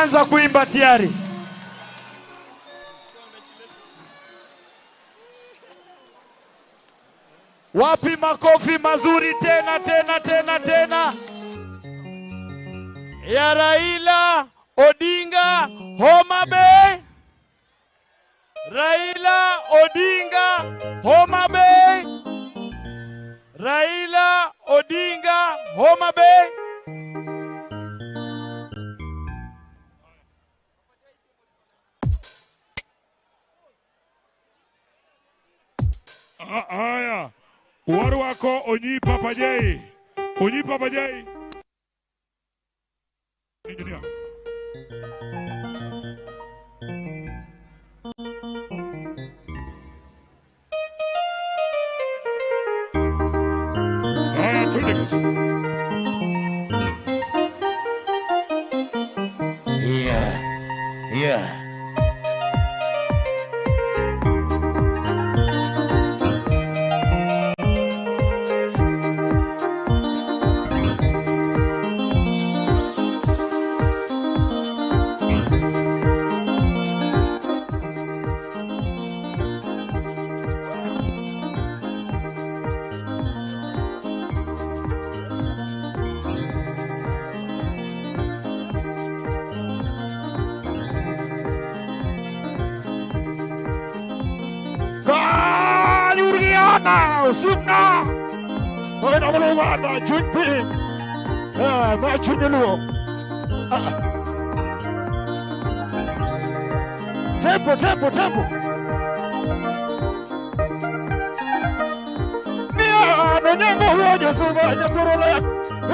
Anza kuimba tayari. Wapi makofi mazuri tena tena tena tena ya Raila Odinga Homa Bay. Raila Odinga Homa Bay. Raila Odinga Homa Bay. Haya, warwako Onyi Papa J. Onyi Papa J. Engineer. Haya, twende kazi. Yeah. Yeah. Sina ma chuny piny ma chuny luo tempo tempo tempo miano nyango huojo suma nyakurole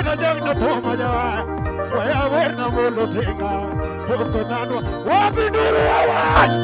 ina jang na thoma jawa waya werna molo tinga poko nanwa wabinduru wawach.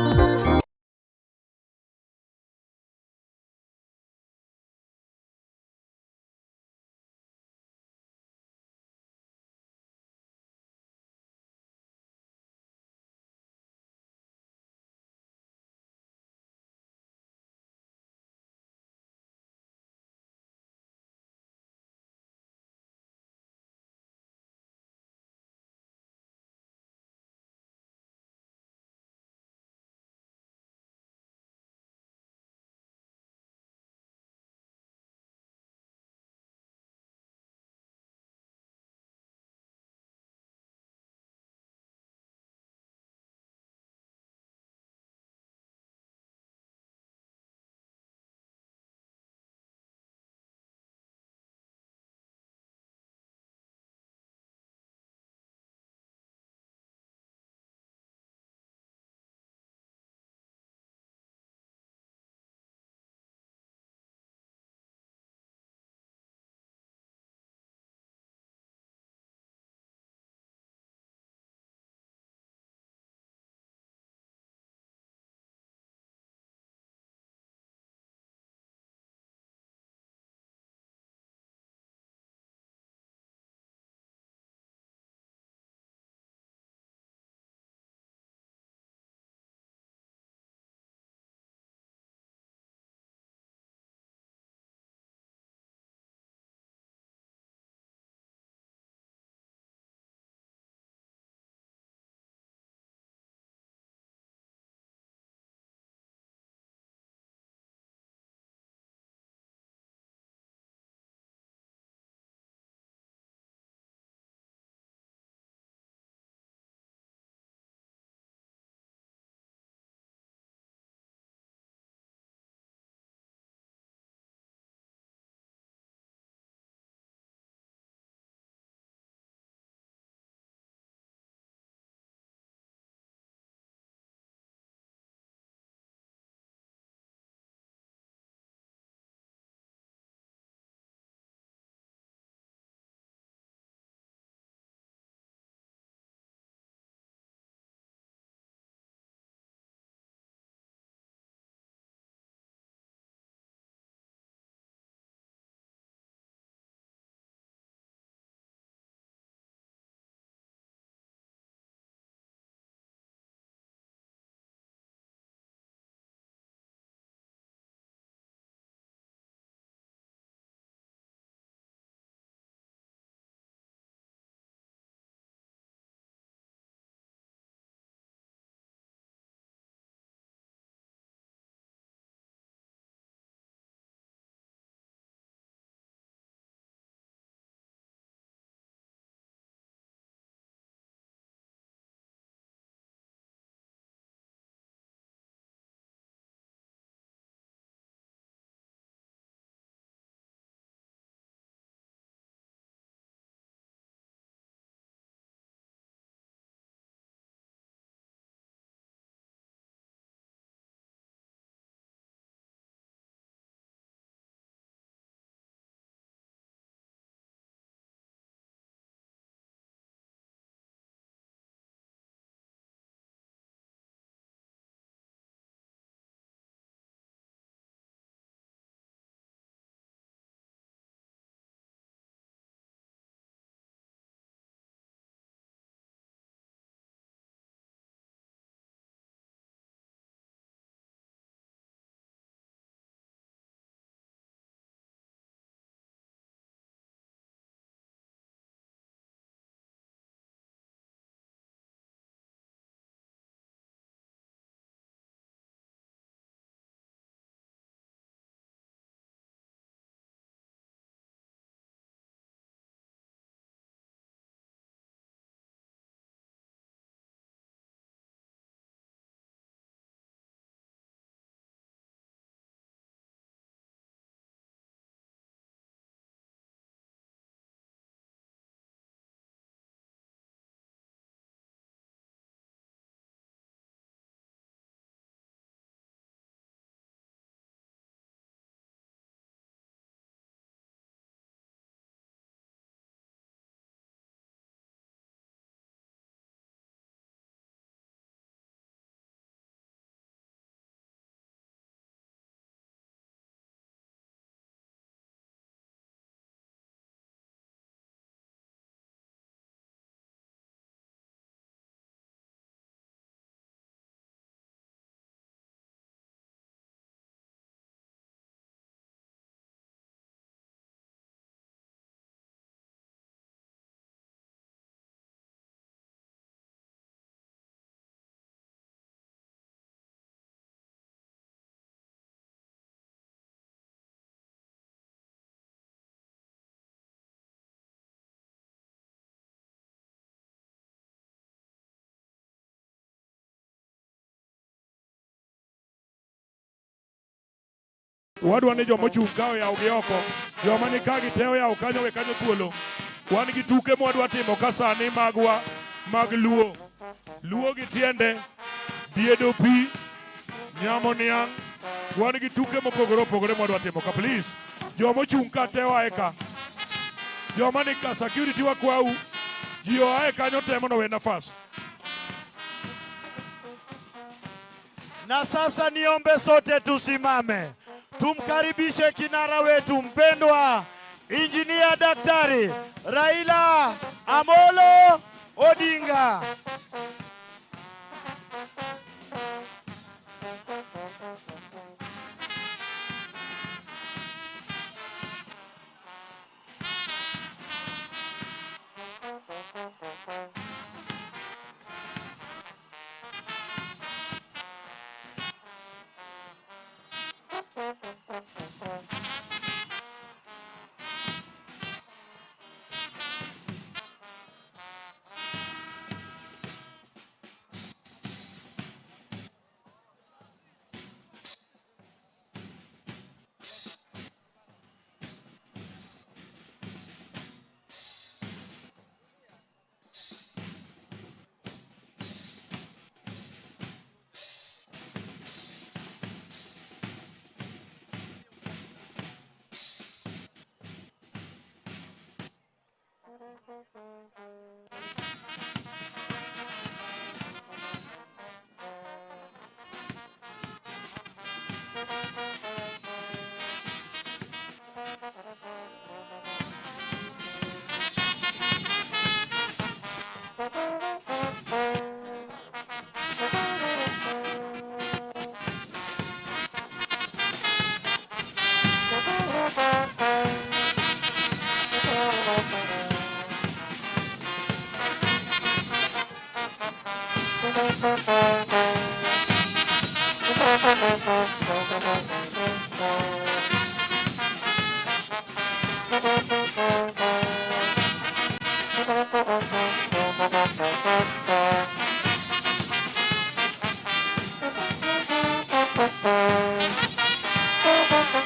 Wadwa ni joma ochung' ka oyaw gi oko. Joma ni ka gi te oyaw kanyo we kanyo thuolo. Wan gi tuke mwadwa timo ka sani magwa mag luo. Luo gi tiende, diedo pi, nyamo niang'. Wan gi tuke mopogore opogore mwadwa timo ka please. Joma ochung' ka te oae ka. Joma ni ka security wakwau. Ji oae kanyo te mondo owe nafas. Na sasa niombe sote tusimame, tumkaribishe kinara wetu mpendwa, Injinia Daktari Raila Amolo Odinga.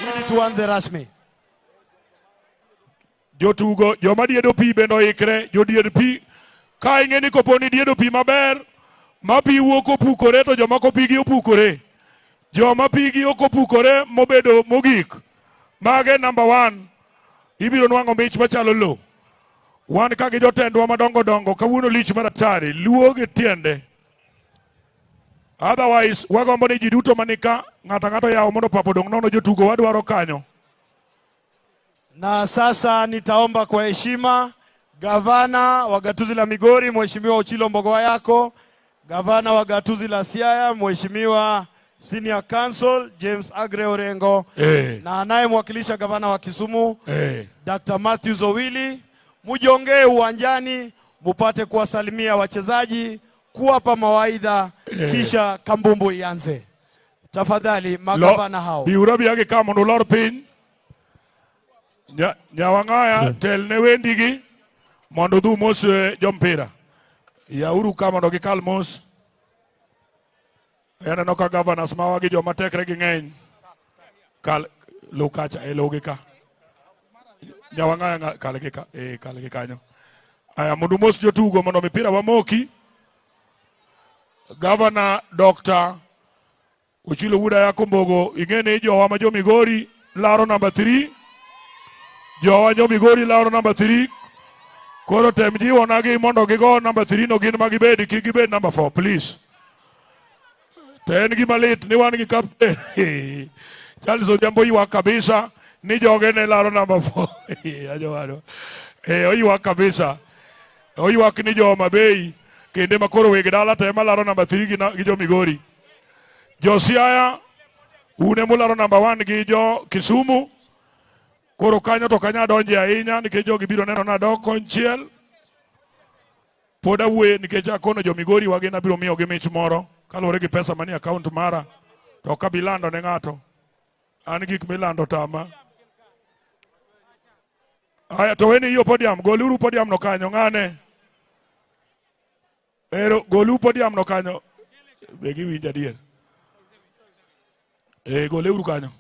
Ili tuanze rasmi. Jotugo joma diedo pi bende oikre, jodied pi. Ka ing'e ni kopo ni diedo pi maber, ma pi wuok opukore to jomoko pigi opukore. Joma pigi ok opukore mobedo mogik, mage number 1, ibiro nwang'o mich machalo lo. Wan ka gi jotendwa madongo dongo, kawuono lich maratari, luo gi tiende. Otherwise, wagombo ni ji duto manika, ng'ato ang'ato yawo mondo pap odong' nono jotugo wadwaro kanyo. Na sasa nitaomba kwa heshima gavana wa gatuzi la Migori Mheshimiwa Ochilo Mbogowa Yako, gavana wa gatuzi la Siaya Mheshimiwa Senior Counsel James Aggrey Orengo, na anayemwakilisha gavana wa Kisumu Dr. Matthews Owili, mujongee uwanjani mupate kuwasalimia wachezaji, kuwapa mawaidha, kisha kambumbu ianze. Tafadhali magavana hao. Biura biagi ka mondo ulor piny. Nyawang'aya telne wendigi mondo udhu mos jompira. Yauru ka mondo gikal mos. Aneno ka governors mawa gi joma tekre gi ng'eny. Kal lu kacha e lugi ka. Nyawang'aya kal gi ka, kal gi kanyo. Aya mondo mos jotugo mondo mipira wamoki. Governor Dr. Ochilo Wuod Ayako Mbogo, ing'e ni jowa ma jo Migori laro number 3. Jowa jo Migori laro number 3. Koro tem jiwonagi mondo gigo number 3 no gin ma gibed, kik gibed number 4, please. To en gima lit ni wan gi captain. Charles Odhiambo ywak kabisa ni joge ne laro number 4. Ajowadwa. Oywak kabisa. Oywak ni jo Homa Bay kinde ma koro weg dala to ema laro number 3 gi jo Migori. Jo Siaya un ema ularo number 1 gi jo Kisumu. Koro kanyo to kanya donje ahinya nikech jogi biro neno nadok konchiel. Pod awuoye nikech akono jo Migori wagin abiro miyogi mich moro kaluwore gi pesa manie account mara. To ok abi lando ne ng'ato. An gik milando tama. Aya to weni iyo podium, goluru podium no kanyo ng'ane. Ero golu podium no kanyo. Be giwinjo adier. Goleuru kanyo.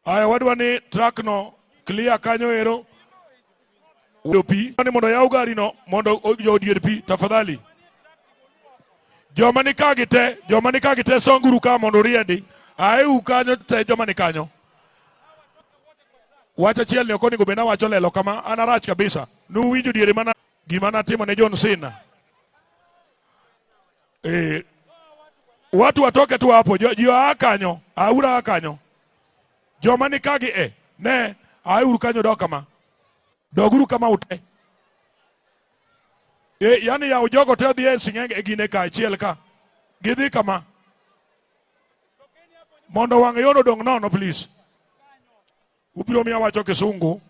Aya wadwa ni truck no clear kanyo ero. Pi ni mondo yaw gari no mondo jodier pi tafadhali. Joma ni ka gi te, joma ni ka gi te songuru ka mondo riedi. Ae u kanyo te joma ni kanyo. Wach achiel ni ok onego bed nawacho lelo kama an arach kabisa. Nuwinjo diere mana gima natimo ne John Cena. Watu watoke tu hapo, ji oa kanyo, aura a kanyo. Joma ni ka gi e, ne, auru kanyo dok kama. Doguru kama ute. Yani yaw jogo te odhi e sing'enge e gine ka achiel ka. Gidhi kama. Mondo wang' yono odong' nono please. Ubiro miya wacho kisungu.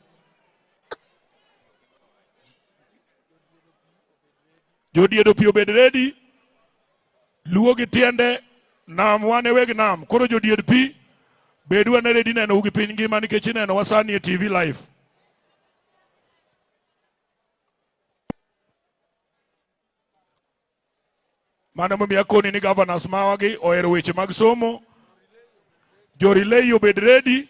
Jodiedo pi obed ready. Luo gi tiende nam wan e weg nam. Koro jodied pi bedu ane ready neno gi piny ngima nikech ineno wa sani e TV live. Mano momiyo akoni ni governors mawagi ohero weche mag somo. Jo relay obed ready.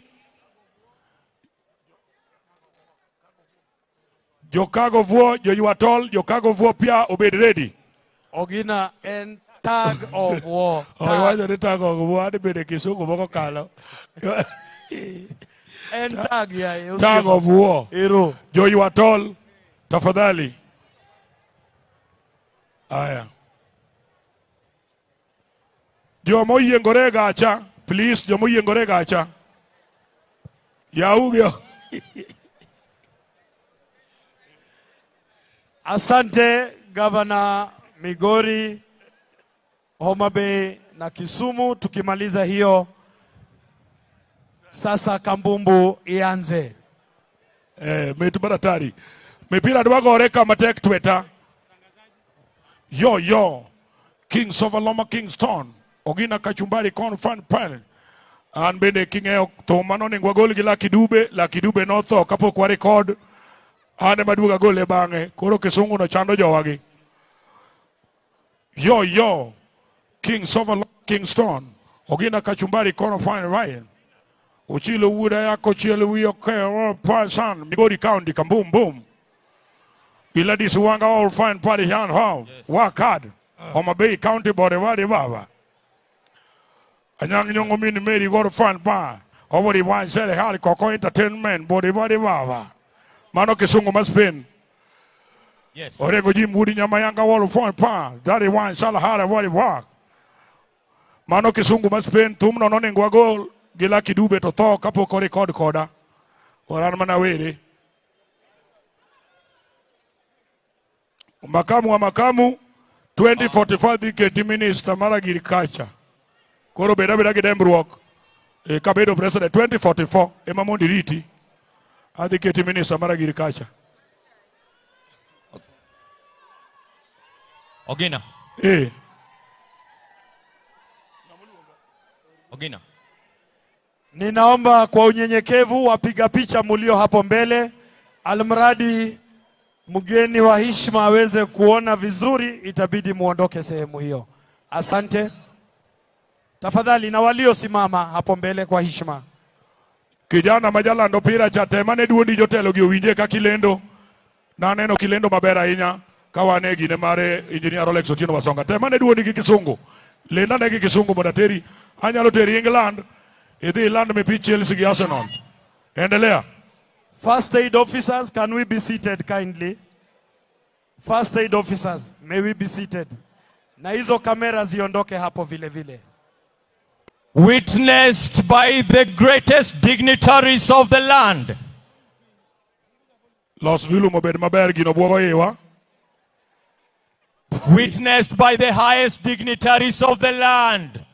Jokago vuo, joywa tol, jokago vuo pia obed ready. Ogina en tug of war. Oh, iwacho ni tug of war adhi bedo e kisungu moko kalo. En tug yaye. Tug of war. Ero. Joywa tol, tafadhali. Aya. Joma oyiengore e gacha, please, joma oyiengore e gacha. Yaugi. Asante Governor Migori, Homa Bay na Kisumu. Tukimaliza hiyo sasa kambumbu ianze. Mit maratari. Mipira dwa gore kama tek tweta. Yo yo. Kings of Aloma Kingston. Ogina Kachumbari kon fan pan. An bende king'eyo thum mano onego wagol gi Lucky Dube, Lucky Dube notho kapok wa record. An ema duogo agole bang'e. Koro kisungu no chando jowagi. Yo yo. Kings of Aloma Kingston. Ogina Kachumbari kon fan Ryan. Ochilo wuoda yako chielo wiyo ke pasan Migori County kambum boom. Gladys Wanga all fine party yan how. Work hard. Homa Bay County body body baba. Anyang' Nyong'o min Mary go fine bar. Obori wan sele hali koko entertainment body body baba. Mano kisungu ma Spain. Yes. Orengo Jim Woody nyama yanga wall fine pa. Daddy wan sala hara body work. Mano kisungu ma Spain thumno nonego wagol gi Lucky Dube to tho kapok orekod koda. Oran mana were. Makamu wa makamu 2045 dhi keti minister mar agriculture. Koro bed abeda gi dembruok. Kabedo president 2044 ema mondo iriti. Adhi keti minister mar agriculture. Ogina. Ogina. Ninaomba kwa unyenyekevu wapiga picha mulio hapo mbele, almradi mgeni wa heshima aweze kuona vizuri, itabidi muondoke sehemu hiyo. Asante. Tafadhali na waliosimama hapo mbele kwa heshima. Kijana majalando pira cha tema ne duondi jotelo gi owinje kaka ilendo. Naneno kilendo maber ahinya ka wan e gine mare Engineer Rolex Otieno Wasonga. Tema ne duondi gi kisungu. Lenda ne gi kisungu mondo ateri. Anyalo teri England. Idhi iland mipich Chelsea gi Arsenal. Endelea. First aid officers, can we be seated kindly? First aid officers, may we be seated? Na hizo kamera ziondoke hapo vile vile. Witnessed by the greatest dignitaries of the land. Los volume obed maber gino buogo iwa. Witnessed by the highest dignitaries of the land.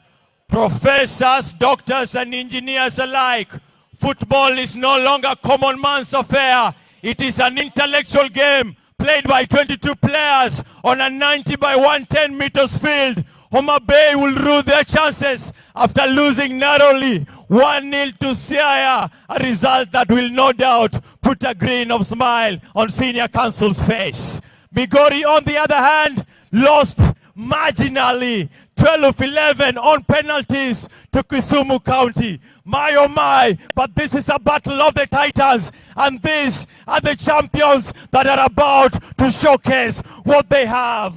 Professors, doctors, and engineers alike. Football is no longer common man's affair. It is an intellectual game played by 22 players on a 90 by 110 meters field. Homa Bay will rue their chances after losing narrowly 1-0 to Siaya, a result that will no doubt put a grin of smile on senior council's face. Migori, on the other hand, lost marginally 12-11 on penalties to Kisumu County. My oh my, but this is a battle of the titans, and these are the champions that are about to showcase what they have.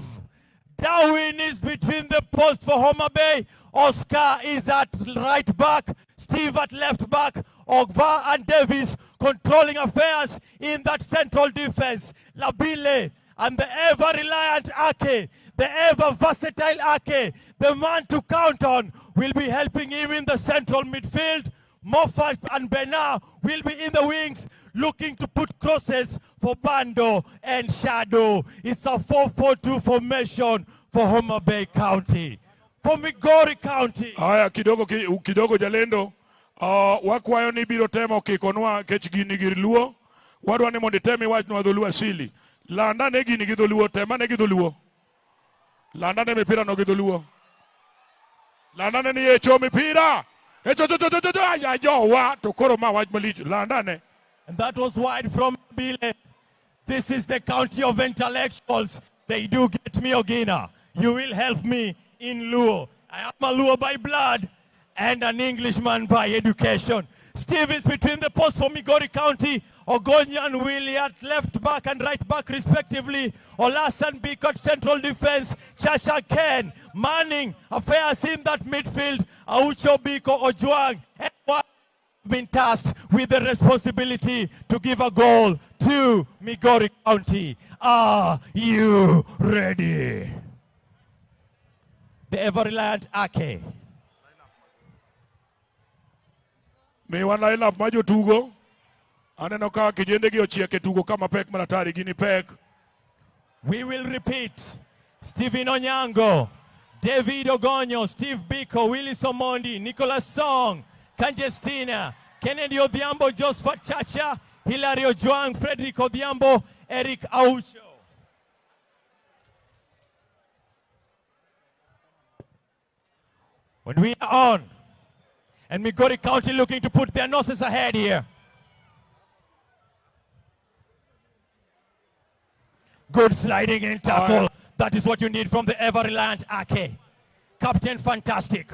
Darwin is between the post for Homa Bay. Oscar is at right back, Steve at left back, Ogva and Davis controlling affairs in that central defense. Labile and the ever-reliant Ake, the ever-versatile Ake, the man to count on, will be helping him in the central midfield. Moffat and Bernard will be in the wings, looking to put crosses for Bando and Shadow. It's a 4-4-2 formation for Homa Bay County. For Migori County. Haya, kidogo kidogo jalendo. Wakwayo ni biro temo kikonwa kech gini gir luo. Wadwa ni mondo item iwachnwa dholuo asili. Landa ne gini gi dholuo, tema ne gi dholuo. Landa ne mipira no gi dholuo. Landa ne ni echo mipira. Echo cho cho cho cho aya jowa to koro ma wach malich. Landa ne. And that was wide from Bile. This is the county of intellectuals. They do get me, Ogina. You will help me in Luo. I am a Luo by blood and an Englishman by education. Steve is between the posts for Migori County. Ogonya and Willie at left back and right back respectively. Olasan Bikot central defense. Chacha Ken manning affairs in that midfield. Aucho Biko Ojwang and been tasked with the responsibility to give a goal to Migori County. Are you ready? The ever-reliant Ake. Miwa line up ma jotugo. Aneno ka kijende gi ochiek e tugo kama pek maratari gini pek. We will repeat. Stephen Onyango, David Ogonyo, Steve Biko, Willis Omondi, Nicholas Song, Kanjestina, Kennedy Odhiambo, Josephat Chacha, Hilary Ojwang, Frederick Odhiambo, Eric Aucho. When we are on, and Migori County looking to put their noses ahead here. Good sliding in tackle. That is what you need from the ever-reliant Ake. Captain Fantastic.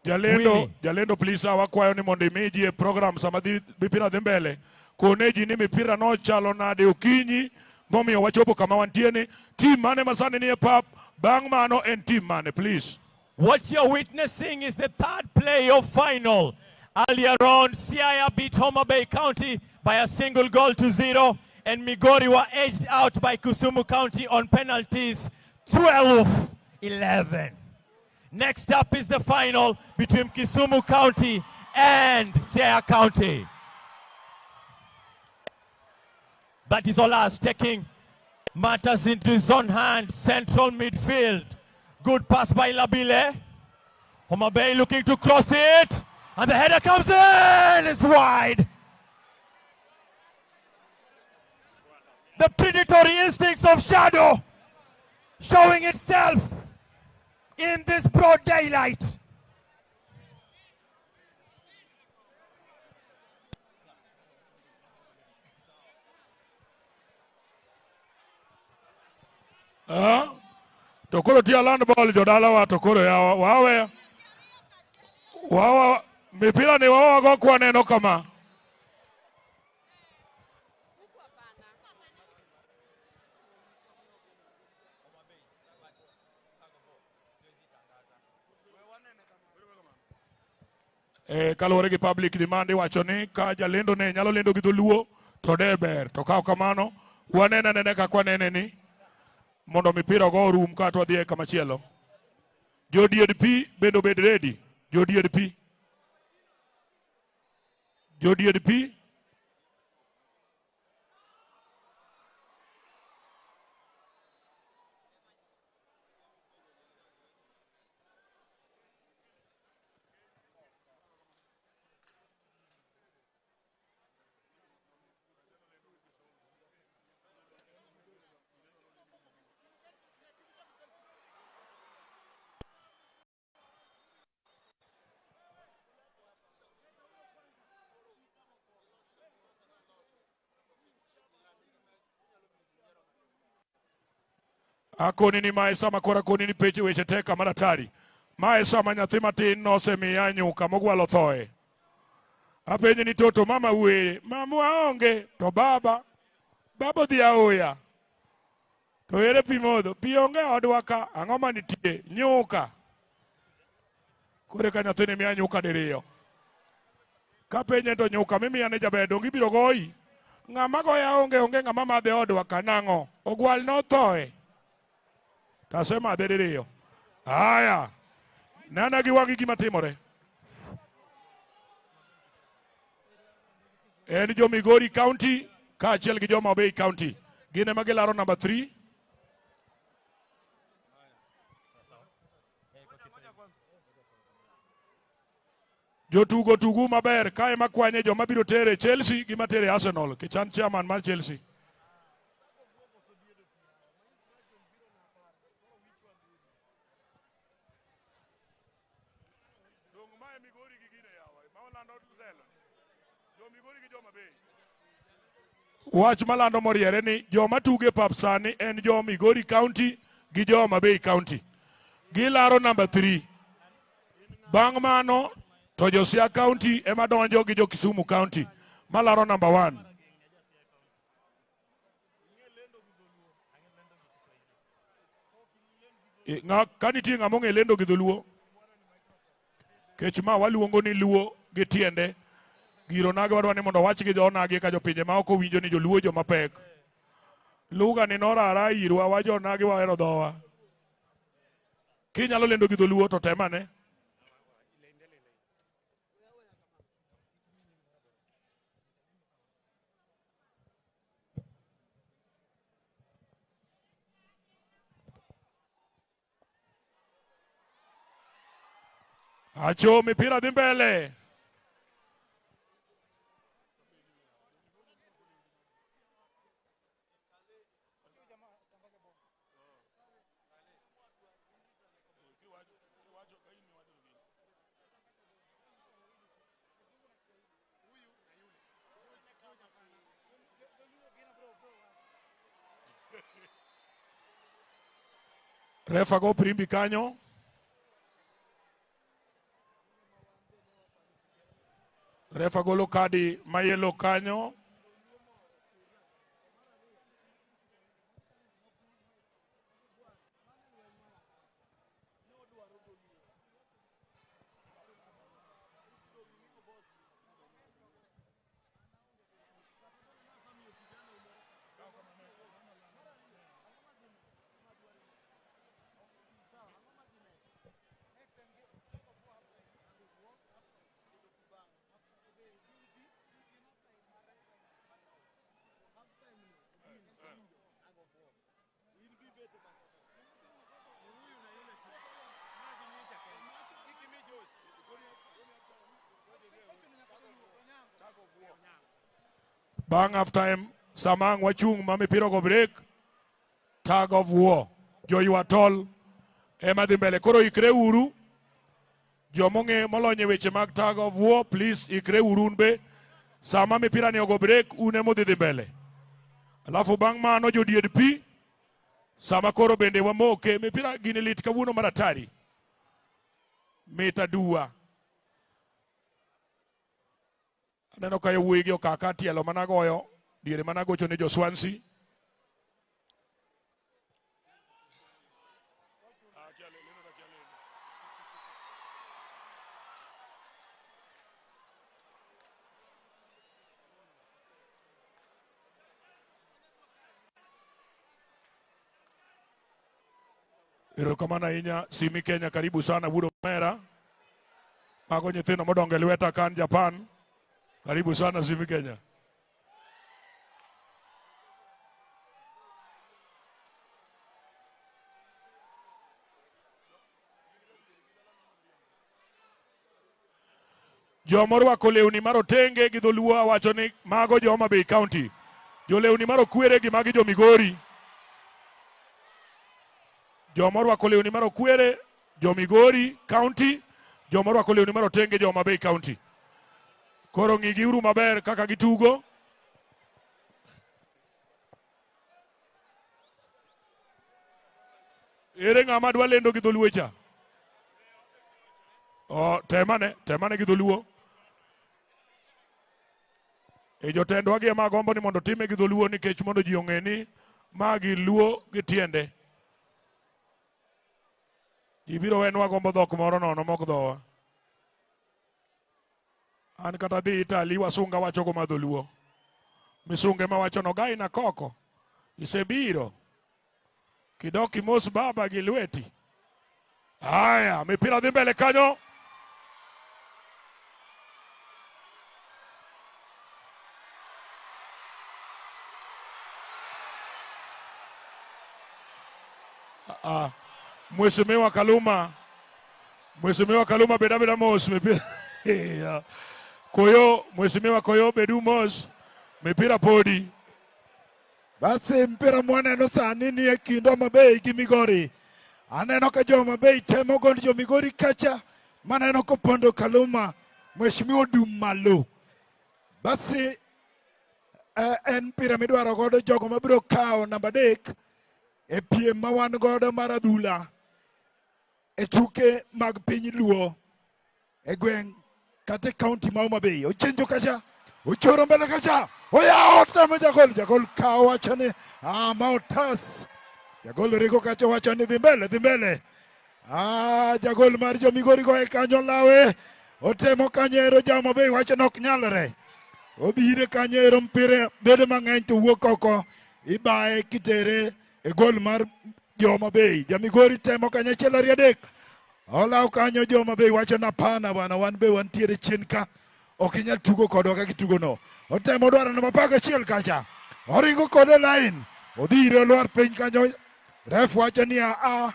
Jalendo, Jalendo please wakwayo ni mondo imi e program sama dhi mipira dhi mbele. Kone ji ni mipira no chalo nade okinyi momiyo wachopo kama wantie ni. Team mane masani ni e pap, bang' mano en team mane, please. What you're witnessing is the third playoff final. Earlier on, Siaya beat Homa Bay County by 1-0, and Migori were edged out by Kisumu County on penalties, 12-11. Next up is the final between Kisumu County and Siaya County. That is Olas taking matters into his own hand, central midfield. Good pass by Labile. Homa Bay looking to cross it. And the header comes in, it's wide. The predatory instincts of Shadow showing itself in this broad daylight. Tokoro tia land ball jodalawa tokoro ya wawe. Wawa mipira ni wawa go kwa neno kama. Kaluwore gi public demand iwacho ni ka jalendo ne nyalo lendo gi dholuo to de ber to ka kamano wanene nene kaka wanene ni mondo mipira go orum ka to wadhi e kamachielo. Jo DDP bende obed ready. Jo DDP. Jo DDP. Akoni ni mae sama koro akoni ni peche weche tek kama daktari. Mae sama nyathi matin nosemiya nyuka mogwalo thoe. Apenje ni toto mama were, mama onge to baba, baba odhi aoya. To ere pi modho? Pi onge e odwa ka, ang'o manitie? Nyuka. Koro ka nyathini miya nyuka diriyo. Kapenje to nyuka mimiya ni jaber donge ibiro goyi? Ng'ama goya onge, onge ng'ama madhe odwa ka nang'o? Ogwal nothoe. Tasemadhe diriyo. Aya. Nana gi wang'i gima timore. En jo Migori County kaachiel gi jo Homa Bay County. Gin ema gilaro number 3. Jotugo tugu maber kae makwanye joma biro tere Chelsea gi matere Arsenal. Kichan chairman mar Chelsea. Wach malando moriere ni joma tugo e pap sani en jo Migori County gi jo Homa Bay County. Gilaro number 3. Bang' mano to jo Siaya County ema donjo gi jo Kisumu County malaro number 1. Ka nitie ng'ama ong'e lendo gi dholuo, kech ma waluongo ni luo gi tiende, giro nage wadwa ni mondo wach gi jonagi ka jopinje ma ok owinjo ni joluo joma pek. Lugha ni norara irwa wa jonagi wahero dhowa. Kinyalo lendo gi dholuo to temane. Acho mipira dhi mbele. Refa go firimbi kanyo. Refa golo kadi mayelo kanyo. Bang' half time, sama ang' wachung' ma mipira go break, tug of war, joywa tol ema dhi mbele. Koro ikre uru, jomong'e molony e weche mag tug of war, please ikre uru un be. Sama mipira ni ogo break, un ema udhi dhi mbele. Alafu bang' mano jodied pi, sama koro bende wamoke, mipira gini lit kawuono mar atari. Mit aduwa. Aneno ka yawuoyi gi okaka tielo mana goyo, diere mana gocho ne jo Swansea. Erokamano ahinya Simi Kenya, karibu sana Wuod Omera. Mago nyithindo modongo e lweta kan Japan. Karibu sana Simi Kenya. Joma orwako lewni marotenge gi dholuo awacho ni mago jo Homa Bay County. Jolewni marokwere gi magi jo Migori. Joma orwako lewni marokwere jo Migori County, joma orwako lewni marotenge jo Homa Bay County. Koro ng'igiuru maber kaka gitugo. Ere ng'ama dwa lendo gi dholuo cha? Oh, temane, temane gi dholuo. E jotendwa gi ema gombo ni mondo time gi dholuo nikech mondo ji ong'e ni magi luo gi tiende. Ji biro wenwa gombo dhok moro nono mok dhowa. An kata dhi Italy wasunga wachogo ma dholuo. Misunge mawacho no gai na koko. Isebiro. Kidok imos baba gi lweti. Haya, mipira dhi mbele kanyo. Ah, Mheshimiwa Kaluma, Mheshimiwa Kaluma beda beda mos mipira. Yeah. Koyo, Mheshimiwa Koyo bedu mos mipira podi. Basi mpira mwaneno sani ni e kind Homa Bay gi Migori. Aneno ka jo Homa Bay temo gondo jo Migori kacha, maneno kopondo Kaluma, Mheshimiwa Dum malo. Basi en mpira midwaro godo jogo mabiro kawo namba 3 e piem ma wan godo mar adhula e tuke mag piny Luo e gweng' kata e kaunti ma Homa Bay. Ochenjo kacha, ochoro mbele kacha, oyawo temo jagol, jagol kawo wacho ni ah, ma otas. Jagol ringo kacha wacho ni dhi mbele, dhi mbele. Ah, jagol mar jo Migori goye kanyo lawe. Otemo kanyo ero ja Homa Bay wacho ni ok nyalre. Odhi ire kanyo ero mpira bedo mang'eny to wuok oko. Ibaye kitere e gol mar jo Homa Bay. Ja Migori temo kanyo achiel ariyo adek. Olaw kanyo jo Homa Bay wacho ni hapana bwana, wan be wantiere chien ka. Ok inyal tugo kodwa kaka itugo no. Otemo dwaro namba 11 kacha. Oringo kode line. Odhi ire olwar piny kanyo. Ref wacho ni a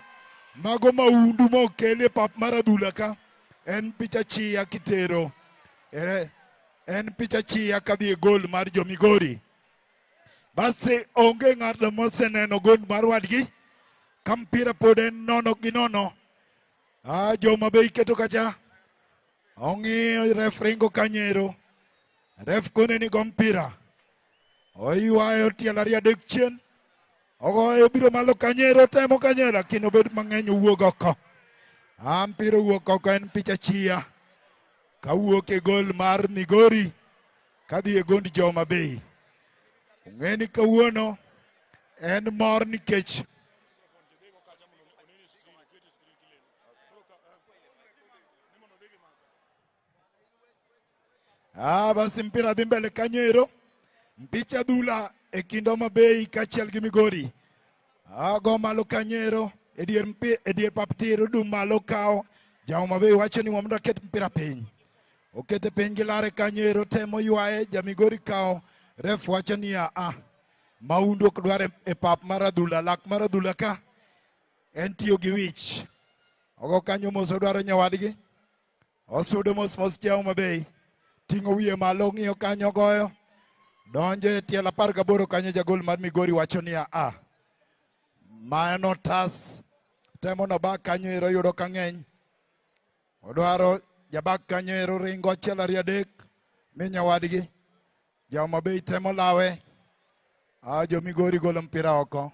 mago maundu mokel e pap mar adhula ka. En picha chia kitero. En picha chia kadhi e gol mar jo Migori. Basi onge ng'ato moseneno gol mar wadgi. Ka mpira pod en nono gi nono. Ah, jo Homa Bay keto kacha. Ong'iyo ref ringo kanyero. Ref kone ni go mpira. Oywayo tielo ariyo adek chien. Ogoyo biro malo kanyero temo kanyero lakini obed mang'eny owuok oko. Ah, mpira owuok oko en picha chia. Kawuok e gol mar Migori kadhi e gond jo Homa Bay. Ong'e ni kawuono en mor nikech Ah, basi mpira dhi mbele kanyo Mpicha adhula e kind Homa Bay kaachiel gi Migori. Ah, go malo kanyo e dier e dier pap tir dum malo kawo. Ja Homa Bay wacho ni mondo aket mpira piny. Okete piny gi lare kanyo temo ywaye, ja Migori kawo. Ref wacho ni a maundu ok dwar e pap mar adhula, lak mar adhula ka en tiyo gi wich. Ogo kanyo mos odwaro nyawadgi. Osudo mos mos ja Homa Bay. Ting'o wiye malo ng'iyo kanyo goyo. Donjo e tielo 18 kanyo jagol mar Migori wacho ni a mano tas temo no bak kanyo ero yudo ka ng'eny. Odwaro jabak kanyo ero ringo achiel ariyo adek mi nyawadgi. Ja Homa Bay temo lawe. Ah, jo Migori golo mpira oko.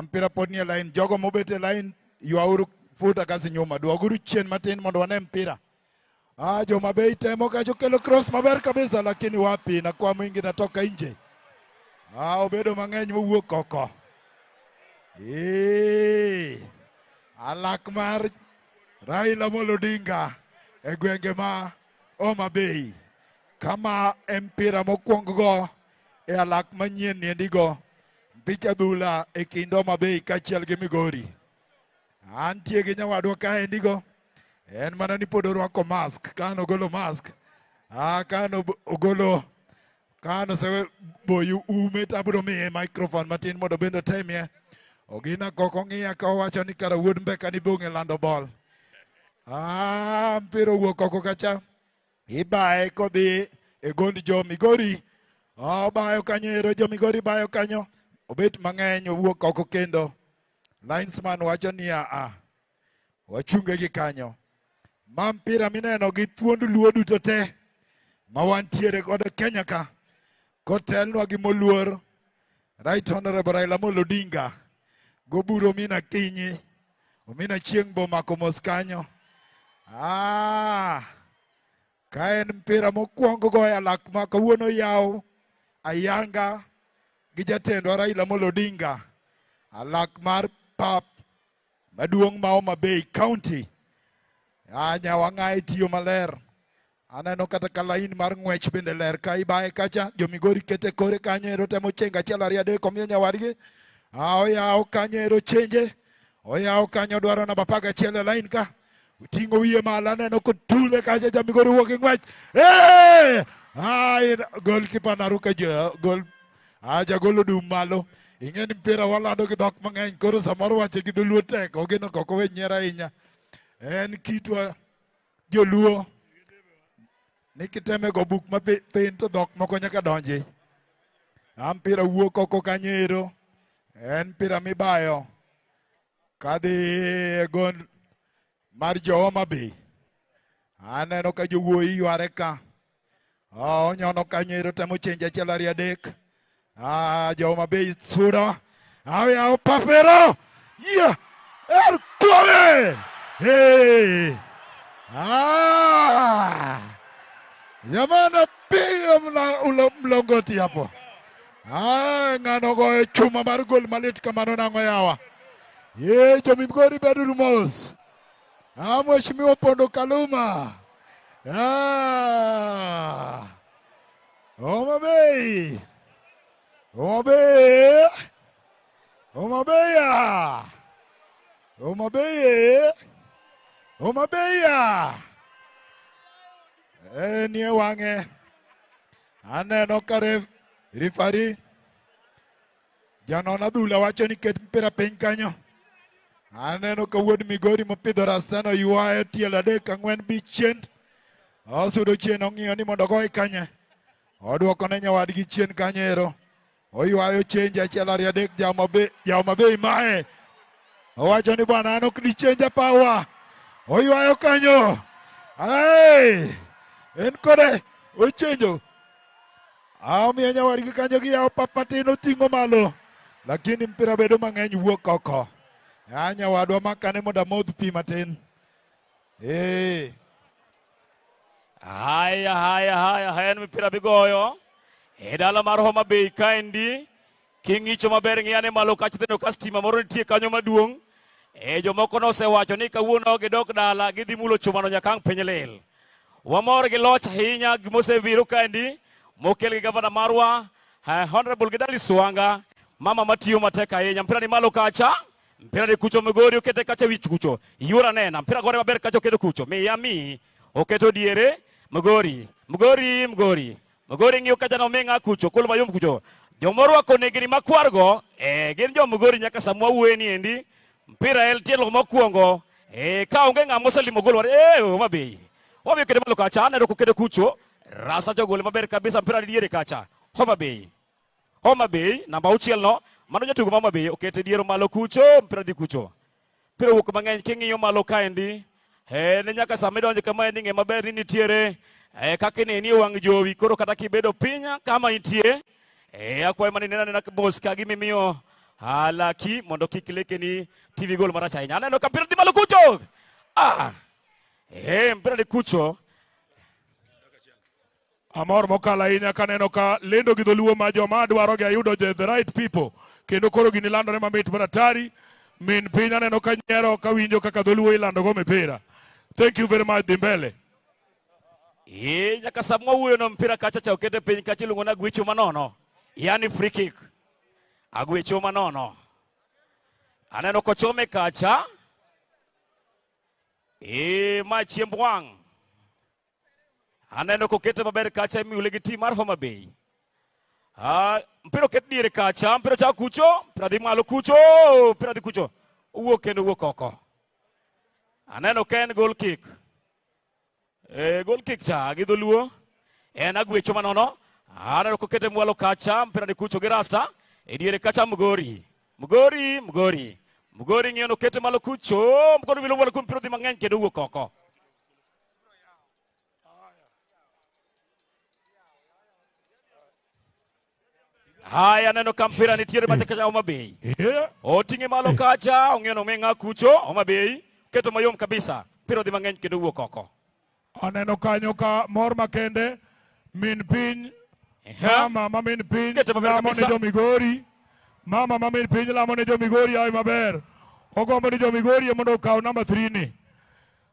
Mpira pod nie line. Jogo mobet e line ywauru futa kasi nyuma. Duoguru chien matin mondo wane mpira. Ah, jo Homa Bay temo kacho kelo cross maber kabisa lakini wapi na kwa mwingi natoka nje. Ah, obedo mang'eny mowuok oko. Alak mar Raila Amolo Odinga e gwenge ma Homa Bay. Kama e mpira mokwongo go e alak manyien niendigo. Mpich adhula e kind Homa Bay kaachiel gi Migori. Antie gi nyawadwa kaendigo. En mana ni pod orwako mask. Kano ogolo mask. Ah, kano ogolo kano oseboyo ume to abiro miye microphone matin mondo bende otemie. Ogina kok ong'iya ka owacho ni kara wuod mbeka ni be ong'e lando bol. Ah, mpira owuok oko kacha. Ibaye kodhi e gond jo Migori. Obayo kanyo ero jo Migori bayo kanyo. Obet mang'eny owuok oko kendo. Linesman wacho ni a wachunge gi kanyo. Ma mpira mineno gi thuond Luo duto te ma wantiere godo Kenya ka. Kotelnwa gi moluor Right Honorable Raila Amolo Odinga. Goburo mina kinyi. Omina chieng' bomako mos kanyo. Ah, ka en mpira mokwongo goyo alak ma kawuono yaw ayanga gi jatendwa Raila Amolo Odinga. Alak mar pap maduong' ma Homa Bay County. Ah, nyawang'ae tiyo maler. Aneno kata ka lain mar ng'wech bende ler ka ibaye kacha. Jomigori kete kore kanyo ero temo chengo achiel ariyo adek omiyo nyawadgi. Ah, oyawo kanyo ero chenje. Oyawo kanyo dwaro namba 11 e lain ka. Oting'o wiye malo aneno kotule kacha Jamigori wuok gi ng'wech. Eh! Ah, goalkeeper naruka gol. Ah, jagol odum malo. Ing'e ni mpira walando gi dhok mang'eny koro samoro wache gi dholuo tek ogeno kok owe nyiero ahinya. En kitwa joluo ni kiteme go buk mapin to dhok moko nyaka donji. Ah, mpira wuok oko kanyo ero. En mpira mibayo kadhi e gol mar jo Homa Bay. Aneno ka jowuoyi yware ka. Ah, onyono kanyo ero temo chenjo achiel ariyo adek. Ah, jo Homa Bay sudo. Aoyawo papero. Yeah. Er kuome. Hey. Ah. Jamani piga mlongoti hapo. Ah, ng'ano goyo chuma mar gol malit kamano nang'o yawa. Ye jomigori beduru mos. Ah, Mheshimiwa Pondo Kaluma. Ah. Homa Bay. Homa Bay. Homa Bay. Ah. Homa Bay. Homa Bay. Ah. Eh, nie wang'e. Aneno ka referee janon adhula wacho ni ket mpira piny kanyo. Aneno ka wuod Migori mopidho rastano ywayo tielo adek ang'wen bich chien. Osudo chien ong'iyo ni mondo ogoye kanye. Odwoko ne nyawadgi chien kanyo ero. Oywayo chenje achiel ariyo adek Jahoma Bay mae. Owacho ni bwana an ok dichenja pawa. Oywayo kanyo. Ai! En kode ochenjo. Omiyo nyawadgi kanyo giyawo pap matin oting'o malo. Lakini mpira bedo mang'eny wuok oko. Ah, nyawadwa makane mondo amodh pi matin. Eh. Haya, haya, haya, haya en mipira migoyo e dala mar Homa Bay kaendi. King'icho maber ng'iyane malo kacha tineno ka stima moro nitie kanyo maduong'. E jomoko nosewacho ni kawuono gidok dala gidhi mulo chumano nyaka ang' piny lil. Wamor gi loch ahinya gimosebiro kaendi mokel gi gavana marwa Honorable Gladys Wanga, mama matiyo matek ahinya. Mpira ni malo kacha, mpira ni kucho Migori okete kacha wich kucho. Yura nena, mpira gore maber kacha oketo kucho. Miya mi oketo diere Migori, Migori, Migori. Migori ng'iyo kacha no ming'a kucho, kolo mayom kucho. Jomorwako negni makwargo, gin jo Migori nyaka samwa wuoye ni endi. Mpira el tielo mokwongo, ka onge ng'ama oselimo gol war, Homa Bay. Homa Bay okete malo kacha, aneno kokete kucho. Rasa jogol maber kabisa, mpira ni diere kacha. Homa Bay. Homa Bay, namba auchiel no, mano jatugo ma Homa Bay okete diere malo kucho, mpira dhi kucho. Mpira wuok mang'eny king'iyo malo kaendi. Ne nyaka sama idonjo kama endi ng'e maber ni nitiere kaka ineni e wang' jowi koro kata kibedo piny kama intie akwayo mana inena nena mos ka gimimiyo alaki mondo kik lekeni TV gol marach ahinya. Aneno ka mpira dhi malo kucho. Ah. Mpira ni kucho. Amor mokalo ahinya kaneno ka lendo gi dholuo ma joma dwaro gi ayudo the right people kendo koro gini landore mamit maratari. Min piny aneno ka nyiero ka winjo kaka dholuo ilando go mipira. Thank you very much, dhi mbele. Nyaka sama wawuoyo no mpira kacha cha okete piny kacha iluongo ni agwecho manono. Yani free kick. Agwecho manono. Aneno kochome kacha. Ma chiemb wang'. Aneno kokete maber kacha imiule gi tim mar Homa Bay. Ah, mpira oket diere kacha, mpira chako kucho, mpira dhi malo kucho, mpira dhi kucho. Owuok kendo owuok oko. Aneno ka en goal kick. Goal kick cha gi dholuo. En agwecho manono. Aneno kokete mwalo kacha, mpira ni kucho gi rasta. E diere kacha Mgori. Mgori, Mgori. Mgori ng'iyo nokete malo kucho, Mgori wilo mwalo kuom mpira dhi mang'eny kendo owuok oko. Haya, aneno ka mpira nitiere bathe kacha Homa Bay. Yeah. Oting'e malo kacha, ong'iyo no ng'a kucho, Homa Bay. Keto mayom kabisa. Mpira odhi mang'eny kendo wuok oko. Aneno kanyo ka mor makende min piny mama ma min piny Keto maber lamo ne kabisa. jo Migori. Mama ma min piny lamo ne jo Migori ae maber. Ogombo ni jo Migori mondo okaw namba 3 ni.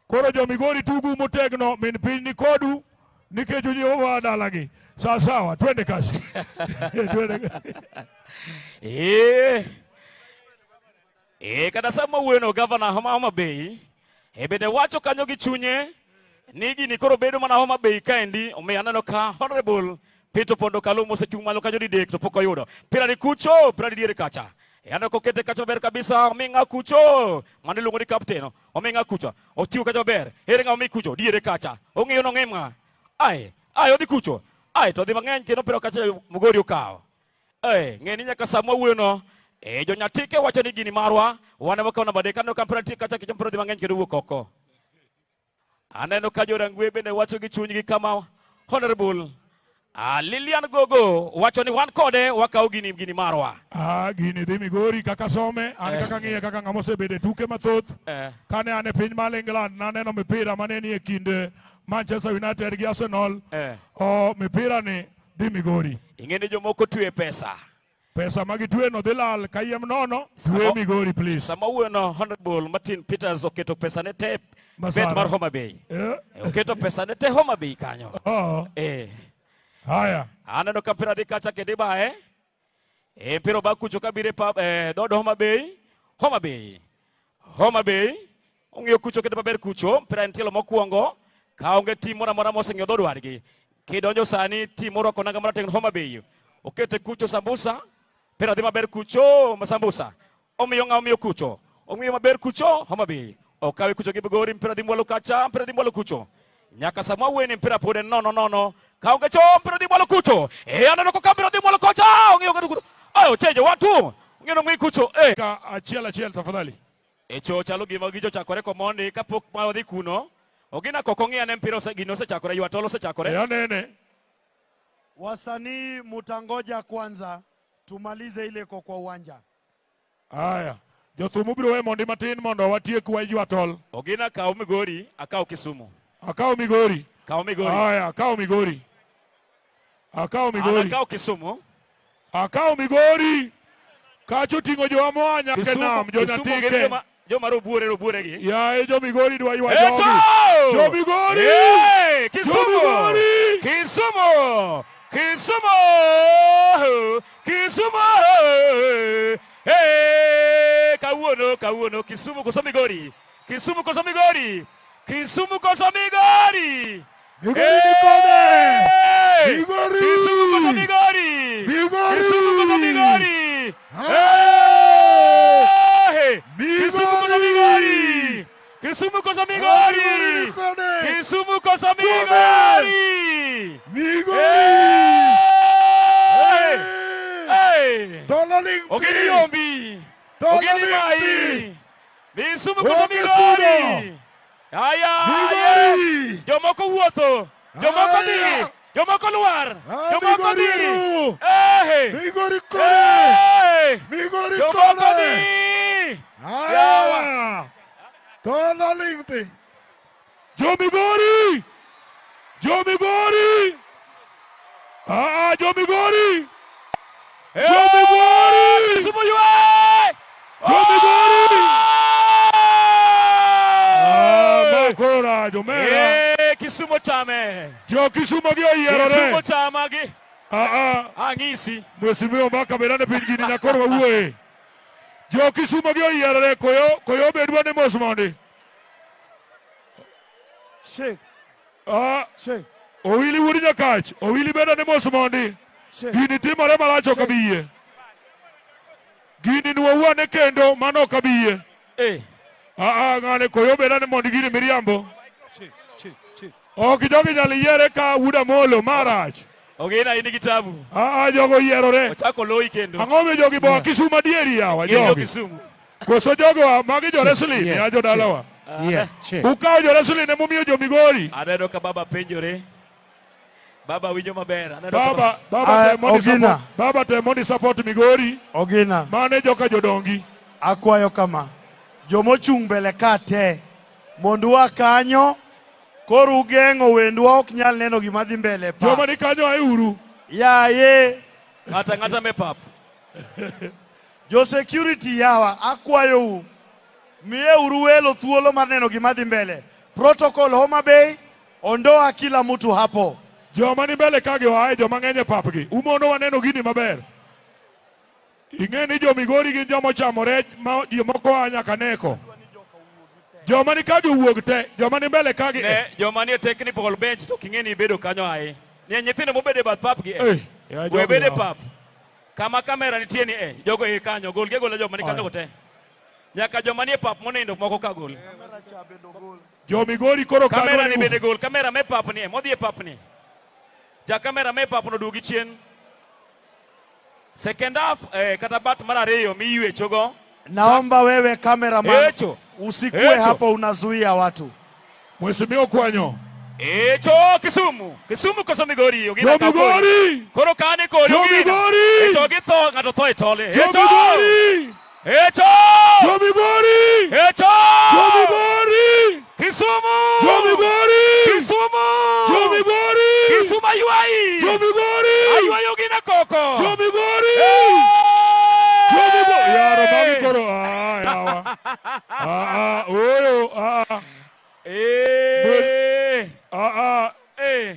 Koro jo Migori tugu motegno, min piny ni kodu nikech ujiwowa dalagi. Sawa sawa, twende kazi. Twende. Kata sama wuoyono gavana Homa Bay bende wacho kanyo gi chunye ni gini koro bedo mana Homa Bay kaendi. Omiyo aneno ka Honorable Peter Opondo Kaluma osechung' malo kanyo didek to pok oyudo. Mpira ni kucho, mpira ni diere kacha. Aneno kokete kacha maber kabisa, omi ng'a kucho. Mano iluongo ni captain, omi ng'a kucho. Ochiwo kacha maber. Ere ng'a omi kucho, diere kacha. Ong'iyo nong'i ng'a. Ai, ai odhi kucho. Ai to odhi mang'eny kendo mpira kacha Migori okawo. Ng'e ni nyaka sama wawuoyono, jonyatike wacho ni gini marwa, wan ema wakawo namba 3. Aneno ka mpira nitie kacha kendo mpira dhi mang'eny kendo wuok oko. Aneno ka jorangwe bende wacho gi chunygi kama Honorable Lilian Gogo wacho ni wan kode wakawo gini, gini marwa. Gini dhi Migori kaka some, an kaka ng'iye kaka ng'ama osebedo e tuke mathoth. Kane an e piny mar England naneno mipira mane nie kind Manchester United gi Arsenal. O mipira ni dhi Migori. Ing'e ni jomoko twe pesa. Pesa ma gitwe no dhi lal kayiem nono. Twe Migori please. Sama wuoyono Honorable Martin Peters oketo pesa ne te bet mar Homa Bay. Oketo pesa ne te Homa Bay kanyo. Haya. Aneno ka mpira dhi kacha kendo ibaye. Mpira oba kucho kabiro e pap, dhood Homa Bay. Homa Bay. Homa Bay. Ong'iyo kucho kendo maber kucho. Mpira en tielo mokwongo. Ka onge tim moro amora moseng'iyo dhood wadgi. Kidonjo sani tim morwako nanga marateng' Homa Bay. Okete kucho Sambusa. Mpira dhi maber kucho Sambusa. Omiyo ng'a omiyo kucho. Ong'iyo maber kucho Homa Bay. Okawe kucho gi Migori, mpira dhi mwalo kacha, mpira dhi mwalo kucho. Nyaka sama wuoyeni mpira pod en nono nono. Ka onge cho mpira dhi mwalo kucho. Aneno ka mpira dhi mwalo kocha. Ong'iyo kucho. Ayo chenjo watu. Ong'iyo ng'i kucho. Ka achiel achiel tafadhali. Cho chalo gima gicho chakore komondi kapok ma odhi kuno. Ogina koko ng'iya ne mpira gino osechakore, ywa tol osechakore. Anene. Wasanii mutangoja kwanza tumalize ile iko kwa uwanja. Haya. Jothum ubiro we mondi matin mondo watiek wach ywa tol. Ogina kaw Migori, akaw Kisumu. Akaw Migori. Kaw Migori. Haya, akaw Migori. Akaw Migori. Akaw Kisumu. Akaw Migori. Kacho ting'o jowa moa nyaka Kisumu, nam, Kisumu jonyatike. gin joma robuore robuore gi. Yaye jo Migori dwa ywa Echo! jogi. Jo Migori! Hey, Kisumu! Jo Migori! Kisumu! Kisumu! Kisumu! Hey, kawuono, kawuono, Kisumu koso Migori. Kisumu koso Migori. Kisumu koso Migori. Migori ni kode! Hey! Migori! Kisumu koso Migori. Migori! Kisumu koso Migori. Hey! Hey! Kisumu koso Migori. Kisumu koso Migori. Migori ni kode! Kisumu koso Migori. Migori! Hey! Hey! Dololing Ogini yombi. Ogini mai. Kisumu koso Onge Migori. Aya, aya. Migori! Jomoko wuotho. Jomoko dhi. Aya. Jomoko lwar. Ah, Jomoko Migori dhi. ru. Hey! Migori kode! Hey! Migori Jomoko kode! dhi. Aya! Dololing pi! Jo Migori! Jo Migori! Jo Migori! Jo Migori! Kisumu ywe! Jo Migori! Makora jomera. Kisumu chame. Jo Kisumu gi oyierore. Kisumu chama gi. Ang'isi. Mheshimiwa Mbaka bedane piny gini nyakoro wawuoye. Jo Kisumu gi oyierore koyo koyo bedwa ni mos mondi. Shake. Shake. Owili wuod Nyakach, Owili bedane mos mondi. Shake. Gini timore marach ok abi yie. Gini nuowuane kendo mano ok abi yie. Ng'ane koyo bedane mondi gini miriambo. Ok jogi nyal yiere ka wuod Amolo marach. Ogina in gi tabu. Jogo yierore. Ochako loyi kendo. Ang'o miyo jogi boa Kisumu adieri yawa Gin jo jogi. Kisumu. Koso jogo magi jo wrestling ya jodalawa. Ukawo jo wrestling emomiyo jo Migori. Aneno ka baba penjore. Baba winjo maber. Aneno ka Baba, baba Ah, tem mondo Ogina. support, baba tem mondo support Migori. Ogina. Mane joka jodongi. Akwayo kama. Jomochung' mbele ka te. Mondo ua kanyo. Koro ugeng'o wendwa ok nyal neno gima dhi mbele pa. Joma ni kanyo auru. Yaye. Ng'ata ng'ata me pap. Jo security yawa akwayou. Miyeuru welo thuolo mar neno gima dhi mbele. Protocol Homa Bay, ondoa kila mtu hapo. Joma ni mbele ka gi oae joma ng'eny e papgi. Umono waneno gini maber. Ing'e ni jo Migori gin joma ochamo rech ma jomoko oa nyaka neko. Joma ni ka gi owuog te, joma ni mbele ka gi Ne joma nie technical bench to king'e ni ibedo kanyo ae. Ne nyithindo mobedo e bath pap gi e. Eh, ya We jogi bedo e yawa. pap. Kama kamera nitie ni e, jogo e kanyo, gol gi agola joma ni kanyo go te. Nyaka joma nie pap monindo moko ka gol. Jo Migori koro Kamera kanyo ni ni bende gol, kamera me pap ni e, modhi e pap ni. Ja kamera me pap no duogi chien. Second half kata bat mar ariyo miywechogo. Naomba wewe cameraman Echo. usikue Echo. hapo unazuia watu. Mheshimiwa Kwanyo. Echo Kisumu. Kisumu koso Migori. Ogina Jo ka kori. Migori! Koro kani kori Jo Ogina. Migori! Echo githo ng'ato tho e tole. Jo Echo! Migori! Echo! Jo Migori! Echo! Jo Migori! Kisumu! Jo Migori! Kisumu! Jo Migori! Kisumu aywai! Jo Migori! Aywai Ogina koko! Jo Migori! Jo Migori! Yaro magi koro ah yawa. Ah ah oyo ah Eh! ah ah Eh!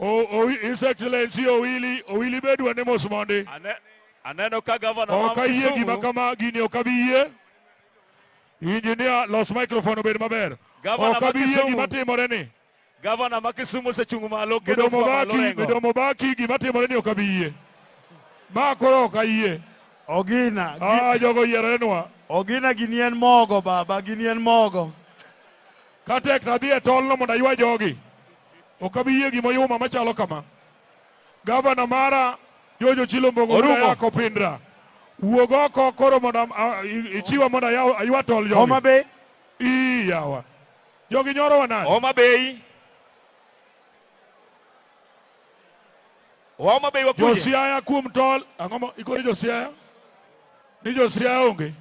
O o His Excellency Owili Owili bedwa ne mos mondi. Aneno ka gavana ma Ok ayie gima Kisumu kama gini ok abi yie. Engineer los microphone obed maber. Gavana Ok ma abi yie Kisumu. gima timore ni. Gavana ma Kisumu osechung' malo kendo Midomo fwa malo baki, Orengo. midomo baki gima timore ni ok abi yie. Ma koro ok ayie. Ogina. Ah jogo yierenwa. Ogina gini en mogo baba, gini en mogo. Katek to adhi e tolno mondo aywa jogi. Ok abi yie gima oyuma machalo kama. Gavana mara George Ochilo Mbogo Orumo. Yako Pindra. Wuog oko koro mondo ichiwa mondo aywa tol jogi. Homa Bay. Ii yawa. Jogi nyorowa nade? Homa Bay. Homa Bay wakuje. Josiaya kuom tol. Ang'o ma ikoni Josiaya? Ni Josiaya onge.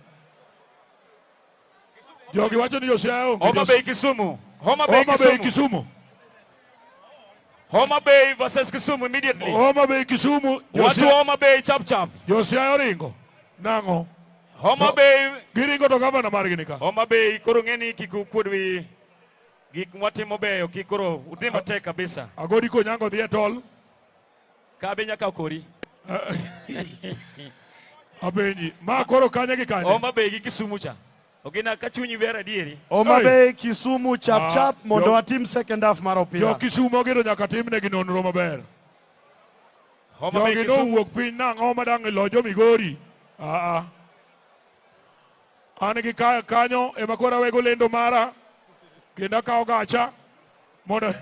Jogi wacho ni Josiaya onge. Homa Bay Kisumu. Homa Bay Homa Bay Kisumu. Kisumu. Homa Bay versus Kisumu immediately. Homa Bay Kisumu. Watu wa Homa Bay chap chap. Josiaya oringo. Nang'o? Homa Bay. Giringo to gavana margi ni ka. Homa Bay koro ng'eni kik ukuod wi gik mwatimo beyo kik koro udhi matek kabisa. Agodi Konyango dhi e tol. Kabe nyaka kori. Apenji. Ma koro kanye gi kanye? Homa Bay gi Kisumu cha. Ogina ka chunyi ber adieri. Homa Bay Kisumu chap chap mondo watim second half mar opira. Jo Kisumu ogedo nyaka timnegi nonro maber. Homa Bay Jogi Kisumu. nowuok piny nang'o madang' ilo jo Migori. Ah ah. An gi kanyo ema koro awego lendo mara kendo akawo gacha mondo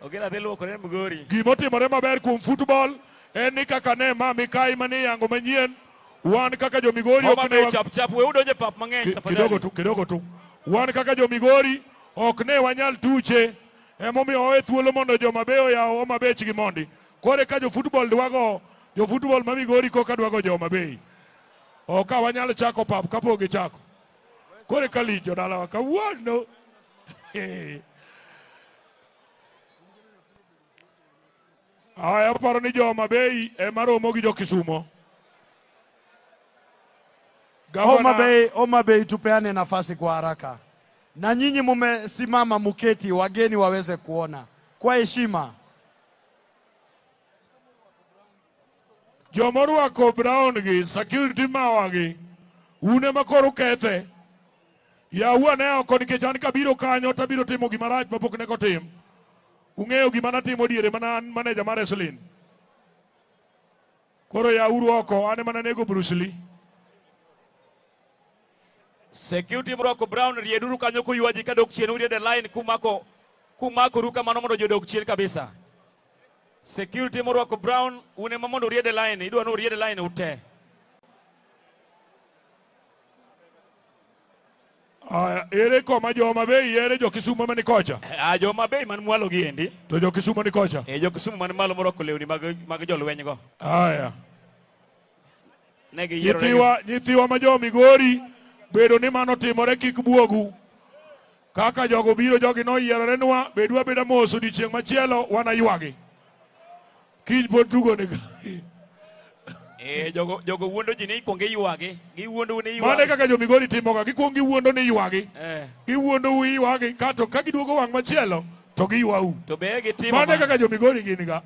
Ogina dhi luokore Migori. Gimotimore maber kuom football en ni kaka ne ma Mikai mane yango manyien wan kaka jo Migori Homa ok ne Bay chap chap we udonje pap mang'eny tafadhali. Kidogo tu, kidogo tu. Wan kaka jo Migori ok ne wanyal tuche emomiyo wawe thuolo mondo joma Bay oyaw Homa Bay gi mondi. Kore ka jo football dwago jo football ma Migori koka dwago jo Homa Bay. Ok ka wanyal chako pap kapok gichako. Kore ka lich jodalawa kawuono. Aya aparo ni jo Homa Bay ema romo gi jo Kisumo. Homa Bay, Homa Bay tupeane nafasi kwa haraka. Na nyinyi mumesimama muketi wageni waweze kuona. Kwa heshima. Jomorwako brown gi security mawa gi un ema koro kethe. Yawu ane oko nikech an kabiro kanyo tabiro timo gima rach mapok ne otim. Ung'eyo gima natimo diere mana an manager mar wrestling. Koro yauru oko an ema nanego Bruce Lee. Security morwako brown rieduru kanyo kuywa ji kadok chien uriede line kumakoru kamano mondo ji odog chien kabisa. Security morwako brown un ema mondo uriede line, idwa ni uriede line ute. Aya, ere koma jo Homa Bay, ere jo Kisumu mani kocha? Ah, jo Homa Bay man mwalo gi endi. To jo Kisumu ni kocha? Eh, jo Kisumu man malo morwako lewni mag jolweny go. Aya. Ne giyiero Nyithiwa ma jo Migori, bedo ni mano timore kik buogu. Kaka jogo biro, jogi noyierore nwa, bedwa beda mos odiechieng' machielo wanaywagi. Kiny pod tugo ni. Eh, jogo wuondo ji ni ikuongo iywagi. Giwuondo ni Mano iywagi. kaka jo Migori timoga, gikuongo giwuondo ni ywagi. Eh. Giwuondo ywagi, kato ka giduogo wang' machielo to giywau. To be gitimo Mano kaka jo Migori gin ga.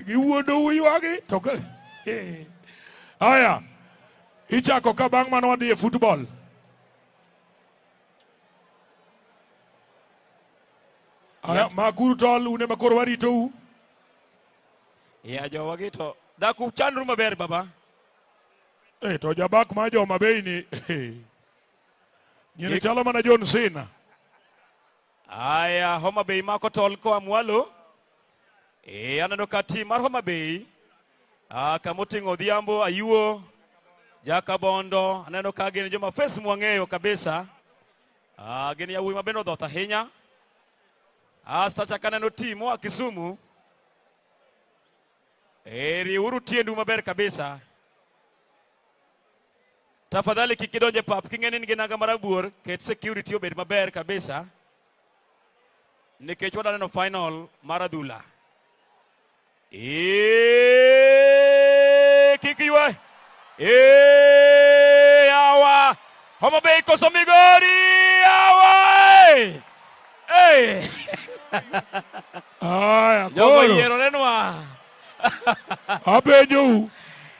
Giwuondo ywagi to ka Aya. Ichako ka bang' mano wadhi e football. Aya, makuru tol une makoro waritou. Ya jowagi to dak uchandru maber baba. Eh, to jabak ma jo Homa Bay ni. Nyiri chalo mana John Cena. Aya, Homa Bay mako tol koa mwalo. Eh, aneno ka team mar Homa Bay. Ah, kamoting'o Odhiambo, Ayuo, Jakabondo, aneno ka gin joma face mwang'eyo kabisa. Ah, gin yawuoyi ma bende odhoth ahinya. Asta chak aneno team moa Kisumu. Eh, riuru tiendu maber kabisa. Tafadhali kik idonje pap, king'e ni in gi nanga marabuor, ket security obed maber kabisa. Nikech wadwa neno final mar adhula. Kik ywa. Yawa. Homa Bay koso Migori. Yawa. Eh. Aya, Jogo koro. yiero nenwa. Apenjou.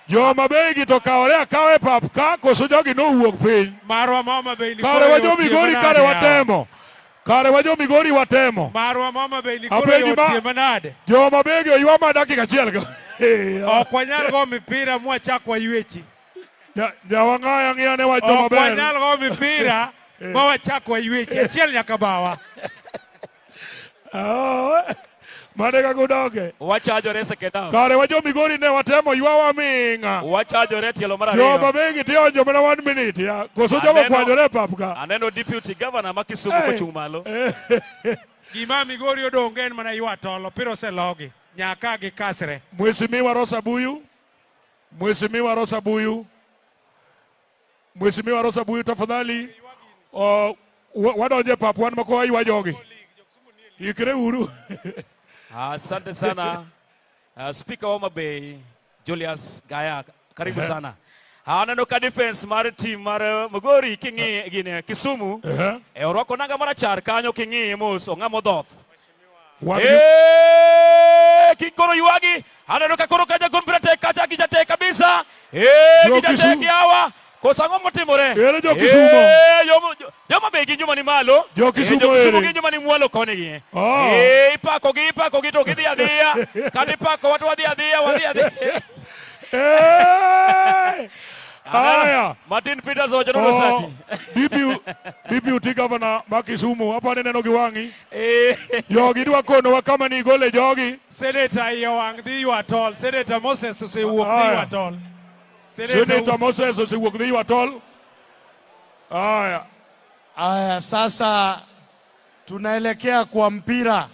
Jo Homa Bay gi to kawore akawa e pap ka koso jogi nowuok piny. Marwa ma Homa Bay ni Kare koro wa jo yotie Migori manade kare yawa. watemo. Kare wa jo Migori watemo. Marwa ma Homa Bay ni koro Apenji ma yotie manade. Jo Homa Bay gi oywa ma dakika achiel ka. Ok wanyal go mipira mwachak waywechi. Jawang'aya ng'iya ne wach Ok maber. wanyal go mipira ma wachak waywechi. Achiel nyaka bawa. Mane kaka udoke. Wachajore second half. Kare wa jo Migori ne watemo ywawa ming'a. Wachajore tielo mar Jo Homa ariyo. Bay gi tionjo mana 1 minute ya. Koso jogo kwanyore e pap ka. Aneno deputy governor ma Kisumu kochung' malo. Gima Migori odong' en mana ywa tol, opira oselogi. Nyaka gikasre. Mheshimiwa Rosa Buyu. Mheshimiwa Rosa Buyu. Mheshimiwa Rosa Buyu tafadhali. Wadonje pap wan mako ywa jogi. Ikre uru. Asante sana. Speaker wa Homa Bay Julius Gaya, karibu sana. Aneno ka defense mar team mar Migori king'i gine Kisumu. Orwako nanga marachar kanyo king'iye mos ong'amo dhoth. Kikoro ywagi. Aneno ka koro kaja mpira tek kacha gijatek kabisa. Gijatek yawa. Koso ang'o motimore? Ere jo Kisumu. Joma be gi joma ni malo. Jo Kisumu Jo Kisumu ere. gi joma ni mwalo koni gi. Ipako gi to gidhi adhiya. Kata ipako watu wadhi adhiya, wadhi adhiya. Aya. Martin Peters owacho ni Rosati. Deputy Governor ma Kisumu, hapa neno gi wang'i. Jogi dwa konowa kama ni gole jogi. Senator iye wang' dhi ywa tol. Senator Moses osewuok dhi ywa tol. Senator Moses osewuok dhi ywa tol. Aya. Aya, sasa tunaelekea kwa mpira.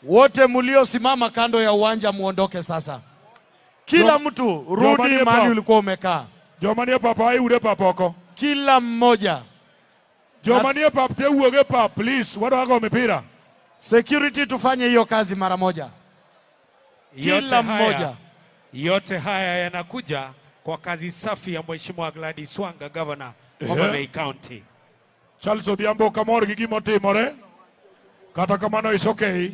Wote mliosimama kando ya uwanja muondoke sasa. Kila mtu rudi mahali ulikuwa umekaa. Joma nie pap ai ure pap oko. Kila mmoja. Joma nie pap te wuog e pap please, wadwa go mipira. Security tufanye hiyo kazi mara moja. Kila mmoja. Yote haya yanakuja kwa kazi safi ya Mheshimiwa Gladys Wanga, Governor Homa Bay County. Charles Odhiambo kamor gi gima otimore. Kata kamano is okay.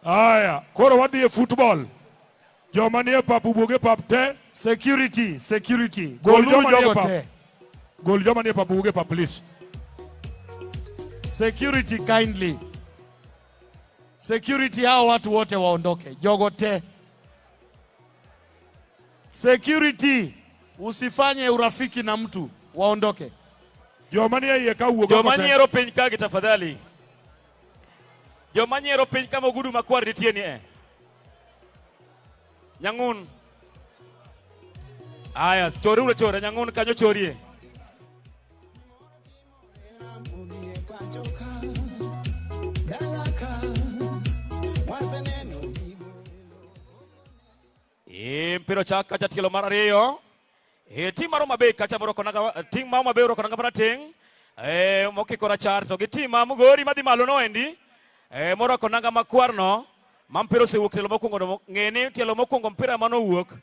Aya, koro wadhi e football. Joma nie pap wuog e pap te. Security, security. Gol Goluru joma nie jogo pap. te. Gol joma nie pap wuog e pap please. Security kindly. Security hao watu wote waondoke. Jogo te. Security, usifanye urafiki na mtu, waondoke. Joma nie iye ka wuog Joma oko te. nyiero piny ka gi tafadhali. Joma nyiero piny kama ogudu makwar nitie ni e. Nyang'un. Aya, chori uro chore, Nyang'un kanyo chorie. E mpira ochak kacha tielo mar ariyo. E tim mar Homa Bay kacha morwako nanga tim mar Homa Bay orwako nanga marateng'. E mokiko rachar to gi tim ma Migori madhi malo no endi. E morwako nanga makwar no. Ma mpira osewuok tielo mokwongo no ng'e ni tielo mokwongo mpira manowuok.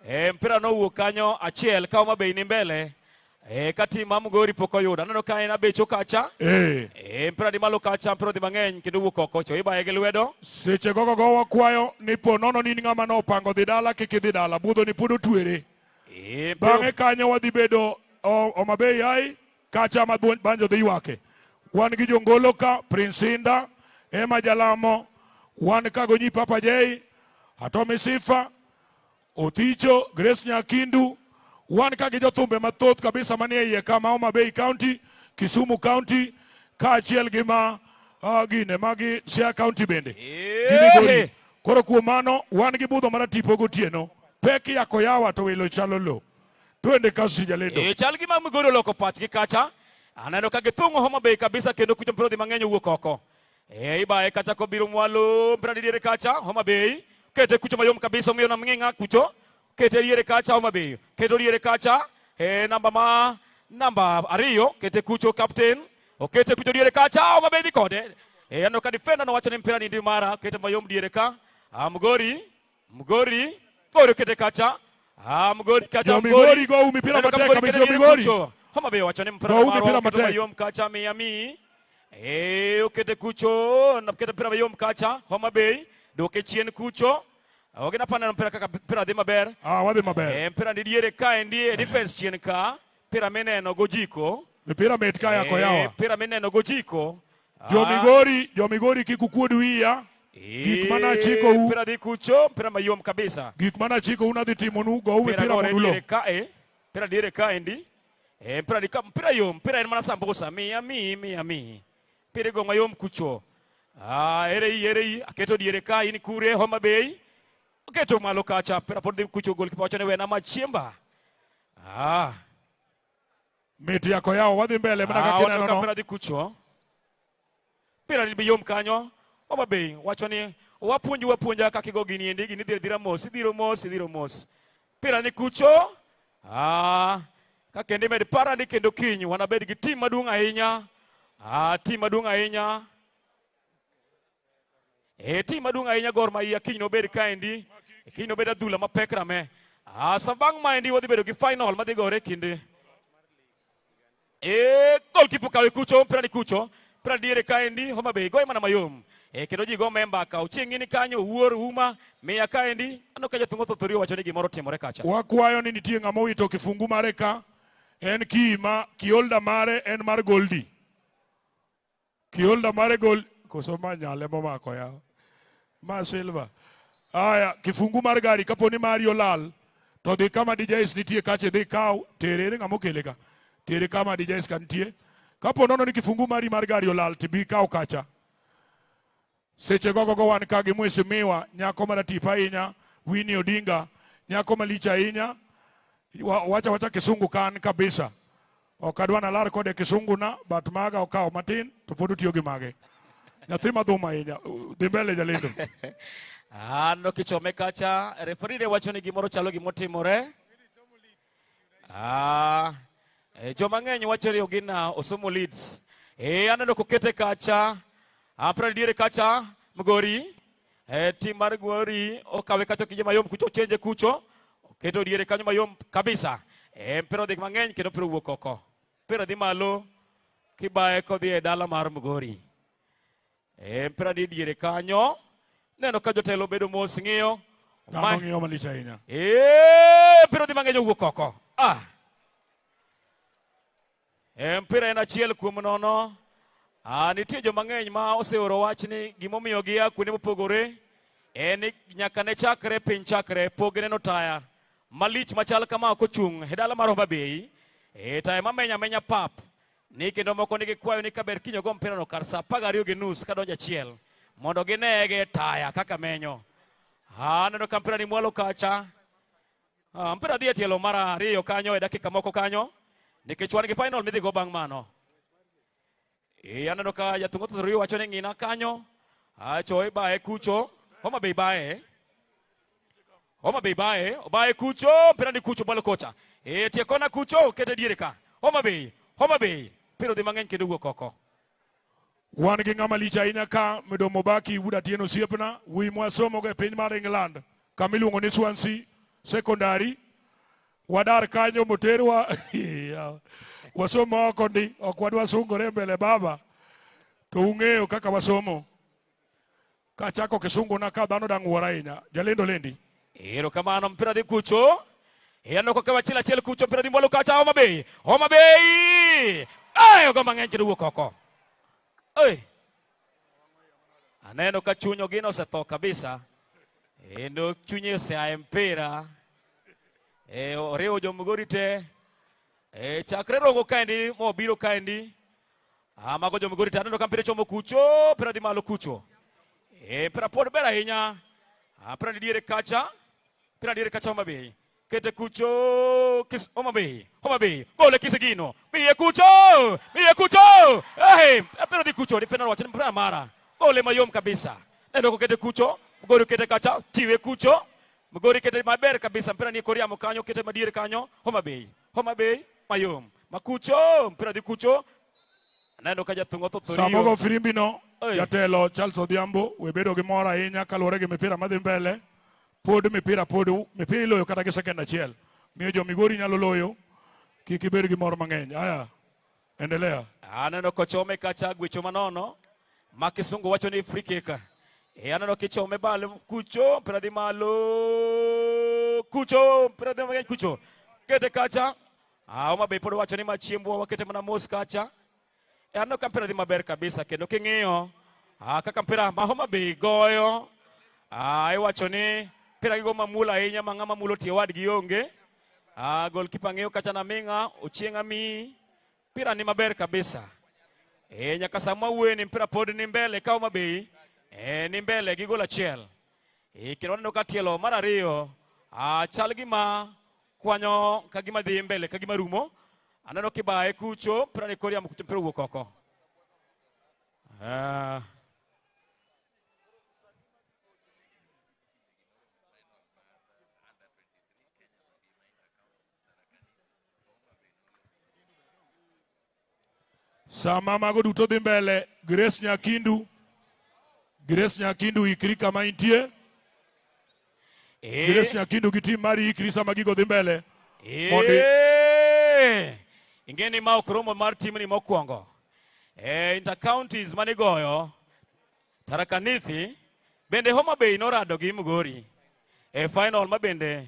E mpira nowuok kanyo achiel ka Homa Bay ni mbele. E ka tim ma Migori pok oyudo. Aneno ka en abecho kacha. E mpira ni malo kacha mpira odhi mang'eny kendo wuok oko. Cho ibaye gi lwedo. Seche gogo go wakwayo ni po nono ni in ng'ama nopango dhi dala kik idhi dala budho ni pod otwere. E mpira Bang'e kanyo wadhi bedo Homa Bay ai kacha ma banjo dhi ywake. Wan gi jongolo ka Prince Inda, Emma Jalamo, wan ka go nyi Papa J, Atomi Sifa, Othicho, Grace Nyakindu, wan ka gi jothumbe mathoth kabisa manie iye ka ma Homa Bay County, Kisumu County, kaachiel gi ma gine magi Siaya County bende. Gi Migori. Koro kuom mano wan gi budho maratipo gotieno. Pek yako yawa to welo chalo lo. Twende kasi jalendo. E chal gima Migori oloko pachgi kacha. Aneno ka githung'o Homa Bay kabisa kendo kucho mpira odhi mang'eny owuok oko. E ibaye kacha kobiro mwalo mpira ni diere kacha Homa Bay. Kete kucho mayom kabisa ong'eyo na mng'ing'a kucho. Kete diere kacha Homa Bay. Keto diere kacha e namba ma namba 2 kete kucho captain. Okete kucho diere kacha Homa Bay dhi kode. E aneno ka defender nowacho ni mpira ni ndi mara kete mayom diere ka. Mgori Mgori Mgori okete kacha. Mgori kacha Jo Migori go mipira Aneno ka matek Mgori kabisa kete jo diere Migori. kucho. Homa Bay wacho ni mpira Go marwa mipira oketo matek. mayom kacha Miami. E okete kucho na okete mpira mayom kacha Homa Bay duoke chien kucho. Ogena paneno mpira kaka mpira dhi maber. Wadhi maber. E mpira ni diere ka endi e defense chien ka. Mpira mineno gojiko. Mipira mit ka yako yawa. Mpira mineno gojiko. Jo Migori, jo Migori kik ukuod wiya. Gik mana achiko u. Mpira dhi kucho, mpira mayom kabisa. Gik mana achiko u nadhi timonu, go Mpira mipira gore mondo ulo. diere ka e. Mpira diere ka endi. E mpira di ka mpira yom, mpira en mana sambusa, miya mi miya mi. Mpira go mayom kucho. Ere i ere i aketo diere ka in kure Homa Bay. Oketo malo kacha, mpira pod dhi kucho goalkeeper wacho ni wena machiemba. Mit yako yawo wadhi mbele mana kaka ineno no. Mpira dhi kucho. Mpira ni yom kanyo. Homa Bay wacho ni wapuonju wapuonja kaka igo gini endi gini dhiro dhira mos, idhiro mos, idhiro mos. Mpira ni kucho. Ka kendo imed para ni kendo kiny wanabed gi tim maduong' ahinya. Tim maduong' ahinya. E tim maduong' ahinya Gor Mahia kiny nobed kaendi. Kiny nobed adhula mapek rame. Sa bang' maendi wadhi bedo gi final madhi gore kinde. E goalkeeper kawe kucho, mpira ni kucho. Mpira diere kaendi Homa Bay goye mana mayom. E kendo ji go memba ka ochieng' ni kanyo wuor uma miya kaendi. Aneno ka jathum othothori owacho ni gimoro timore kacha. Wakwayo ni nitie ng'ama owito kifungu mare ka. En kima kiolda mare en mar Goldi. Kiolda mare gol koso ma nyale momako ya. Ma silver. Aya, kifungu mar gari kapo ni mari olal to dhi kama DJs nitie kacha dhi kaw tere ere ng'ama okele ka. Tere kama DJs ka nitie. Kapo nono ni kifungu mari mar gari olal tibi kaw kacha. Seche gogo go wan ka gi mheshimiwa nyako maratipo ahinya Winnie Odinga, nyako malich ahinya. Wacha wacha kisungu kan kabisa. Ok adwa nalar kode kisungu na but maga okawo matin to pod otiyo gi mage. Nyathi madhum ahinya. Dhi mbele jalendo. Ano kichome kacha, referee ne wacho ni gimoro chalo gimotimore. Joma ng'eny wacho ni Ogina osomo Leeds. Aneno kokete kacha. Mpira diere kacha Migori. Tim mar Migori okawe kacha kije mayom kucho chenje kucho. Oketo diere kanyo mayom kabisa. Mpira odhi mang'eny kendo mpira owuok oko. Mpira dhi malo kibaye kodhi e dala mar Migori. Mpira dhi diere kanyo. Neno ka jotelo bedo mos ng'iyo. Dhano ng'iyo malich ahinya. Mpira dhi mang'eny owuok oko. Mpira en achiel kuom nono. Nitie joma ng'eny ma oseoro wach ni gimomiyo gia kuonde mopogore en ni nyaka ne chakre piny chakre pok gineno taya malich machal kama ok ochung' e dala mar Homa Bay. Taya mamenya amenya pap ni kendo moko nigi kwayo ni kaber kiny ogo mpira no kar sa 12:30 kadonjo achiel mondo ginege taya kaka menyo. Aneno ka mpira ni mwalo kacha. Mpira dhi e tielo mar 2 kanyo e dakika moko kanyo nikech wan gi final midhi go bang' mano. Aneno ka jathum othothori wacho ni ng'ina kanyo. Cho ibaye kucho. Homa Bay baye. Homa Bay baye, obaye kucho, mpira ni kucho balo kocha. E tie kona kucho, kete diere ka. Homa Bay, Homa Bay, mpira odhi mang'eny kendo wuok oko. Wan gi ng'ama lich ahinya ka Midomo Baki wuod Atieno osiepna, wuoyi mwasomogo e piny mar England kama iluongo ni Swansea Secondary. Wadar kanyo moterwa wasomo oko ndi, ok wadwa sungore mbele baba, to ung'eyo kaka wasomo. Kachako kisunguna ka dhano dang' wuor ahinya. Jalendo lendi. Erokamano, mpira dhi kucho. E aneno kokaw achiel achiel kucho, mpira dhi mwalo kacha Homa Bay. Homa Bay! Ai, ogo mang'eny kendo wuok oko. Oi. Aneno ka chuny Ogina osetho kabisa. Kendo chunye osea e mpira. E, oriwo jo Migori te. E, chakre rogo kaendi mobiro kaendi. Ah, mago jo Migori te. Aneno ka mpira chomo kucho, mpira dhi malo kucho. E, mpira pod ber ahinya. Ah, mpira ni diere kacha. Mpira diere kacha Homa Bay. Kete kucho kis Homa Bay. Homa Bay. Gole kisigino. Miye kucho. Miye kucho. Eh, mpira dhi kucho. Defender wacho ni mpira mara. Gole mayom kabisa. Neno kokete kucho. Migori kete kacha. Tiwe kucho. Migori kete maber kabisa. Mpira ni kor yamo kanyo. Kete madiere kanyo. Homa Bay. Homa Bay mayom. Makucho. Mpira dhi kucho. Aneno ka jathum otho Sama ogo firimbi no, Oi. jatelo Charles Odhiambo we bedo gi mor ahinya kaluwore gi mipira madhi mbele. Pod mipira pod mipira iloyo kata gi second achiel. Miyo jo Migori nyalo loyo. Kik ibed gi mor mang'eny. Aya, endelea. Aneno kochome kacha gwecho manono ma kisungu wacho ni free kick. E aneno kichome balo kucho mpira dhi malo kucho mpira dhi mang'eny kucho kete kacha. Ah, Homa Bay pod wacho ni ma chiembwa wakete mana mos kacha. E aneno ka mpira dhi maber kabisa kendo king'iyo kaka mpira ma Homa Bay goyo iwacho ni mpira gigo mamuol ahinya ma ng'ama mulo tie wadgi onge. Goalkeeper ng'iyo kacha naming'a Ochieng' ami mpira ni maber kabisa. E, nyaka sama wuoye ni mpira pod ni mbele ka Homa Bay ni mbele gi gol achiel. E, kendo waneno ka tielo mar ariyo chal gima kwanyo ka gima dhi mbele ka gima rumo. Aneno kibaye kucho mpira ni kor yamo kucho mpira owuok oko. Sama mago duto dhi mbele, Grace Nyakindu, Grace Nyakindu ikri kama intie. Grace Nyakindu gi tim mari ikri sama gigo dhi mbele. Mondi Ing'e ni ma ok romo mar timni mokwongo. E, inter-counties manigoyo Tharaka Nithi bende Homa Bay norado gi Migori e final ma bende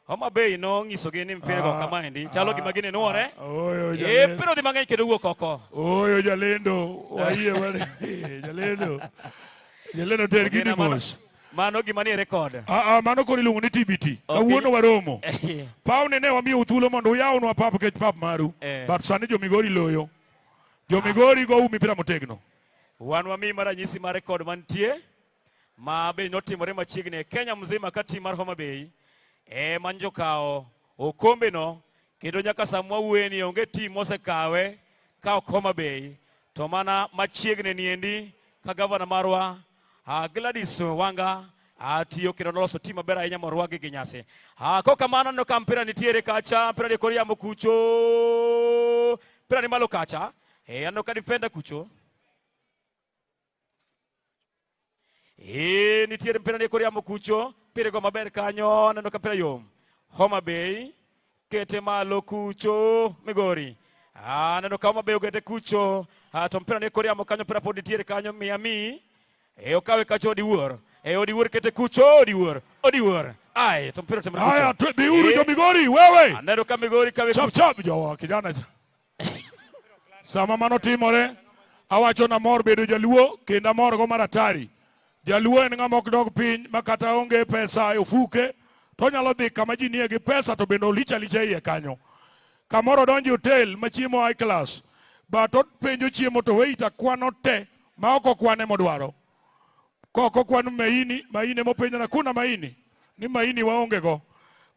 Homa Bay nong'isogi ni mpira go kamaendi chalo gima gini nuore. Oyo E, jalendo. mpira odhi mang'eny kendo wuok oko. Oyo jalendo, wayie wale. Jalendo. Jalendo ter gini Ogina, mano- mos. Mano gima nie record. Ah, ah, mano koro iluongo ni TBT. Ok. Kawuono waromo. Pawni ne wamiyo thuolo mondo uyawnwa pap nikech pap maru. Eh. But sani jo Migori loyo. Jo Migori go mipira motegno. Wan wamiyi mar ranyisi mar record mantie ma be notimore machiegni e Kenya mzima ka tim mar Homa Bay ema njokawo okombe no kendo nyaka sama wawuoye ni onge tim mosekawe ka ok Homa Bay to mana machiegni niendi ka gavana marwa Gladys Wanga tiyo kendo noloso tim maber ahinya morwaki gi nyasi. Kokamano aneno ka mpira nitiere kacha, mpira ni kor yamo kucho, mpira ni malo kacha. E, aneno ka defender kucho. E, nitiere mpira ni kor yamo kucho, mpira go maber kanyo, aneno ka mpira yom. Homa Bay kete malo kucho Migori. Aneno ka Homa Bay okete kucho, to mpira ni kor yamo kanyo, mpira pod nitiere kanyo Miami. E, okawe kacho Odiwuor. E, Odiwuor kete kucho, Odiwuor. Odiwuor. Ai, to mpira otimore Haya, kucho. dhiuru E, jo Migori, wewe. Aneno ka Migori kawe Chap chap jowa kijana. Sama mano timore, awacho namor bedo jaluo kendo amor go maratari. Jaluo en ng'ama ok dog piny ma kata onge pesa e ofuke to onyalo dhi kama ji nie gi pesa to bende olich alicha iye kanyo. Kamoro odonjo e hotel ma chiemo high class, but openjo chiemo to waiter kwano te ma ok okwane modwaro. Kok okwan maini, maini mopenjo na kuna maini, ni maini waonge go.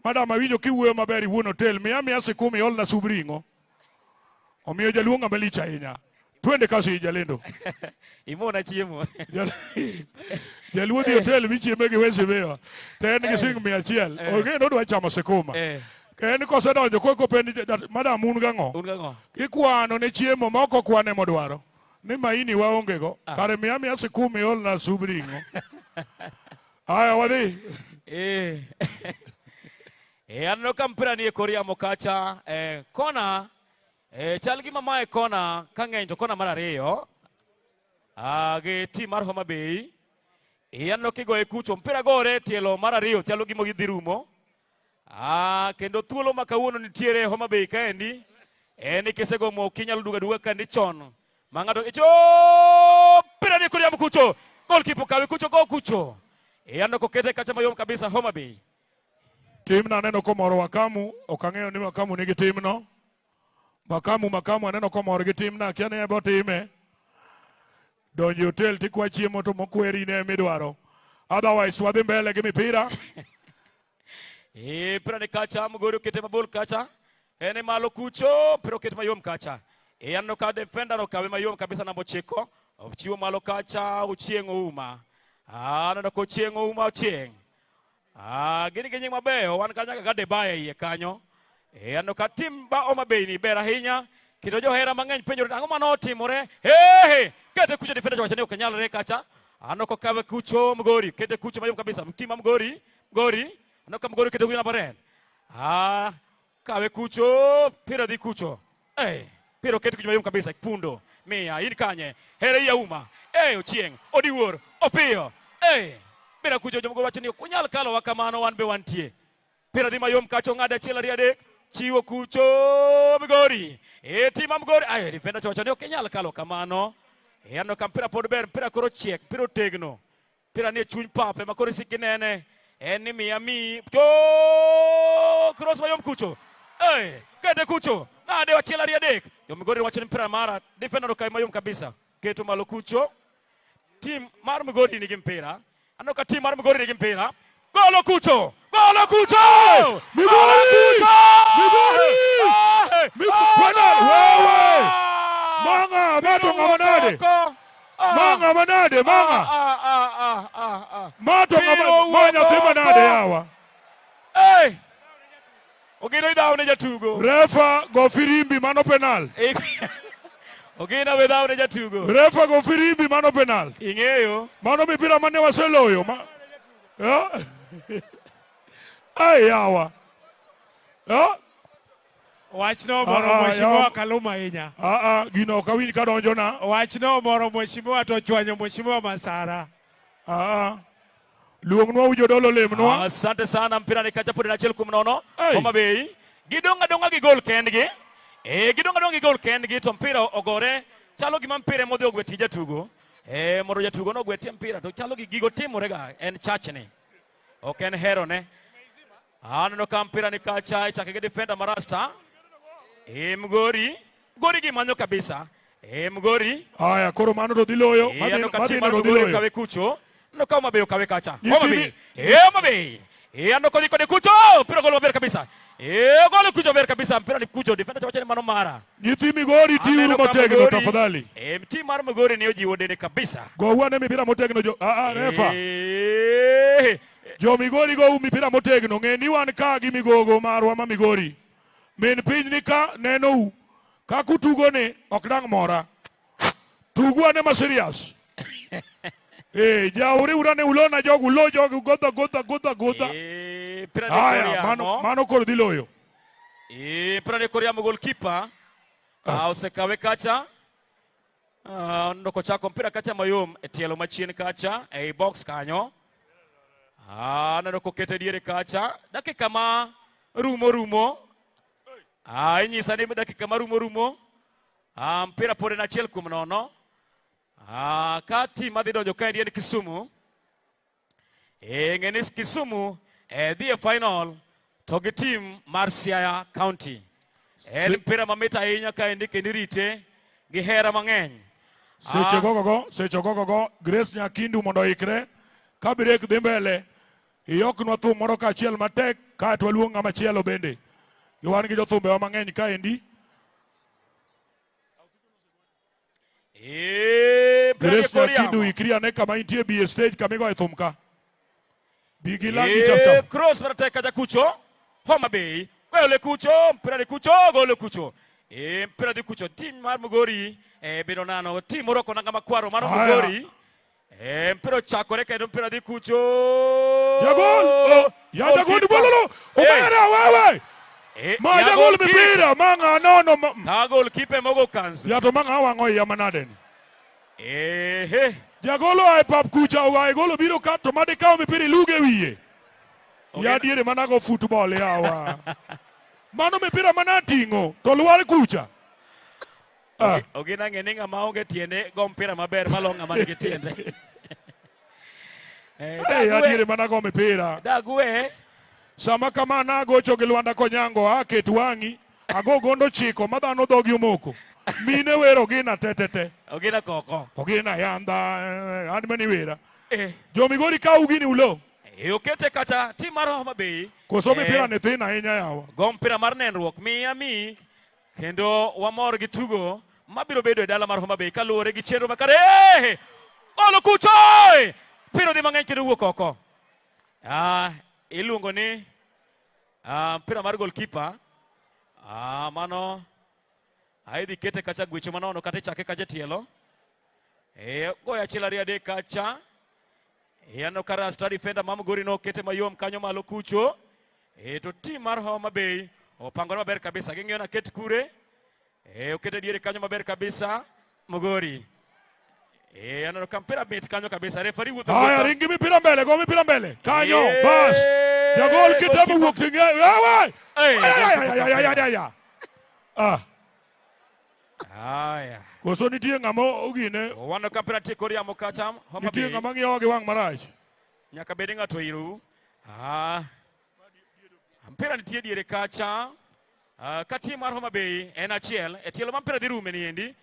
Madam awinjo kiwuoyo maber iwuon hotel, miya miya sikumi iolna sub ring'o. Omiyo jaluo ng'ama lich ahinya. Twende kasi jalendo. Imona chiemo. Jaluo dhi hotel michieme gi wesi miwa. To en gi siling 100. Ogeno odwa chamo sikuma. En kosedonjo koko penj madam un gang'o? Un gang'o? Ikwano ne chiemo ma ok okwane modwaro. Ni maini waonge go. Kare miya miya sikuma iolna sub ring'o. Aya wadhi. Aneno ka mpira ni e kor yamo kacha. Kona chal gima mae kona ka ng'eny to kona mar ariyo. Gi tim mar Homa Bay. Aneno kigoye kucho mpira gore tielo mar ariyo chalo gima gidhi rumo. Kendo thuolo ma kawuono nitiere Homa Bay kaendi. En kisego mo kinyalo duga duga kandi chon. Ma ng'ato icho mpira ni kor yamo kucho. Goalkeeper kawe kucho go kucho. Aneno kokete kacha mayom kabisa Homa Bay. Timno aneno komoro Wakamu, ok ang'eyo ni Wakamu nigi timno. Makamu aneno komor gi timno, akia ni ebo time. Donjo e hotel tikwa chiemo to mokweri ne midwaro. Otherwise wadhi mbele gi mipira. Mpira ni kacha, Mgori okete mabor kacha. En malo kucho, mpira okete mayom kacha. Aneno ka defender okawe mayom kabisa namba 9. Ochiwo malo kacha, Ochieng' Ouma. Aneno ka Ochieng' Ouma Ochieng'. Gin gi nying mabeyo, wan kanyo kaka Debaya iye kanyo. Aneno ka tim ba Homa Bay ni ber ahinya. Kendo johera mang'eny penjore ang'o mane otimore. Kete kucho defender wacho ni ok nyalre kacha. Aneno ka okawe kucho Mgori, kete kucho mayom kabisa. Tim Mgori, Mgori. Aneno ka Mgori kete kucho namba 4. Kawe kucho, pira dhi kucho. Pira okete kucho mayom kabisa, Pundo. Miya, in kanye. Here iya uma. Ochieng', Odiwuor, Opiyo. Pira kucho jomgo wacho ni ok unyal kalo wa kamano wan be wantie. Pira dhi mayom kacho ng'ado 1 2 3 chiwo kucho Migori. Tima Migori. Ay, defender wacho ni ok inyal kalo kamano. Aneno ka mpira pod ber, mpira koro chiek, mpira otegno. Mpira ni e chuny pap ema koro isik inene. En ni miya mi. To cross mayom kucho. Kete kucho. Ng'ade 1 2 3. Jo Migori wacho ni mpira mara. Defender okawe mayom kabisa. Keto malo kucho. Tim mar Migori nigi mpira. Aneno ka tim mar Migori nigi mpira. Golo kucho! Golo kucho! Migori! Migori! Migori! Wewe! Manga, mato ng'ama nade? Manga manade, manga. Mato ng'ama ma nyathi manade yawa. Ogino idhawo ne jatugo. Refa go firimbi mano penal. Ogino be dhawo ne jatugo. Refa go firimbi mano penal. Ing'eyo. Mano mipira mane waseloyo. Ai yawa. Wachno moro mheshimiwa Kaluma ahinya. Gino ok awinj kadonjo na. Wachno moro mheshimiwa to chwanyo mheshimiwa Masara. Luongnwa ujodolo lemnwa. Asante sana mpira ni kacha pod en 1-0. Homa Bay. Gidong' adong'a gi gol kendgi. Gidong' adong'a gi gol kendgi to mpira ogore. Chalo gima mpira emodhi ogwe tij jatugo. Mondo jatugo no ogwe tie mpira to chalo gi gigo timore ga en chachni. Ok en herone. Aneno ka mpira ni kacha ichake gi defender marasta. Mgori. Mgori gimanyo kabisa. Mgori. Aya koro mano to dhi loyo. Aneno ka Madhi tim mar no dhi Migori loyo. okawe kucho. Aneno ka Homa Bay okawe kacha. Nyithindi- Homa Bay. Homa Bay. Aneno kodhi kode kucho. Mpira golo maber kabisa. Golo kucho maber kabisa. Mpira ni kucho. Defender wacho ni mano mara. Nyithi Migori tiuru Aneno ka motegno Migori- tafadhali. Tim mar Migori ni ojiwo dende kabisa. Go ane mipira motegno jo refa. Jo Migori go mipira motegno. Ng'e ni wan ka gi migogo marwa ma Migori. Min piny ni ka nenou. Kaka utugo ni ok dang' mora. Tugu ane ma serious. Jauri urane ulona jogo ulo jogo godha godha godha godha. Mpira ni Aya, kor yamo. mano koro dhi loyo. Mpira ni kor yamo goalkeeper. Osekawe kacha. Ndoko chako mpira kacha mayom e tielo machien kacha ei box kanyo. Aneno kokete diere kacha. Dakika ma rumo rumo. Inyisa ni dakika ma rumo rumo. Mpira pod en 1-0. Ka tim madhi donjo kaendi en Kisumu. Ng'e ni Kisumu dhi e final to gi tim mar Siaya County. En mpira mamit ahinya kaendi kendo irite gi hera mang'eny. Seche gogogo, seche gogogo, Grace Nyakindu mondo oikre. Ka break dhi mbele, iyoknwa thum moro kaachiel matek, kaeto waluong ng'ama chielo bende. Wan gi jothumbewa mang'eny kaendi. Eh, mpira ni Grace kor Nyakindu yamo. ikri ane kama intie bi e stage kama igoye thum ka. Bi gi langi Eh, chap chap. Cross matek kacha kucho. Homa Bay. Gole kucho, mpira ni kucho, gole kucho. Eh, mpira dhi kucho. Tim mar Migori bedo nano. Tim morwako nanga makwaro mar Haya. Migori. Mpira ochakore kendo mpira dhi kucho. Jagol! Oh, ya jagol Goalkeeper. bololo! Omera wewe! Ma Ya jagol goalkeeper. mipira ma ng'a nono ma. Ka goalkeeper mogo kanzu. Ya to ma ng'a wang'o iya manade ni. Ehe. Jagol oa e pap kucha oa e gol obiro ka to made kawo mipira iluge wiye. Ogena- Ya diere manago football yawa. Mano mipira mana ting'o to lwar kucha. Ah. Ogina ng'e ni ng'ama onge tiende go mpira maber malo ng'ama nigi tiende. Eh, ya diere manago mipira. Dagwe. Sama kama nagocho gi Lwanda Konyango aket wang'i ago gondo chiko ma dhano dhogi omoko. Mine wero gina te te te. Ogina koko. Ogina yanda an mani wera. Jo Migori kaw gini ulo. Okete kata tim mar Homa Bay. Koso mipira ni thin ahinya yawa. Go mpira mar nenruok miya mi kendo wamor gi tugo mabiro bedo e dala mar Homa Bay kaluwore gi chenro makare. Golo kucho! Mpira odhi mang'eny kendo wuok oko. Iluongo ni mpira mar goalkeeper. Mano aidhi kete kacha gwecho manono kata ichake kacha tielo. Goyo achiel ariyo adek kacha. Aneno ka Rasta defender ma Migori no kete mayom kanyo malo kucho. To tim mar Homa Bay opangore maber kabisa. Ging'iyo na ket kure. Okete diere kanyo maber kabisa. Migori. Aneno ka mpira mit kanyo kabisa. Referee wuotho Haya wuotha. ringi mipira mbele go mipira mbele. Kanyo bas. Jagol kitemo wuok ting'e. Wewe! Eh, Ay ay ay ay ay ay ay. Ah, Haya. koso nitie ng'ama ogine, Waneno ka mpira nitie kor yamo kacha. Homa nitie Bay. ng'ama ng'iyowa gi wang' marach. Nyaka bed ni ng'ato iru. Mpira nitie diere kacha. Ka tim mar Homa Bay en achiel e tielo ma mpira dhi rume ni endi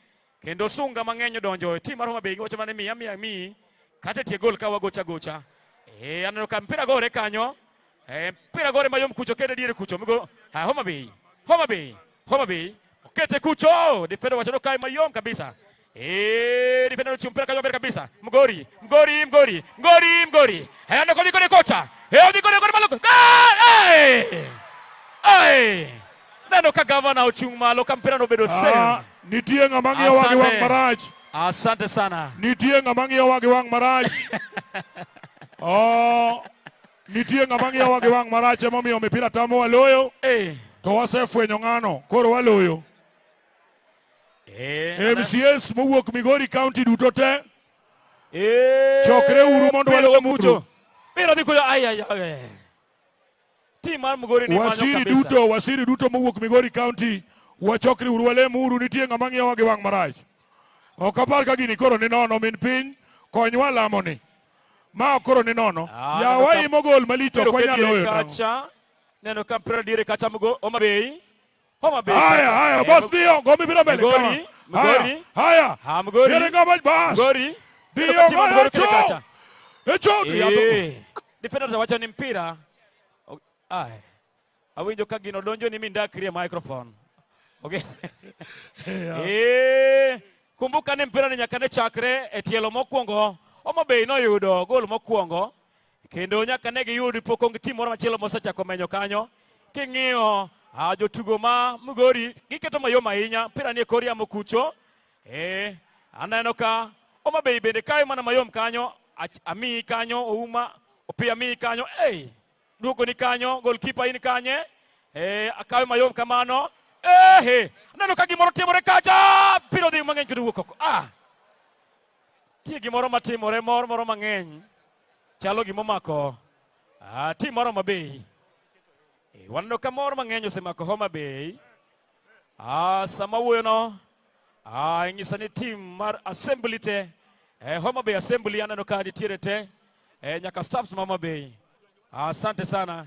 kendo sunga mang'eny odonjo e tim mar Homa Bay giwacho mana ni miya miya miyi kata tie gol ka wagocha gocha. Aneno ka mpira gore kanyo. Mpira gore mayom kucho kede diere kucho migo Homa Bay. Homa Bay. Homa Bay. Okete kucho. Defender wacho kae mayom kabisa. Defender ochiwo mpira kanyo maber kabisa. Mgori, Mgori, Mgori, Mgori, Mgori. Aneno kodhi kode kocha. Odhi kode kode malo. Gol! Neno ka gavana ochung' malo ka mpira no obedo save. Nitie ng'ama ng'iyowa gi wang' Asante. marach. Asante sana. Nitie ng'ama ng'iyowa gi wang' marach. Oh, nitie ng'ama ng'iyowa gi wang' marach emomiyo mipira tamowa loyo. To wasefwenyo ng'ano, koro waloyo. MCAs mowuok Migori County duto te, chokre uru mondo mpira walem kucho. uru. Mpira dhi kucho. Ai ai ai. Tim mar Migori ni manyo Wasiri kabisa. duto, wasiri duto mowuok Migori County, wachokre uru walem uru, nitie ng'ama ng'iyowa gi wang' marach. Ok apar ka gini koro ni nono min piny, konywa lamo ni. Ma koro ni nono. Yawa neno ka- imo gol malich ok Mpira wanyal oket diere loyo. kacha. Neno ka mpira diere kacha Mgo Homa Bay. Homa Bay. Haya, kacha. haya, bas dhiyo, go mipira mbele. Migori, kama. Haya, Migori. haya. Ha Migori. Diere ng'ama bas. Migori. Dhiyo, Neno ka tim mar Migori echo. kete kacha. Echo. Defender wacho ni mpira. Ai. Awinjo ka gino donjo ni mindakri e microphone. Okay. Kumbuka ni mpira ni nyaka ne chakre e tielo mokwongo. Homa Bay noyudo gol mokwongo kendo nyaka ne giyud pok onge tim moro machielo mosechako menyo kanyo. King'iyo jotugo ma Migori giketo mayom ahinya, mpira ni e kor yamo kucho. Aneno ka Homa Bay bende kayo mana mayom kanyo, amiyi kanyo, Ouma, Opiyo amiyi kanyo. Duogo ni kanyo, goalkeeper in kanye. Akawe mayom kamano. Aneno ka gimoro timore kacha, mpira odhi mang'eny kendo wuok oko. Nitie gimoro matimore, mor moro mang'eny. Chalo gimomako tim mar Homa Bay. Waneno ka mor mang'eny osemako Homa Bay. Sama wuoyono, ing'isa ni tim mar Assembly te, Homa Bay Assembly aneno ka nitiere te, nyaka staffs ma Homa Bay. Asante sana.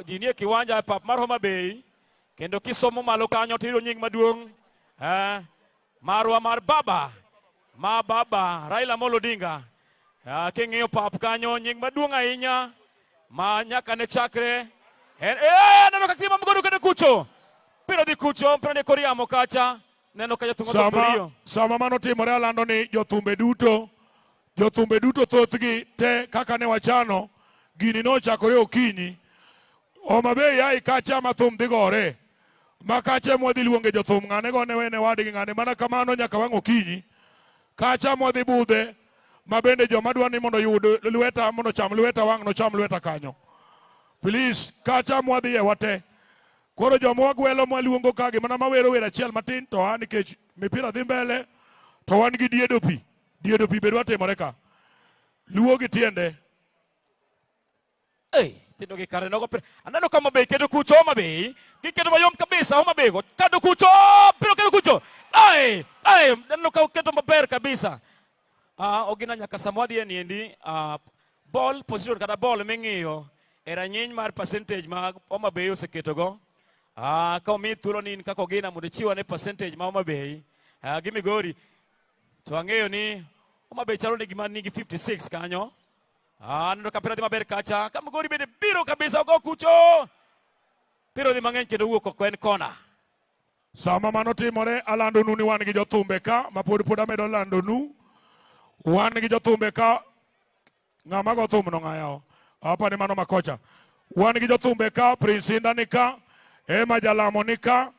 Ji nie kiwanja e pap mar Homa Bay, kendo kisomo malo kanyo tiyudo nying maduong' marwa mar baba, ma baba Raila Amolo Odinga. King'iyo pap kanyo nying maduong' ahinya ma nyaka ne chakre en aneno ka tim mar Migori kende kucho. Mpira dhi kucho, mpira ni kor yamo kacha. Neno ka jothum Sama, sama mano timore alando ni jothumbe duto thothgi te kaka ne wachano gini nochakore okinyi. Homa Bay ai kacha ma thum dhi gore. Ma kacha mwadhi luonge jothum ng'ane gone wene wadgi ng'ane mana kamano nyaka wang' okinyi. Kacha mwadhi budhe ma bende joma dwa ni mondo oyud lweta mondo cham lweta wang' nocham lweta kanyo. Please kacha mwadhiye wate. Koro joma wagwelo mwaluongo kagi mana mawero wer achiel matin to a nikech mipira dhi mbele to wan gi diedo pi. Diedo pi be dwa timore ka. Luo gi tiende. Ei, tindo gi kare nogo pira. Aneno ka Homa Bay keto kucho. Homa Bay giketo mayom kabisa. Homa Bay go kado kucho, piro keto kucho. Ai, ai, aneno ka oketo maber kabisa. Ah, Ogina nyaka sama wadhi e niendi, ball position kata ball ming'iyo e rang'iny mar percentage ma Homa Bay oseketogo. Ka omi thuolo ni in kaka Ogina mondo ichiw ane percentage ma Homa Bay gi Migori, to ang'eyo ni Homa Bay chalo ni gima nigi 56 kanyo. Aneno ka pira dhi maber kacha. Ka Migori bende biro kabisa ogo kucho. Pira dhi mang'eny kendo wuok oko en kona. Sama mano timore alandonu ni wan gi jothumbe ka ma pod amedo landonu. Wan gi jothumbe ka. Ng'ama go thum no ng'ayawo. Apa ni mano makocha. Wan gi jothumbe ka, Prince Inda ni ka, Emma Jalamo ni ka,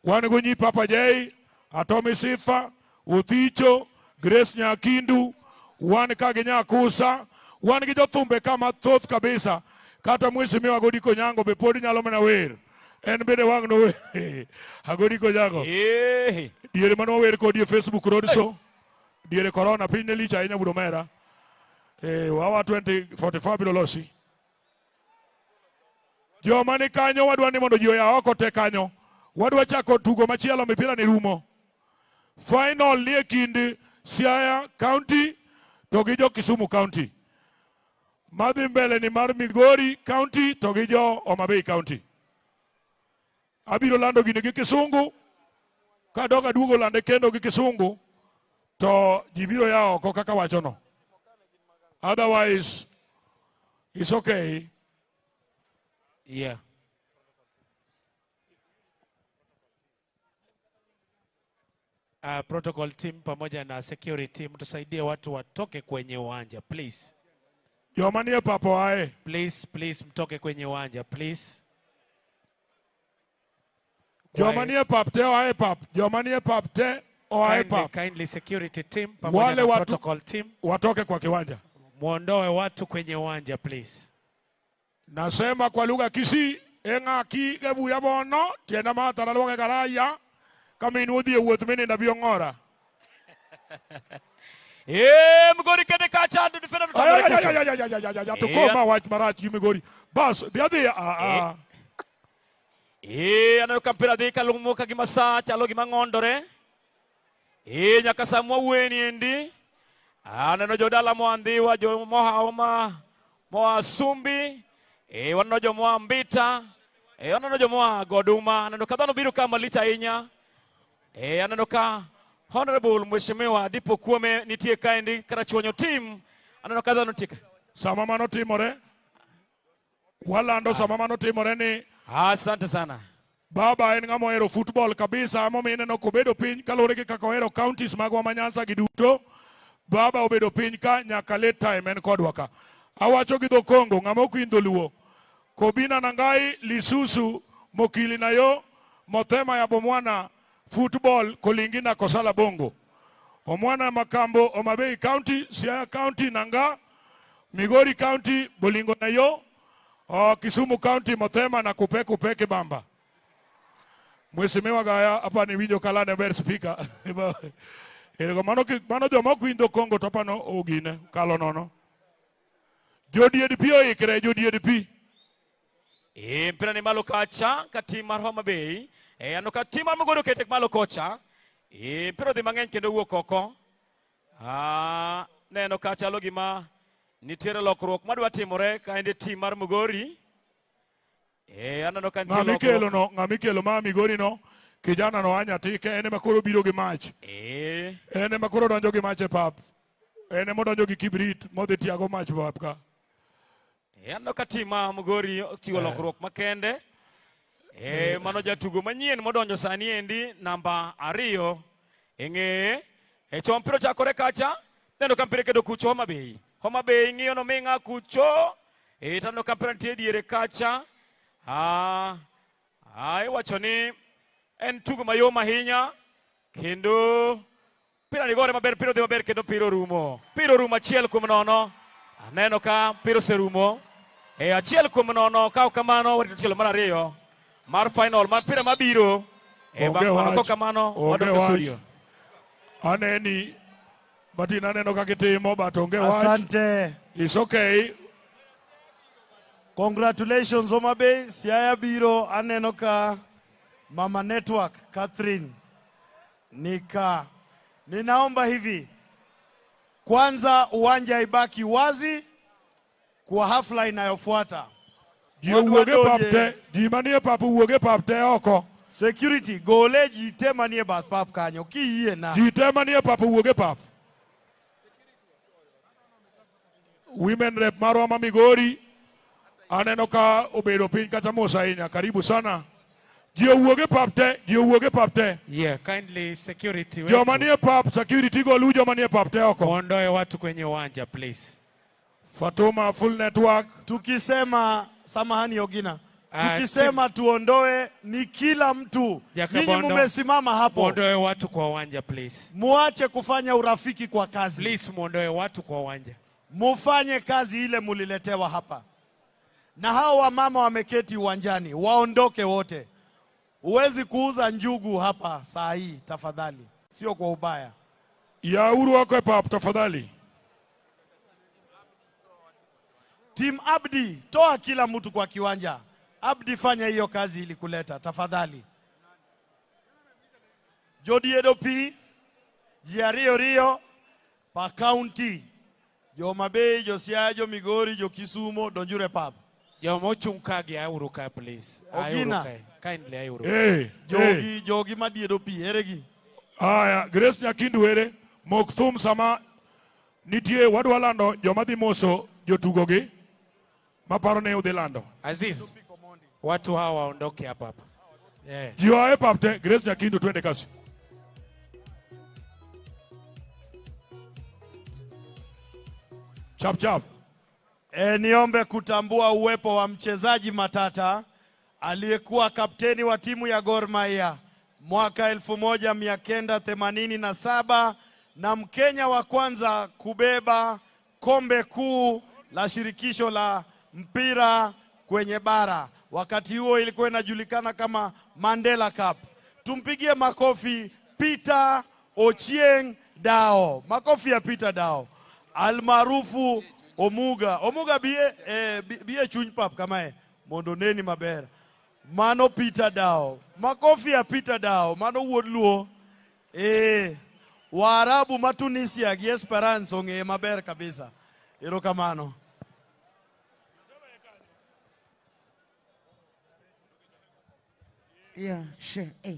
wan go nyi Papa J, Atomi Sifa, Uthicho, Grace Nyakindu, wan ka gi Nyakusa, wan gi jothumbe ka mathoth kabisa. Kata Mheshimiwa Agodi Konyango be pod nyalo mana wer. En bende wang' no wer. Agodi Konyango. Diere mane wawer kodi e Facebook Road Show. Diere corona piny ne lich ahinya budo mera. Wawa 2045 biro losi. Joma ni kanyo wadwa ni mondo ji oya oko te kanyo. Wadwa chako tugo machielo mipira ni rumo. Final ni e kind Siaya County to gi jo Kisumu County. Madhi mbele ni mar Migori County to gi jo Homa Bay County. Abiro lando gini gi Kisungu. Kadok aduogo lande kendo gi Kisungu to ji biro ya oko kaka wachono. Otherwise, it's okay. Yeah. Protocol team pamoja na security team, tusaidie watu watoke kwenye uwanja, please. Joma nie pap oae. Please, please, mtoke kwenye uwanja, please. Joma nie pap te oae pap. Joma nie pap te oae Kindly, pap. kindly, security team pamoja Wale na watu protocol team watoke kwa kiwanja. Muondoe watu kwenye uwanja, please. Nasema kwa lugha Kisii, eng'aki gebuya bono tienda matara lwoke karaya kaminu odhi e wuoth minindo bi ong'ora. Migori kende kacha defender. Ay, ay, ay, ay, ay, ay, ay, ay, ay, to koma wach marach gi Migori. Bas, dhi adhiya. Ah, ah. Aneno ka mpira dhi kalumo ka gima sa chalo gima ng'ondore. Nyaka sa mwawuoye endi. Aneno jodala moa Ndhiwa, jo moa Homa, moa Sumbi, waneno jomoa Mbita, waneno jomoa Goduma. Aneno ka dhano biro ka malich ahinya. Aneno ka Honorable Mheshimiwa Dipo Kuome nitie kaendi karachuonyo team. Aneno ka dhano nitie ka. Sama mano timore, walando sama mano timore ni Asante sana. Baba en ng'ama ohero football kabisa, emomiyo ineno kobedo piny kaluwore gi kaka ohero counties magwa ma Nyanza gi duto. Baba obedo piny ka nyaka late time en kodwa ka. Awacho gi dho Kongo, ng'ama ok winj dholuo. Kobina nangai lisusu mokili na yo mothema ya bomwana football kolingi na kosala bongo. Omwana Makambo, Homa Bay County, Siaya County nanga, Migori County bolingo na yo, Kisumu County mothema na kupe kupe kibamba. Mheshimiwa Gaya hapa ni winjo kalane ber speaker. Ergo mano mano joma ok winjo Kongo to pano ogine kalo nono. Jodied pi oikre, jodied pi. Mpira ni malo kacha ka tim mar Homa Bay. Aneno ka tim mar Migori okete malo kocha. Mpira odhi mang'eny kendo wuok oko. Neno ka chalo gima nitiere lokruok madwa timore ka endi tim mar Migori. Aneno ka nitie Ng'ama ikelo lokruok. no, ng'ama ikelo ma Migori no, kijana no anya tike, en ema koro biro gi mach. En ema koro donjo gi mach e pap. En ema odonjo gi kibrit modhi tiago mach e pap ka. Aneno ka tim mar Migori ochiwo lokruok makende. Mano jatugo manyien modonjo sani endi namba 2 eng'eye. Chon mpira ochakore kacha. Neno ka mpira kedo kucho Homa Bay. Homa Bay ng'iyo no ming'a kucho. Taneno ka mpira nitie diere kacha. Iwacho ni en tugo mayom ahinya kendo mpira ni gore maber, mpira odhi maber kendo mpira orumo. Mpira orumo 1-0. Aneno ka mpira oserumo. 1-0 ka ok kamano warito tielo mar 2 mar final mar mpira mabiro. Bang' mano kok kamano wadok e studio. Aneni Martin, aneno kaka itimo but onge wach. Asante. It's okay. Congratulations Homa Bay. Siaya biro aneno ka Mama Network Catherine nika. Ninaomba hivi. Kwanza uwanja ibaki wazi kwa hafla inayofuata. Ji owuog e pap te, ji manie pap owuog e pap te oko. Security gole ji te manie bath pap kanyo kiyie na. Ji te manie pap owuog e pap. Women rep marwa ma Migori aneno ka obedo piny kata mos ahinya. Karibu sana. Ji owuog e pap te, ji owuog e pap te. Yeah, kindly security. Joma nie pap, security golu joma nie pap te oko. Muondoe watu kwenye uwanja please. Fatuma full network. Tukisema samahani Ogina. Tukisema tuondoe ni kila mtu. Nyinyi mumesimama hapo. Muondoe watu kwa uwanja please. Muache kufanya urafiki kwa kazi. Please muondoe watu kwa uwanja. Mufanye kazi ile muliletewa hapa. Na hao wamama wameketi uwanjani, waondoke wote. Huwezi kuuza njugu hapa saa hii tafadhali. Sio kwa ubaya. Ya uru wako pap tafadhali. Team Abdi, toa kila mtu kwa kiwanja. Abdi, fanya hiyo kazi ili kuleta tafadhali. Jodi Edopi, Jiario Rio, pa county. Jo Mabei, Jo Siaya, Jo Migori, Jo Kisumo, donjure pap. Jo mochung kagi auru ka please. Ogina. Kindly auru. Hey, jogi, jogi madiedo pi, eregi. Aya, Grace Nyakindu ere, mok thum sama nitie wadwa lando joma dhi moso jotugogi maparo ne udhi lando. Aziz, watu hawa waondoke hapa hapa. Yeah. Ji oa e pap te, Grace Nyakindu twende kasi. Chap chap. Niombe kutambua uwepo wa mchezaji matata aliyekuwa kapteni wa timu ya Gor Mahia mwaka 1987 na Mkenya wa kwanza kubeba kombe kuu la shirikisho la mpira kwenye bara. Wakati huo ilikuwa inajulikana kama Mandela Cup. Tumpigie makofi Peter Ochieng Dao. Makofi ya Peter Dao. Almaarufu Omuga. Omuga bie bie chuny pap kamae. Mondo neni maber. Mano Peter Dao. Makofi ya Peter Dao. Mano wuod Luo. Waarabu ma Tunisia gi Esperance ong'eye maber kabisa. Erokamano. Yeah, sure. Hey.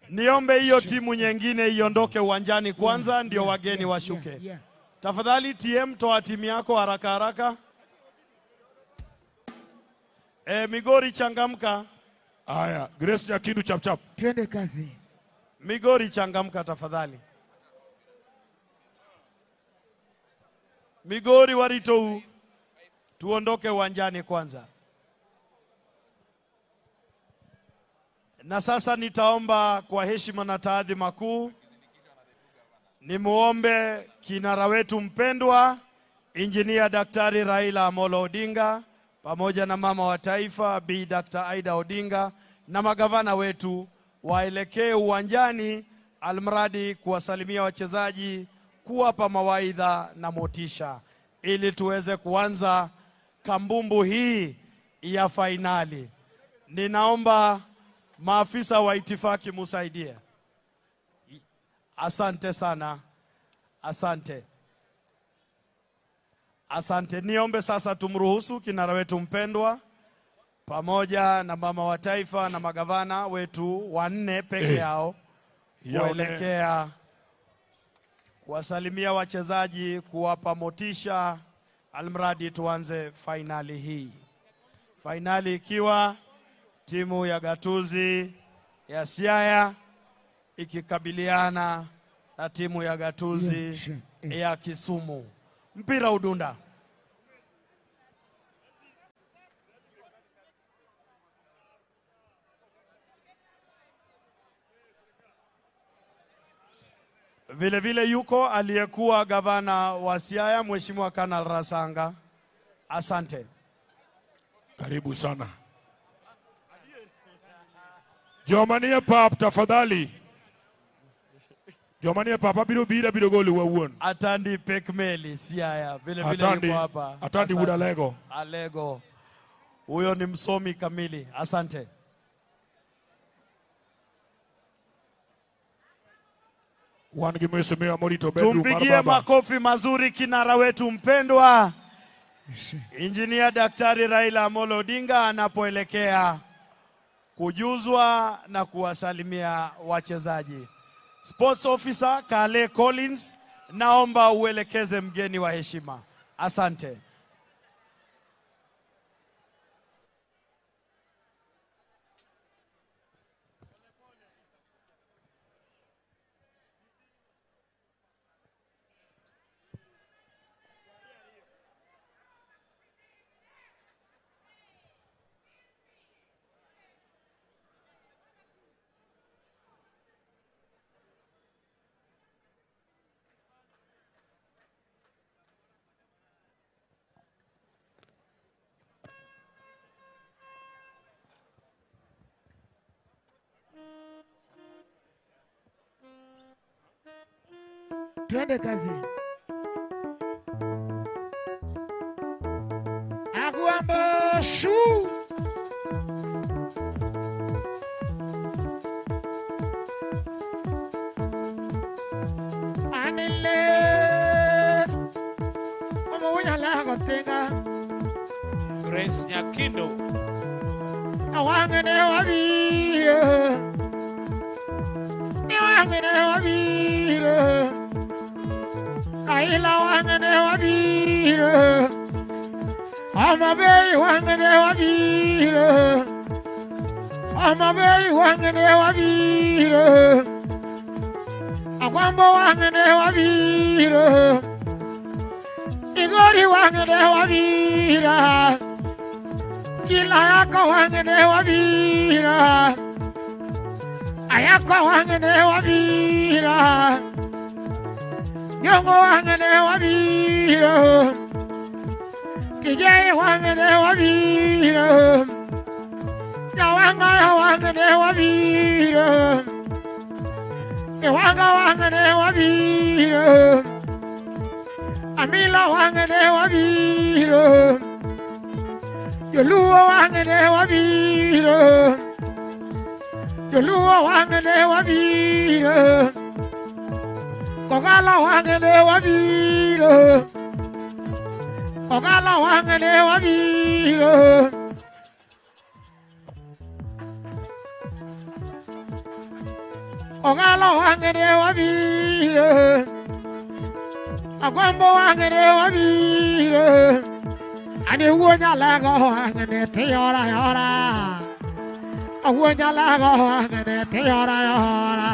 Niombe hiyo timu nyingine iondoke uwanjani kwanza ndio wageni washuke. Yeah. Tafadhali TM toa timu yako haraka haraka. Migori changamka. Aya, Grace Nyakindu chap chap. Twende kazi. Migori changamka tafadhali. Migori waritou. Tuondoke uwanjani kwanza. Na sasa nitaomba kwa heshima na taadhima kuu nimuombe kinara wetu mpendwa Engineer Daktari Raila Amolo Odinga pamoja na mama wa taifa Bi Dr. Aida Odinga na magavana wetu waelekee uwanjani almradi kuwasalimia wachezaji, kuwapa mawaidha na motisha ili tuweze kuanza kambumbu hii ya fainali. Ninaomba maafisa wa itifaki musaidie. Asante sana. Asante. Asante. Niombe sasa tumruhusu kinara wetu mpendwa pamoja na mama wa taifa na magavana wetu wanne peke yao kuelekea kuwasalimia wachezaji, kuwapa motisha, almradi tuanze fainali hii. Fainali ikiwa Timu ya gatuzi ya Siaya ikikabiliana na timu ya gatuzi ya Kisumu. Mpira udunda. Vile vile yuko aliyekuwa gavana wa Siaya Mheshimiwa Kanal Rasanga. Asante. Karibu sana. Jomanie pap tafadhali. Jomanie pap abiro bira biro goli wa wuon. Atandi Pekmeli Siaya vile vile yuko hapa. Atandi Alego. Alego. Huyo ni msomi kamili. Asante. Tumpigie makofi mazuri kinara wetu mpendwa Injinia Daktari Raila Amolo Odinga anapoelekea kujuzwa na kuwasalimia wachezaji. Sports Officer Kale Collins, naomba uelekeze mgeni wa heshima. Asante. Twende kazi. Agwambo shu. Anile. Mama wunya lago tenga. Grace Nyakindo. Awangene wabiro. Awangene wabiro. Raila wangene wabiro. Homa Bay wangene wabiro. Homa Bay wangene wabiro. Agwambo wangene wabiro. Migori wangene wabiro. Kila yako wangene wabiro. Ayako wangene wabiro. Nyongo wangene wabiro. Kijai wangene wabiro. Nyawanga wangene wabiro. Nyawanga wangene wabiro. Amila wangene wabiro. Joluo wangene wabiro. Joluo wangene wabiro. Kogalo wangene wabiro. Kogalo wangene wabiro. Kogalo wangene wabiro. Agwambo wangene wabiro. Ani wuonya lago wangene tiyora yora. Awuonya lago wangene tiyora yora.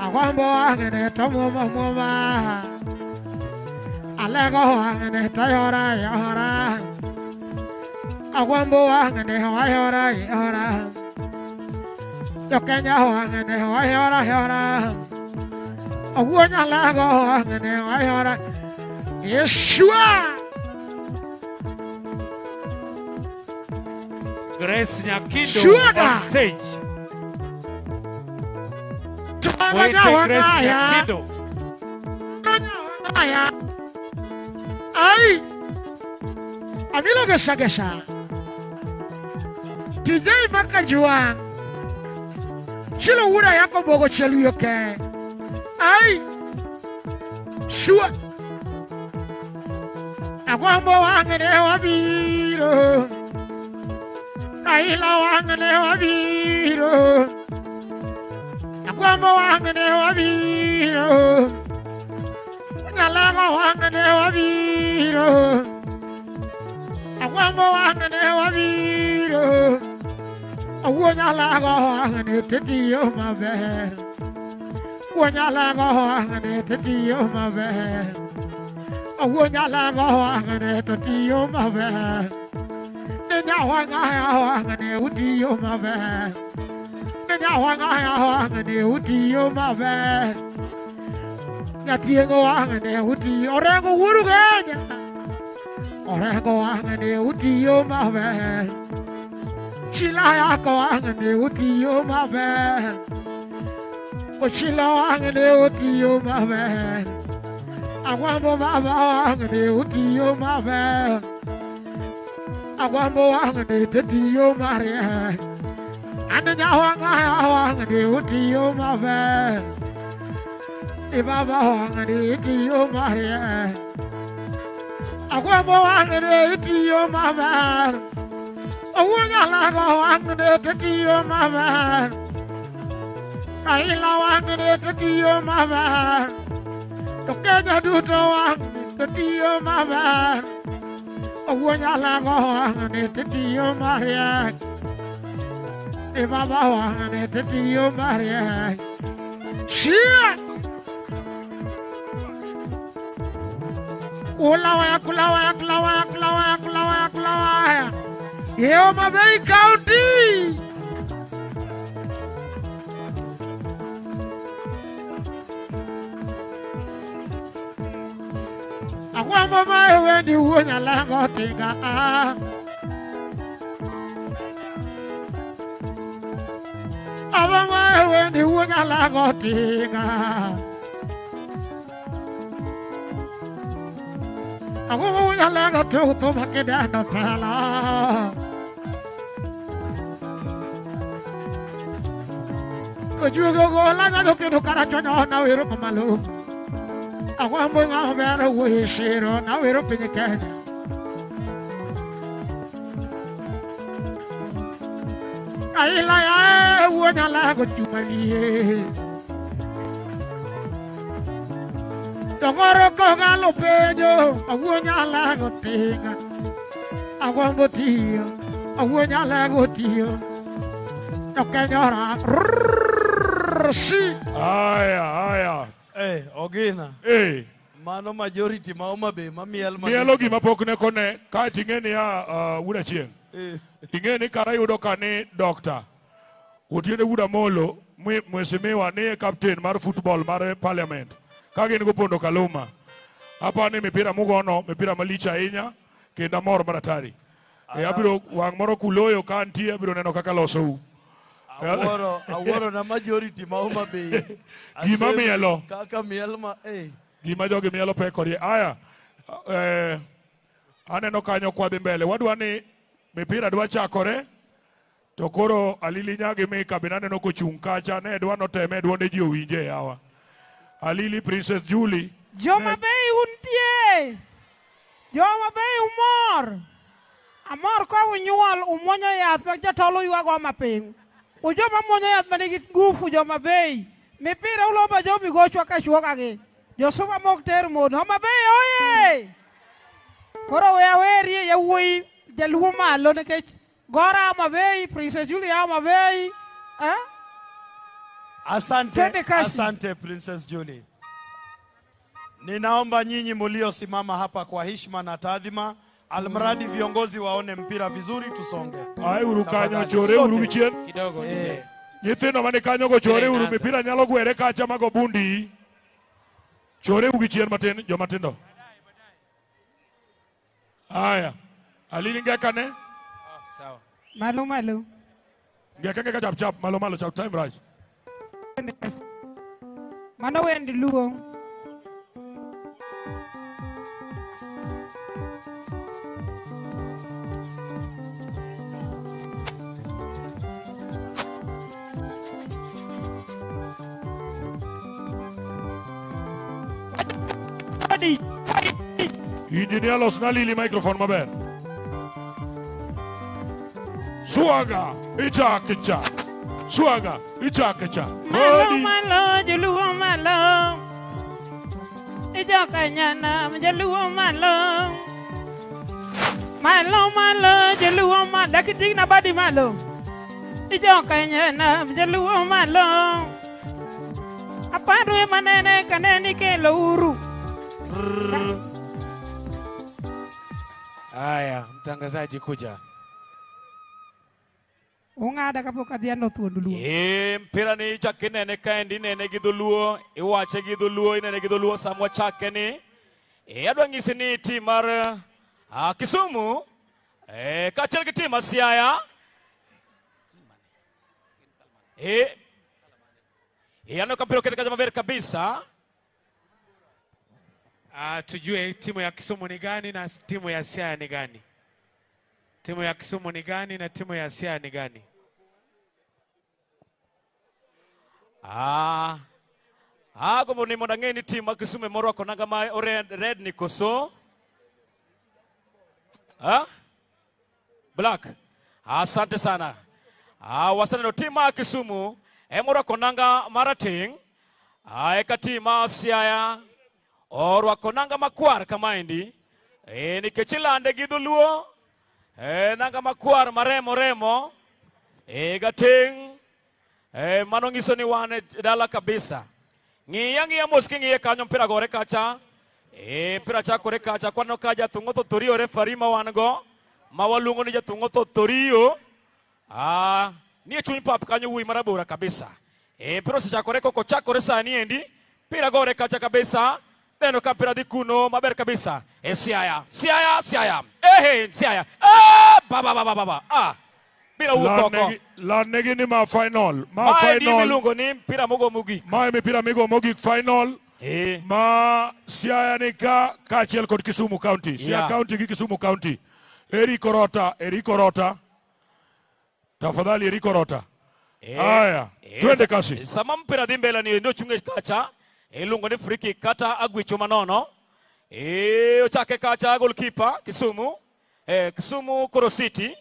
Agwambo wangene tomoma moma. Alego wangene tayora yora. Agwambo wangene wayora yora. Jokenya wangene wayora yora. Awuonya lago wangene wayora. Yeshua. Grace Nyakindo Sugar. On stage. Wait, Grace Nyakindo. Ai, amilo gesa gesa. Tijai makajua. Chilo ura yako bogo chelu yoke. Ai, shua. Agwambo wangene wabiro. Raila wangene wabiro. Agwambo wangene wabiro. Nyalago wangene wabiro. Agwambo wangene wabiro. wabiro. Awuo Nyalago wang'ni titiyo maber. Wuo Nyalago wang'ni titiyo maber. Awuo Nyalago wang'ni titiyo maber. Ne nyawang'aya wang'ni utiyo maber. Ne nyawang'aya wang'ni utiyo maber. Nyatiengo wang'ni utiyo. Orengo wuoru Kenya. Orengo wang'ni utiyo maber. Chila yako wang'ni utiyo maber. Ochila wang'ni utiyo maber. Agwambo baba wang'ni utiyo maber. Agwambo wang'ni titiyo mariek. Ane nyawang'aya wang'ni utiyo maber. Ibaba wang'ni itiyo mariek. Agwambo wang'ni itiyo maber. Awuo Nyalago wang'ni titiyo maber. Raila wang'ni titiyo maber. To Kenya duto wang'ni titiyo maber. Awuo Nyalago wang'ni titiyo mariek. Ibaba wang'ni titiyo mariek. Shia! Kulawaya, kulawaya, kulawaya, kulawaya, kulawaya, kulawaya. Homa Bay County. Agwambo mae wendi wuo Nyalago tinga a. Agwambo mae wendi wuo Nyalago tinga. Agwambo wuo Nyalago tinga makidano tala. Ojugo gola nyalo kendo karachuonyo na wero mamalo. Agwambo ng'ama ber wuoyi shiro na wero piny Kenya. Raila yae wuo Nyalago chumalie. Dongoro kogalo penjo awuo Nyalago tinga. Agwambo tiyo, awuo Nyalago tiyo. To Kenya ora. Aya, aya. Eh, Ogina. Eh. Mano majority ma Homa Bay mamiel ma. Mielo gima pok ne kone ka ting'e niya wuda chieng'. Ing'e ni kara yudo ka ni doctor Otiende Wuod Amolo mheshimiwa ni e captain mar football mar parliament ka gin go Pondo Kaluma. Apa ni mipira mugono mipira malich ahinya kendo amor maratari. Abiro wang' moro kuloyo ka antie abiro neno kaka losou. Awuoro na majority ma Homa Bay. Gima mielo. Kaka miel ma eh. Gima jogi mielo pek kodie. Aya. Aneno kanyo kwa dhi mbele. Wadwa ni mipira dwa chakore. To koro Alili Nyagi Mika be naneno kochung' kacha ne dwa noteme duonde ji owinje yawa. Alili Princess Julie. Joma Bay untie. Joma Bay umor. Amor ka unyuol umuonyo yath ma jatolo ywago mapiny. Ujoma muonyo yath manigi ngufu Joma Bay. Mipira ulomba jomi gochwa kachuoka gi. Josuma mok ter mon. Homa Bay oye! Koro we awerie yawuoyi jaluo malo nikech Gora Homa Bay, Princess Julia Homa Bay. Eh? Asante, asante Princess Julie. Ninaomba nyinyi muliosimama hapa kwa heshima na taadhima, almradi viongozi waone mpira vizuri, tusonge. Ai uru kanyo chore uru gichien. Kidogo eh. Nyithindo mane kanyo go chore uru mipira nyalo gwere kacha mago bundi. Chore uru gichien matin joma tindo. Aya. Alili ngeka ne? Sawa. Malo malo. Ngeka ngeka chap chap malo malo chap time raj. Mano wendi luo. Engineer los nalili microphone maber. Suaga icha kicha. Suaga icha kicha. Malo malo joluo malo. Icha kanyana joluo malo. Malo malo joluo malo. malo lakiting'na badi malo. Ijoka nam jaluo malo. Aparo manene kaneni kelo uru. Haya, mtangazaji kuja. Ung'ada kapok adhi thuond luo. Mpira ni chak inene kaendi inene gi dholuo, iwache gi dholuo, inene gi dholuo sama wachake ni. Adwa nyisi ni tim mar Kisumu kaachiel gi tim mar Siaya aneno ka mpira oket kacha maber kabisa. Tujue timu ya Kisumu ni gani na timu ya Siaya ni gani. Timu ya Kisumu ni gani na timu ya Siaya ni gani? Agombo ni mondo ang'e ni tim mar Kisumu morwako nanga ma red ni koso? Black. Asante sana. Wasaneno tim mar Kisumu emorwako nanga marateng', eka tim mar Siaya orwako nanga makwar kamaendi. Nikech ilande gi dholuo, nanga makwar maremo remo, gateng', mano nyiso ni wan e dala kabisa. Ng'iya ng'iya mos king'iye kanyo mpira gore kacha. Mpira chakore kacha kwaneno ka jathung'o Thorio refari ma wan go ma waluongo ni jathung'o Thorio. Nie chuny pap kanyo wuoyi marabora kabisa. Mpira osechakore koko chakore sani endi. Mpira gore kacha kabisa. Neno ka mpira dhi kuno maber kabisa. Siaya, Siaya, Siaya. Siaya. Baba baba baba. Mpira wuok oko. Landnegi ni ma final. Ma Mae final. miluongo ni mpira mogo mogik. Mae mipira migo mogik final. Ma Siaya ni ka kaachiel kod Kisumu County. Siaya County gi Kisumu County. Eric Orota, Eric Orota. Tafadhali Eric Orota. Haya, twende kasi. Sama mpira dhi mbele ni ndio chunge kacha. Iluongo ni free kick kata agwicho manono. Ochake kacha goalkeeper Kisumu. Kisumu Koro City.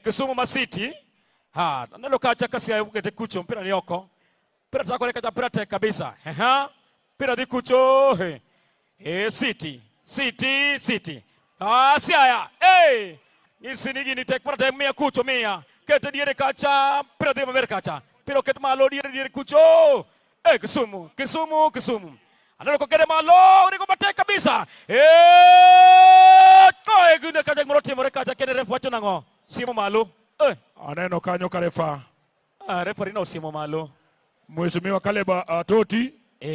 Kisumu ma City. Aneno kacha kasi okete kucho mpira ni oko. Mpira chakore kacha mpira tek kabisa. Mpira dhi kucho. City, City, City. Siaya. Nyisi ni gini tek mpira tek mia kucho mia. Kete diere kacha, mpira dhi maber kacha. Mpira oket malo diere diere kucho. Kisumu, Kisumu, Kisumu. Aneno kokete malo, ringo matek kabisa. Koe gine kacha gimoro timore kacha kene ref wacho nang'o? Siemo malo. Aneno kanyo ka refa. Referee no siemo malo. Mheshimiwa Caleb Atoti,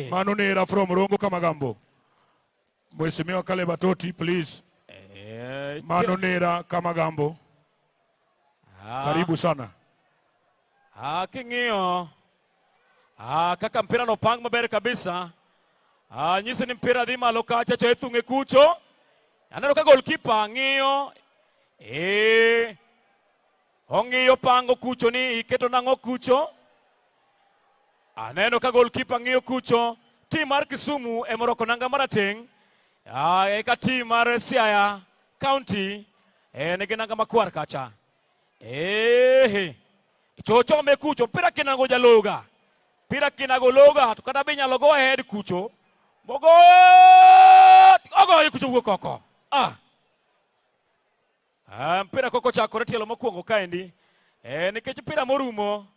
mano nera from Rongo Kamagambo. Mheshimiwa Caleb Atoti, please. Mano nera Kamagambo. Karibu sana. King'iyo. Kaka mpira no pang maber kabisa. Nyisi ni mpira dhi malo kacha cho ethung'e kucho. Aneno ka goalkeeper ng'iyo. Ong'iyo pango kucho ni iketo nang'o kucho. Aneno ka goalkeeper ng'iyo kucho. Tim mar Kisumu emorwako nanga marateng'. Eka tim mar Siaya County nigi nanga makwar kacha. Chochome kucho mpira kinango jaloga. Mpira kinago loga to kata be inyalo go head kucho. Mogo ogoyo kucho wuok oko. Mpira koko chakore tielo mokwongo kaendi. Nikech mpira morumo,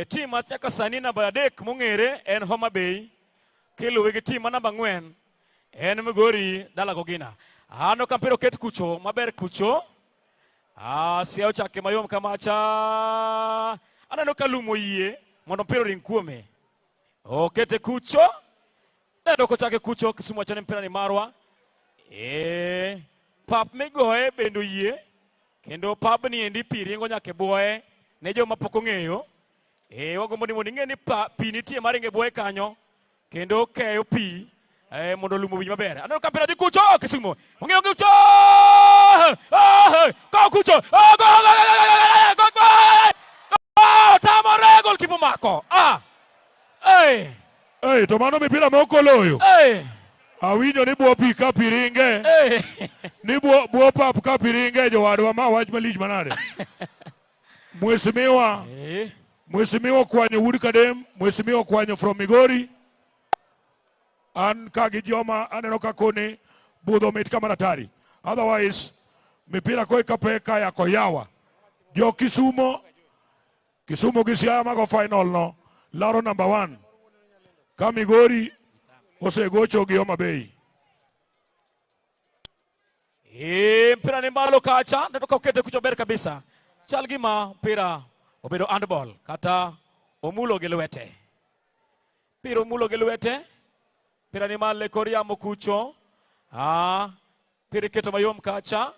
tim ma nyaka sani namba 3 mong'ere en Homa Bay. Kiluwe gi tim ma namba 4 en Migori dala Gogina. Aneno ka mpira oket kucho maber kucho. Siaya ochake mayom kamacha. Aneno ka lum oyie mondo mpira oring kuome. Okete kucho. Neno kochake kucho Kisumu wacho ni mpira ni marwa. Pap migoye bende oyie. Kendo pabni endi pi ringo nyaka e bwoye ne joma pok ong'eyo. Wagombo ni mondo ing'e ni pi nitie maringo e bwoye kanyo kendo keyo pi mondo lum owinj maber. Aneno ka mpira dhi kucho Kisumu. Ong'eyo kucho. Go kucho. Go go go. Tamore goalkeeper omako. To mano mipira mok oloyo. Awinjo ni buo pi ka pi ringe. Ni buo pap ka pi ringe jowadwa ma wach malich manade. Mheshimiwa. Mheshimiwa Kwanyo Wood Kadem, Mheshimiwa Kwanyo from Migori. An ka gi joma aneno ka koni budho mit kama ratari. Otherwise mipira koi ka pek ka yako yawa. Jo Kisumo, Kisumo gi Siaya mago final no, laro number 1. Ka Migori osegocho gi Homa Bay. Mpira ni malo kacha, neno ka okete kucho ber kabisa. Chal gima mpira obedo handball kata omulo gi lwete. Mpira omulo gi lwete. Mpira ni malo e kor yamo kucho. Mpira iketo mayom kacha.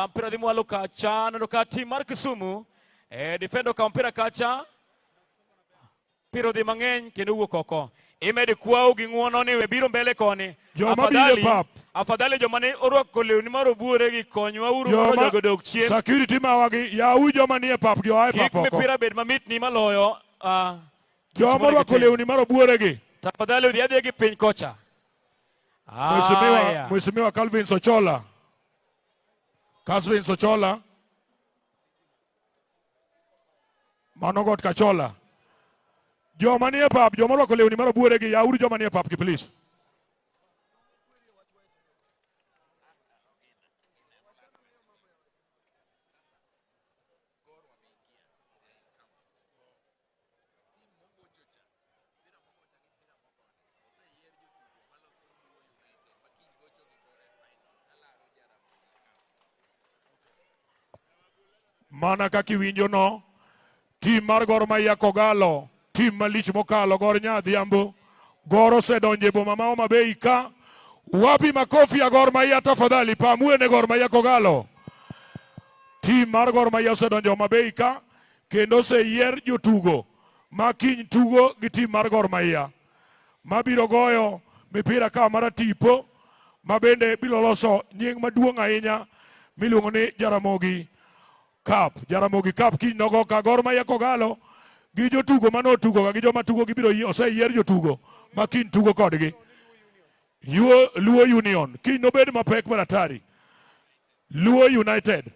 Mpira dhi mwalo kacha, neno ka tim mar Kisumu defender okawo mpira kacha. Mpira odhi mang'eny kendo wuok oko. Imedo kwawo gi ng'uono ni we biro mbele koni. Joma biro e pap. Afadhali joma ne orwako lewni marobuore gi konywa uru mondo jogo odog chien. Security mawagi, yawu joma nie pap gi oa e pap Kik oko. mipira bed mamit ni maloyo. Joma orwako lewni marobuore gi. Tafadhali udhi adhiya gi piny kocha. Aya. Mheshimiwa Calvin Sochola. Calvin Sochola. Mano got Kachola. Joma nie pap, joma orwako lewni marobuore gi, yauru joma nie pap gi please. Mana kaka iwinjo no, tim mar Gor Mahia Kogalo, tim malich mokalo Gor Nyadhiambo, Gor osedonjo e boma ma Homa Bay ka. Wapi makofi ya Gor Mahia tafadhali, pamue ne Gor Mahia Kogalo. Tim mar Gor Mahia osedonjo Homa Bay ka, kendo oseyier jotugo ma kiny tugo gi tim mar Gor Mahia, mabiro goyo mipira ka mar tipo, ma bende biro loso nying maduong' ahinya miluongo ni Jaramogi Cup. Jaramogi Cup kiny nogo ka Gor Mahia Kogalo gi jotugo mane otugo ga gi joma tugo gibiro oseyier jotugo ma kiny tugo kodgi. Luo Union kiny nobed mapek mar hatari. Luo United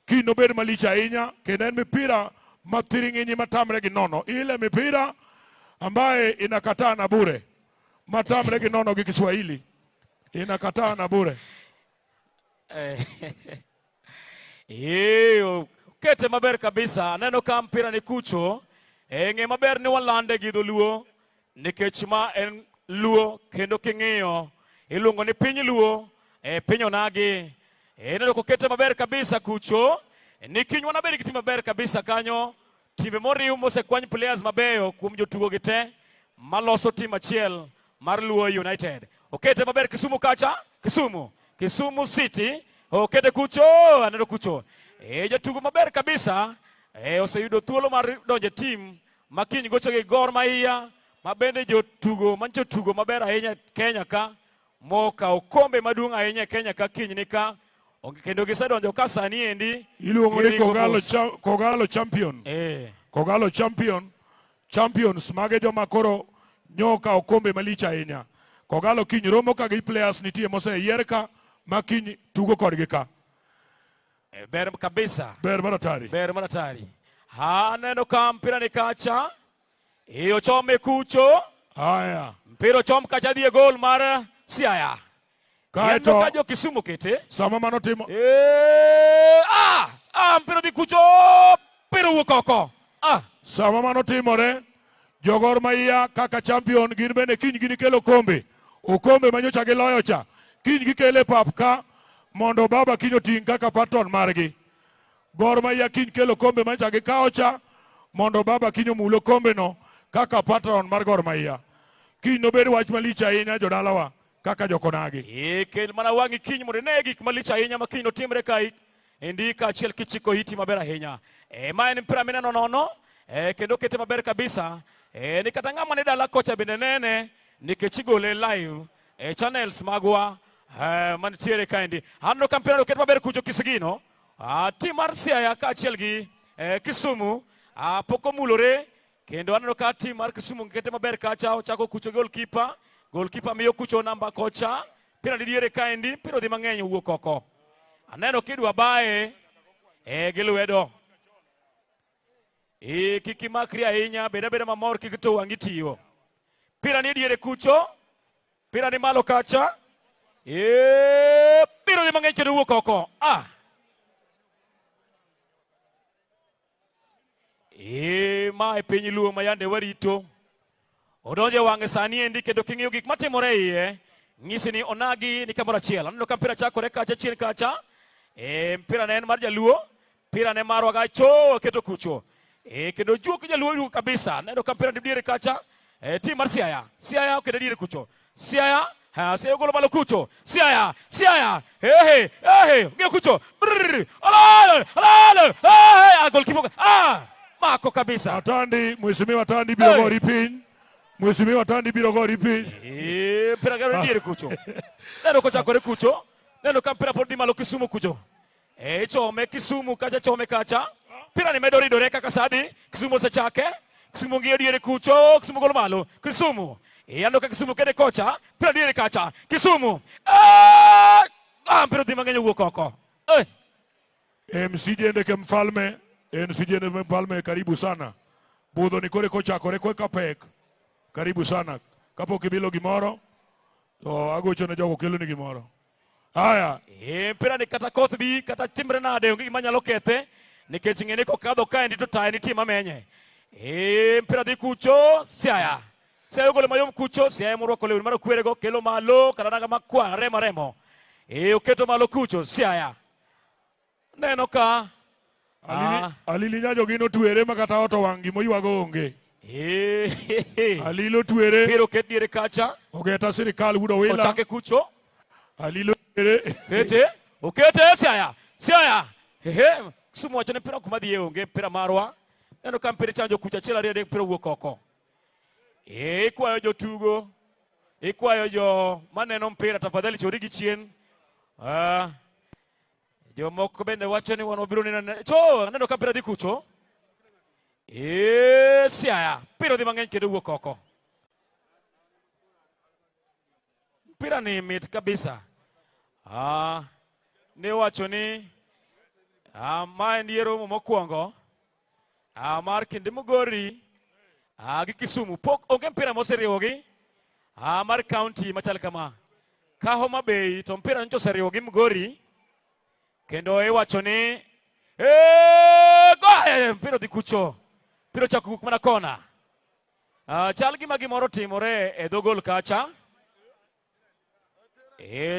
kiny nobed malich ahinya kendo en mipira mathiring'inyi matamre gi nono. Ile mipira ambaye inakataa na bure. Matamre gi nono gi Kiswahili. Inakataa na bure. Kete maber kabisa. Aneno ka mpira ni kucho. Ng'e maber ni walande gi dholuo nikech ma en Luo kendo king'iyo iluongo ni piny Luo, piny onagi. Ineno kokete maber kabisa kucho. Ni kiny wanabed gi tim maber kabisa kanyo. Timbe moriw mosekwany players mabeyo kuom jotugo gi te maloso tim achiel mar Luo United. Okete maber Kisumu kacha, Kisumu, Kisumu City. Okete kucho, aneno kucho. Jatugo maber kabisa. Oseyudo thuolo mar donjo e tim ma kiny gocho gi Gor Mahia, ma bende jotugo mancho tugo maber ahinya Kenya ka, mokawo kombe maduong' ahinya e Kenya ka kiny ni ka. Kendo gisedonjo ka sani endi. Iluongo ni Giringo mos. Kogalo champion. Kogalo champion. Champions mage joma koro nyoka okombe malich ahinya. Kogalo kiny romo ka gi players nitie moseyier ka ma kiny tugo kodgi ka. Ber kabisa. Ber mar hatari. Ber mar hatari. Aneno ka mpira ni kacha. Ochome kucho. Haya. Mpira ochom kacha dhi e gol mar Siaya. Kaeto Aneno ka jo Kisumu kete. Sama mano timo. Mpira dhi kucho. Mpira wuok oko. Sama mano timore, jo Gor Mahia kaka champion gin bende kiny ginikelo kombe. Okombe manyocha giloyo cha. Kiny gikele pap ka mondo baba kiny oting' kaka patron margi. Gor Mahia kiny kelo kombe manyocha gikawo cha mondo baba kiny omul okombe no kaka patron mar Gor Mahia. Kiny nobed wach malich ahinya jodalawa kaka jokonagi. Kel mana wang'i kiny mondo ine gik malich ahinya ma kiny notimre ka endi kaachiel kichiko iti maber ahinya. Ma en mpira mineno nono, kendo kete maber kabisa. Ni kata ng'ama ni dala kocha bende nene nikech igole live channels magwa mantiere kaendi. Aneno ka mpira oket maber kucho Kisigino. Tim mar Siaya kaachiel gi Kisumu pok omulore kendo aneno ka tim mar Kisumu kete maber kacha, ochako kucho goalkeeper. Goalkeeper miyo kucho namba kocha. Mpira ni diere kaendi, mpira odhi mang'eny owuok oko. Aneno kidwa baye gi lwedo. Kik imakri ahinya, bed abeda mamor kik to wang'i tiyo. Mpira ni diere kucho, mpira ni malo kacha. Mpira odhi mang'eny kendo owuok oko. Ma e piny Luo ma yande warito. Odonjo e wang'e sani endi kendo king'iyo gik matimore e iye, nyisi ni onagi ni kamoro achiel. Aneno ka mpira chakore kacha chien kacha. Mpira ne en mar Jaluo, mpira ne marwa gacho keto kucho. Kendo juok Jaluo iluongo kabisa. Aneno ka mpira ni diere kacha. Tim mar Siaya. Siaya oketo diere kucho. Siaya, ha, Siaya ogolo malo kucho. Siaya, Siaya. Ehe, ehe, ng'iyo kucho. Brrr, alalo, alalo. Ehe, goalkeeper. Ah, mako kabisa. Atandi, Mheshimiwa Atandi biro Hey. gori piny. Mheshimiwa Atandi biro gori piny. Mpira gero diere kucho. Neno kochakore kucho. Neno ka mpira pod dhi malo Kisumu kucho. Chome Kisumu kacha, chome kacha. Mpira ni medo ridore kaka sadi. Kisumu osechake. Kisumu ng'iyo diere kucho. Kisumu golo malo. Kisumu. Aneno ka Kisumu kede kocha. Mpira diere kacha. Kisumu. Mpira dhi mang'eny owuok oko. MC Jende ke mfalme, MC Jende ke mfalme, karibu sana. Budho ni kore kochakore koka pek. Karibu sana. Kapok ibilo gimoro, to agocho ne jogo kelo ni gimoro. Haya. Mpira ni kata koth bi, kata timre nade, onge gima nyalo kethe. Nikech ng'e ni kokadho kaendi to taya nitie mamenye. Mpira dhi kucho, Siaya. Siaya ogolo mayom kucho, Siaya morwako lewni marokwerego, kelo malo, kata nanga makwar, remo remo. Oketo malo kucho, Siaya. Neno ka. Alili nyajo gino twere ma kata ot owang' gimoywago onge. Alilo twere. Mpira oket diere kacha. Ogeta sirikal wudo wila. Ochake kucho. Alilo twere. Kete. Okete Siaya. Siaya. Hehe. Kisumu wacho ni mpira kuma dhiye onge mpira marwa. Neno ka mpira chanjo kucha achiel ariyo adek mpira owuok oko. Ikwayo jotugo. Ikwayo jo maneno mpira tafadhali chori gi chien. Jomoko bende wacho ni wan wabiro neno. Cho, aneno ka mpira dhi kucho. Siaya. Mpira dhi mang'eny kendo wuok oko. Mpira ni mit kabisa. Ne wacho ni ma en yiero mokwongo mar kinde Migori gi Kisumu. Pok onge mpira moseriwogi mar county machal kama. Ka Homa Bay to mpira nyocha oseriwo gi Migori. Kendo iwacho ni mpira dhi kucho. Mpira ochako wuok mana kona. Chal gima gimoro timore e dho gol kacha.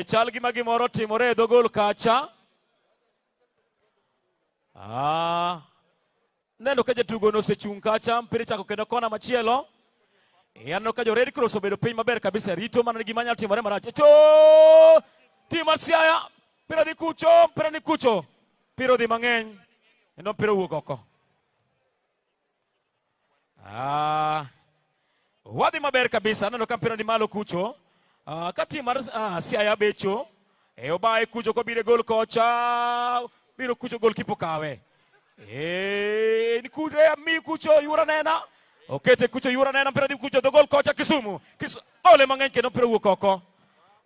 Chal gima gimoro timore e dho gol kacha. Neno ka jatugo no osechung' kacha, mpira ichako kendo kona machielo. Aneno ka jo Red Cross obedo piny maber kabisa, rito mana gima nyalo timore marach. Cho! Tim mar Siaya, mpira dhi kucho, mpira ni kucho. Mpira odhi mang'eny, kendo mpira owuok oko. Wadhi maber kabisa, aneno ka mpira ni malo kucho. Ka tim mar Siaya becho, obaye kucho kobiro e gol kocha, biro kucho goalkeeper okawe. Ni kucho, mi kucho yura nena. Okete kucho yura nena, mpira dhi kucho dho gol kocha Kisumu. Ole mang'eny kendo mpira owuok oko.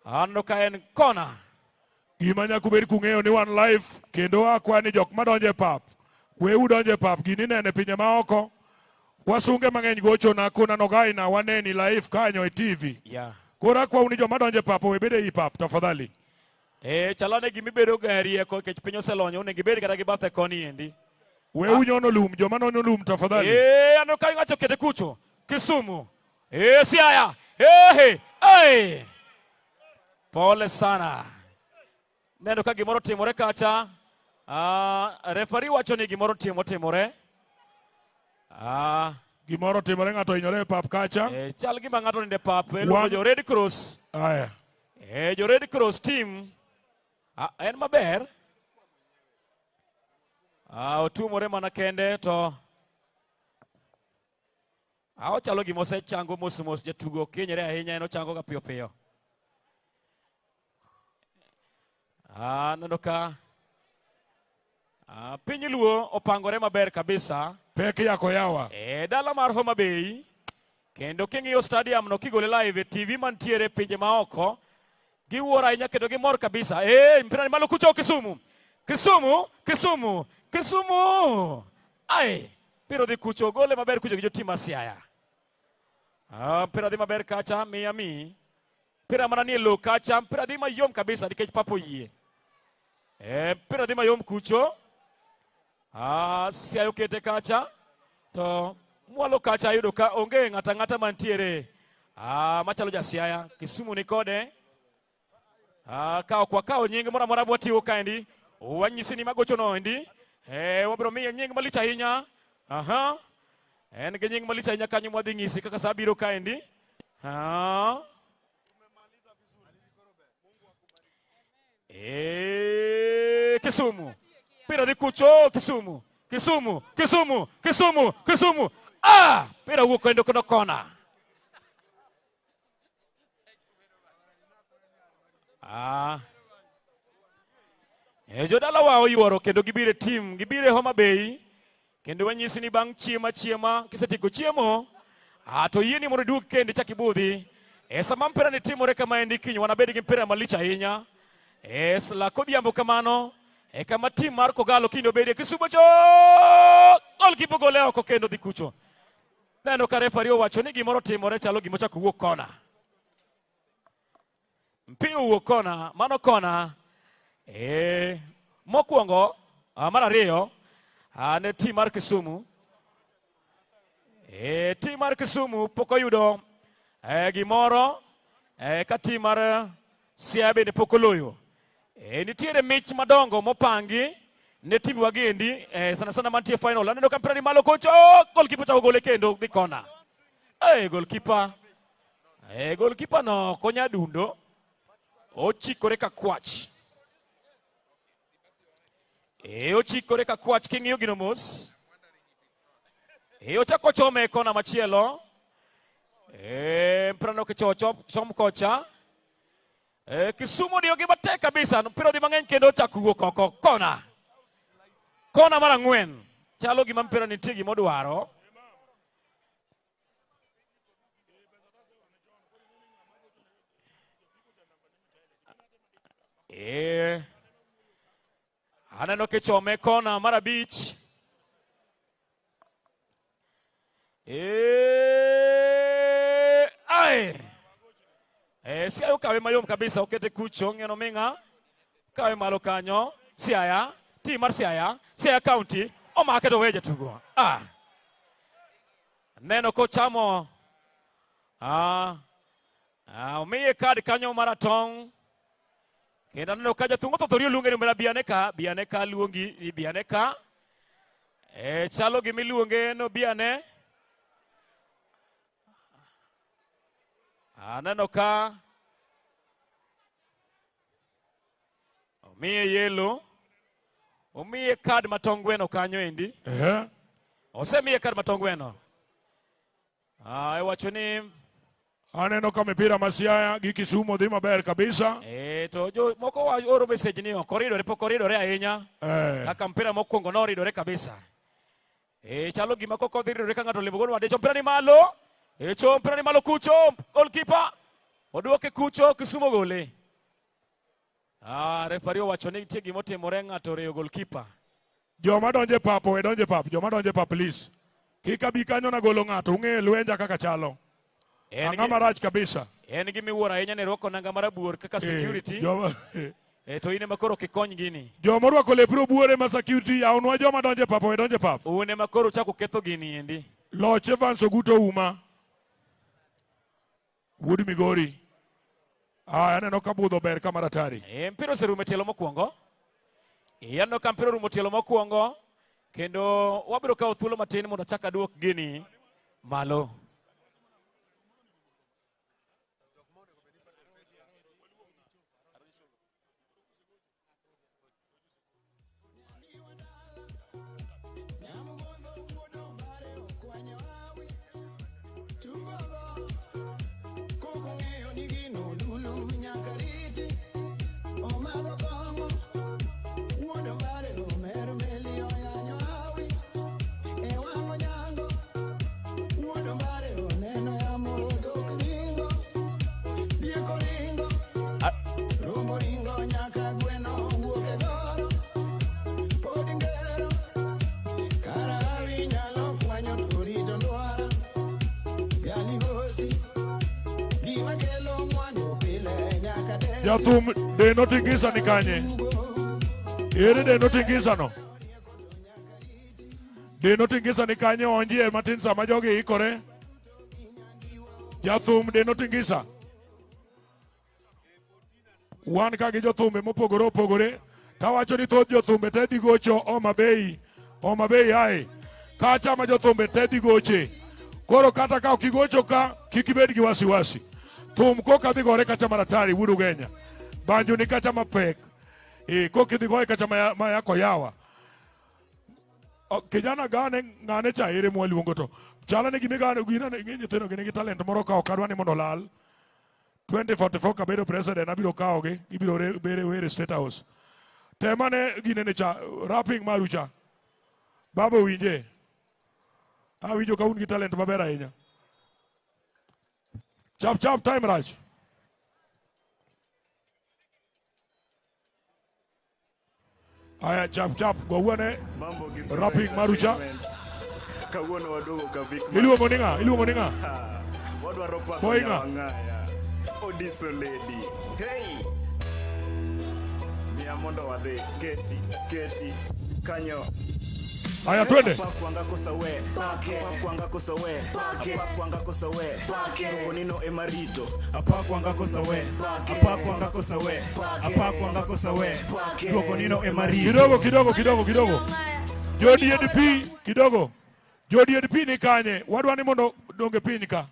Aneno ka en kona. Gima nyaka ubed kung'eyo ni wan live kendo akwa ni jok madonjo e pap. Weuru donjo e pap, gini ineno e pinje maoko. Wasunge mang'eny gochona kona nogaina waneni live kanyo e TV. Koro akwau ni joma donjo e pap owe bedo ei pap tafadhali. Chalane gimibedo ga e rieko nikech piny oselonyo, onego ibed kata gi bathe koni endi. Weuru nyono lum, joma nyono lum tafadhali. Aneno ka ng'ato okete kucho. Kisumu. Siaya. Pole sana. Neno ka gimoro timore kacha. Referee wacho ni gimoro timore. Gimoro timore, ng'ato hinyore e pap kacha. Chal gima ng'ato nindo e pap, iluongo jo Red Cross. Aya. Jo Red Cross team. En maber. Otumore mana kende to ochalo gima osechango mos mos, jatugo kinyre ahinya, en ochango ga piyo piyo. Aneno ka piny Luo opangore maber kabisa. Pek yako yawa. Dala mar Homa Bay, kendo king'iyo stadium no kigole live e TV mantiere pinje maoko, giwuoro ahinya kendo gimor kabisa. Mpira ni malo kucho Kisumu. Kisumu, Kisumu, Kisumu. Ai, mpira dhi kucho, gole maber kucho gi jotim mar Siaya. Mpira dhi maber kacha, Miami. Mpira mana nie lowo kacha, mpira dhi mayom kabisa nikech pap oyie. Mpira dhi mayom kucho. Siaya okete kacha. To mwalo kacha ayudo ka onge ng'ata ng'ata mantiere machalo ja Siaya. Kisumu ni kode. Ka ok wakawo nying moro amora mwatiwo kaendi, wanyisi ni magocho no endi. Wabiro miye nying malich ahinya. Aha. En gi nying malich ahinya kanyo mwadhi ng'isi kaka sa biro kaendi. Kisumu. Pira dhi kucho Kisumu. Kisumu, Kisumu, Kisumu, Kisumu. Pira wuok kendo kono kona. Jodala wa oyuoro kendo gibiro e team, gibiro e Homa Bay. Kendo wanyisi ni bang' chiemo achiema, kisetieko chiemo, to yieni mondo iduog kendo ichak ibudhi. Sama mpira ni timore kama endi kiny wanabed gi mpira malich ahinya. Lak odhiambo kamano, kama team mar Kogalo kiny obedie. Kisumu cho! Goalkeeper gole oko kendo dhi kucho. Neno ka referee owacho ni gimoro timore chalo gima ochako wuok kona. Mpira owuok kona, mano kona. Mokwongo, mar ariyo, ne team mar Kisumu. Team mar Kisumu pok oyudo gimoro, ka team mar Siaya bende pok oloyo. Nitiere mich madongo mopangi ne team wagendi, sana sana mantie final. Aneno ka mpira ni malo kocho, goalkeeper chako gole kendo dhi kona. Goalkeeper. Goalkeeper no konya dundo. Ochikore ka kwach. Ochikore ka kwach king'iyo gino mos. Ochako chome e kona machielo. Mpira no kicho chom kocha. Kisumu odiyo gi matek kabisa. Mpira odhi mang'eny kendo ochako wuok oko. Kona. Kona mar ang'wen. Chalo gima mpira nitie gima odwaro. Aneno kichome kona mar abich. Ai. Siaya okawe mayom kabisa, okete kucho, ng'eno ming'a. Kawe malo kanyo, Siaya, team mar Siaya, Siaya County, omake to weje tugo. Neno kochamo. Omiye kad kanyo maratong'. Kendo aneno ka jathum othothori oluonge ni omera biane ka, biane ka luongi, biane ka. Chalo gima iluonge no biane. Aneno ka omiye yellow, omiye kad matongweno kanyo endi. Osemiye kad matongweno. Iwacho ni aneno ka mipira ma Siaya gi Kisumu dhi maber kabisa. To jo moko oro message ni ok oridore, pok oridore ahinya. Kaka mpira mokwongo noridore kabisa. Chalo gima kok odhi ridore ka ng'ato olimo gol madecho. Mpira ni malo. Cho mpira ni malo kucho, goalkeeper oduoke kucho, Kisumu gole. Referee owacho ni nitie gima otimore, ng'ato oreyo goalkeeper. Joma donje pap owe donje pap, joma donje pap please. Kik abi kanyo nagolo ng'ato, ung'eyo lwenja kaka chalo. Ang'o marach kabisa. En gima iwuoro ahinya ni rwako nanga marabuor kaka security. To in ema koro kikony gini. Joma orwako lep robuore ma security, yawnwa joma donje pap owe donje pap. Un ema koro uchako ketho gini endi. Loch Evans Oguto Uma. Wuod Migori. Aneno ka budho ber ka maratari. Mpira oserumo e tielo mokwongo. Aneno ka mpira orumo tielo mokwongo. Kendo wabiro kawo thuolo matin mondo achak aduok gini malo. Jathum Deno Tingisa ni kanye? Ere Deno Tingisa no? Deno Tingisa ni kanye onjie matin sama jogi ikore. Jathum Deno Tingisa. Wan ka gi jothumbe mopogore opogore. Tawacho ni thoth jothumbe te dhi gocho Homa Bay. Homa Bay ae. Kacha ma jothumbe te dhi goche. Koro kata ka ok igocho ka, kik ibed gi wasiwasi. Thum koka dhi gore kacha maratari wuod Ugenya. Banjo ni kacha mapek. E, koka idhi goye kacha ma yako yawa. Kijana gane ng'ane cha ere mwaluongo to. Chalo ni gimigane gina ng'e nyithindo gin gi talent moro ka ok adwa ni mondo olal. 2044 kabedo president abiro kawogi gibiro bere were State House. Temane ginene cha rapping maru cha. Baba winje. Awinjo ka un gi talent maber ahinya. Chap chap time rach. Aya chap chap gowuone rapping maru cha. Kawuono waduogo ka Vic Iluongo ni ng'a? Iluongo ni ng'a? Wadwaro pako Boy ng'a? Nyawang'aya. Odiso lady. Hey! Miya mondo wadhi. Keti, keti, kanyo. Aya twende. Apakwanga kosa we. Apakwanga kosa we. Apakwanga kosa we. Duoko ema rito. Apakwanga kosa we. Apakwanga kosa we. Apakwanga kosa we. Duoko nino ema rito. Kidogo kidogo kidogo kidogo. Jo DNP kidogo. Jo DNP ni kanye? Wadwa ni mondo donge piny ka.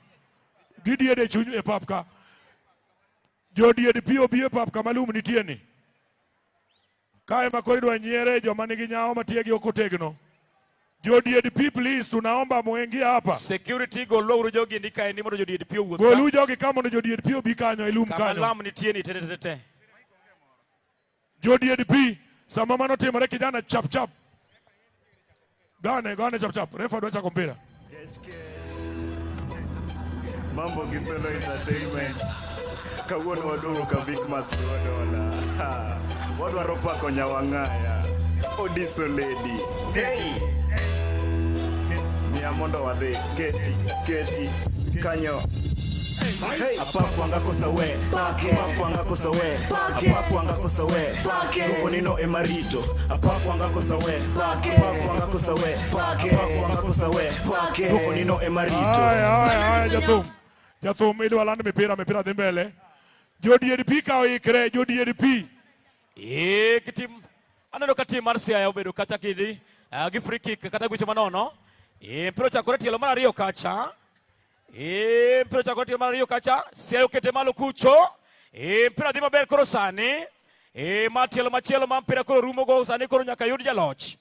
Gidiede chuny e pap ka. Jo DNP obi e pap kama lum nitie ni. Kae ma koro idwa nyiere joma nigi nyawo matiegi ok otegno. Jo DNP please, tunaomba muingie hapa. Security goluru jogi ndi kaendi mondo jo DNP owuoth ka. Golu jogi ka mondo jo DNP obi kanyo e lum Kama kanyo. lam nitie ni te te te te. Jo DNP sama mano timore kijana chap chap. Gane gane chap chap. Refa dwa chako mpira. Mambo gi Solo Entertainment. Kawuono waduogo ka Vic Mas Dola. Wadwaro pako Nyawang'aya. Odiso lady. Hey! Miya mondo wadhi. Keti, keti, kanyo. Hey! Apakwanga kosa we. Apakwanga kosa we. Apakwanga kosa we. Duoko nino ema rito. Apakwanga kosa we. Apakwanga kosa we. Apakwanga kosa we. Duoko nino ema rito. Haya haya haya jathum. Jathum idwa land mipira mipira dhi mbele. Jo DNP ka oikre, jo DNP. E tim aneno ka tim mar Siaya obedo kata kidi gi free kick kata gwecho manono. E mpira ochakore tielo mar ariyo kacha. E mpira ochakore tielo mar ariyo kacha. Siaya okete malo kucho. E mpira dhi maber koro sani. E ma tielo machielo ma mpira koro rumo go sani koro nyaka yud jaloch.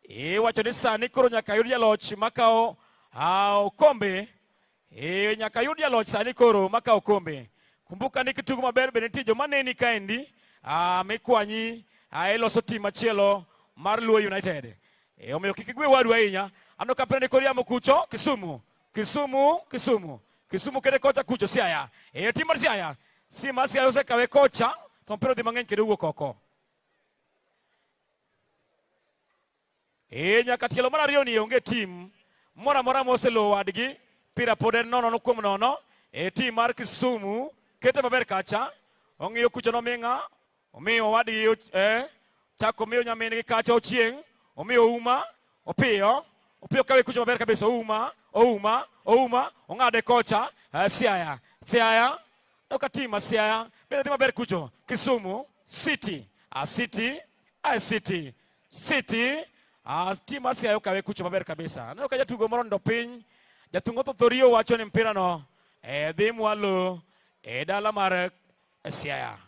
E wacho ni sani koro nyaka yud jaloch makawo okombe. E nyaka yud jaloch sani koro makawo okombe. Kumbuka ni kitugo maber bende nitie joma neni kaendi mikwanyi iloso tim machielo mar Luo United. E, omiyo kik igwe wadu ahinya. Aneno ka mpira ni kor yamo kucho Kisumu. Kisumu, Kisumu. Kisumu kede kocha kucho Siaya. E, tim mar Siaya. Tim mar Siaya osekawe kocha to mpira odhi mang'eny kendo owuok oko. E, nyaka tielo mar ariyo ni onge tim moro amora moselowo wadgi. Pira pod en nono kuom nono. E, tim mar Kisumu kete maber kacha. Ong'iyo kucho noming'a. Omiyo owadgi chako miyo nyamin-gi kacha Ochieng'. Omiyo Uma. Opiyo. Opiyo kawe kucho maber kabisa. Ouma. Ouma. Ouma. Ong'ade kocha. Siaya. Siaya. Noka tim ma Siaya. Bende dhi maber kucho. Kisumu. City. City. City. City. Tim ma Siaya okawe kucho maber kabisa. Aneno ka jatugo moro onindo piny. Jathungo Thothorio wacho ni mpira no dhi mwalo e dala mar Siaya.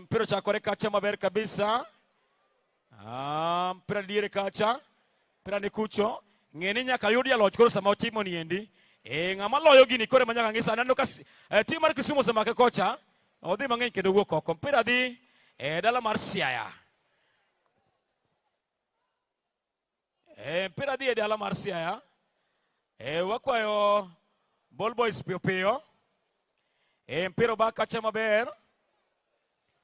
Mpira ochakore kacha maber kabisa. Mpira diere kacha. Mpira ni kucho. Ng'e ni nyaka yud jaloch koro sama otimo niendi. Ng'ama loyo gini koro ema nyaka ng'i sani. Aneno ka tim mar Kisumu osemake kocha. Odhi mang'eny kendo owuok oko. Mpira dhi e dala mar Siaya. Mpira dhi e dala mar Siaya. Wakwayo ball boys piyo piyo. Mpira oba kacha maber.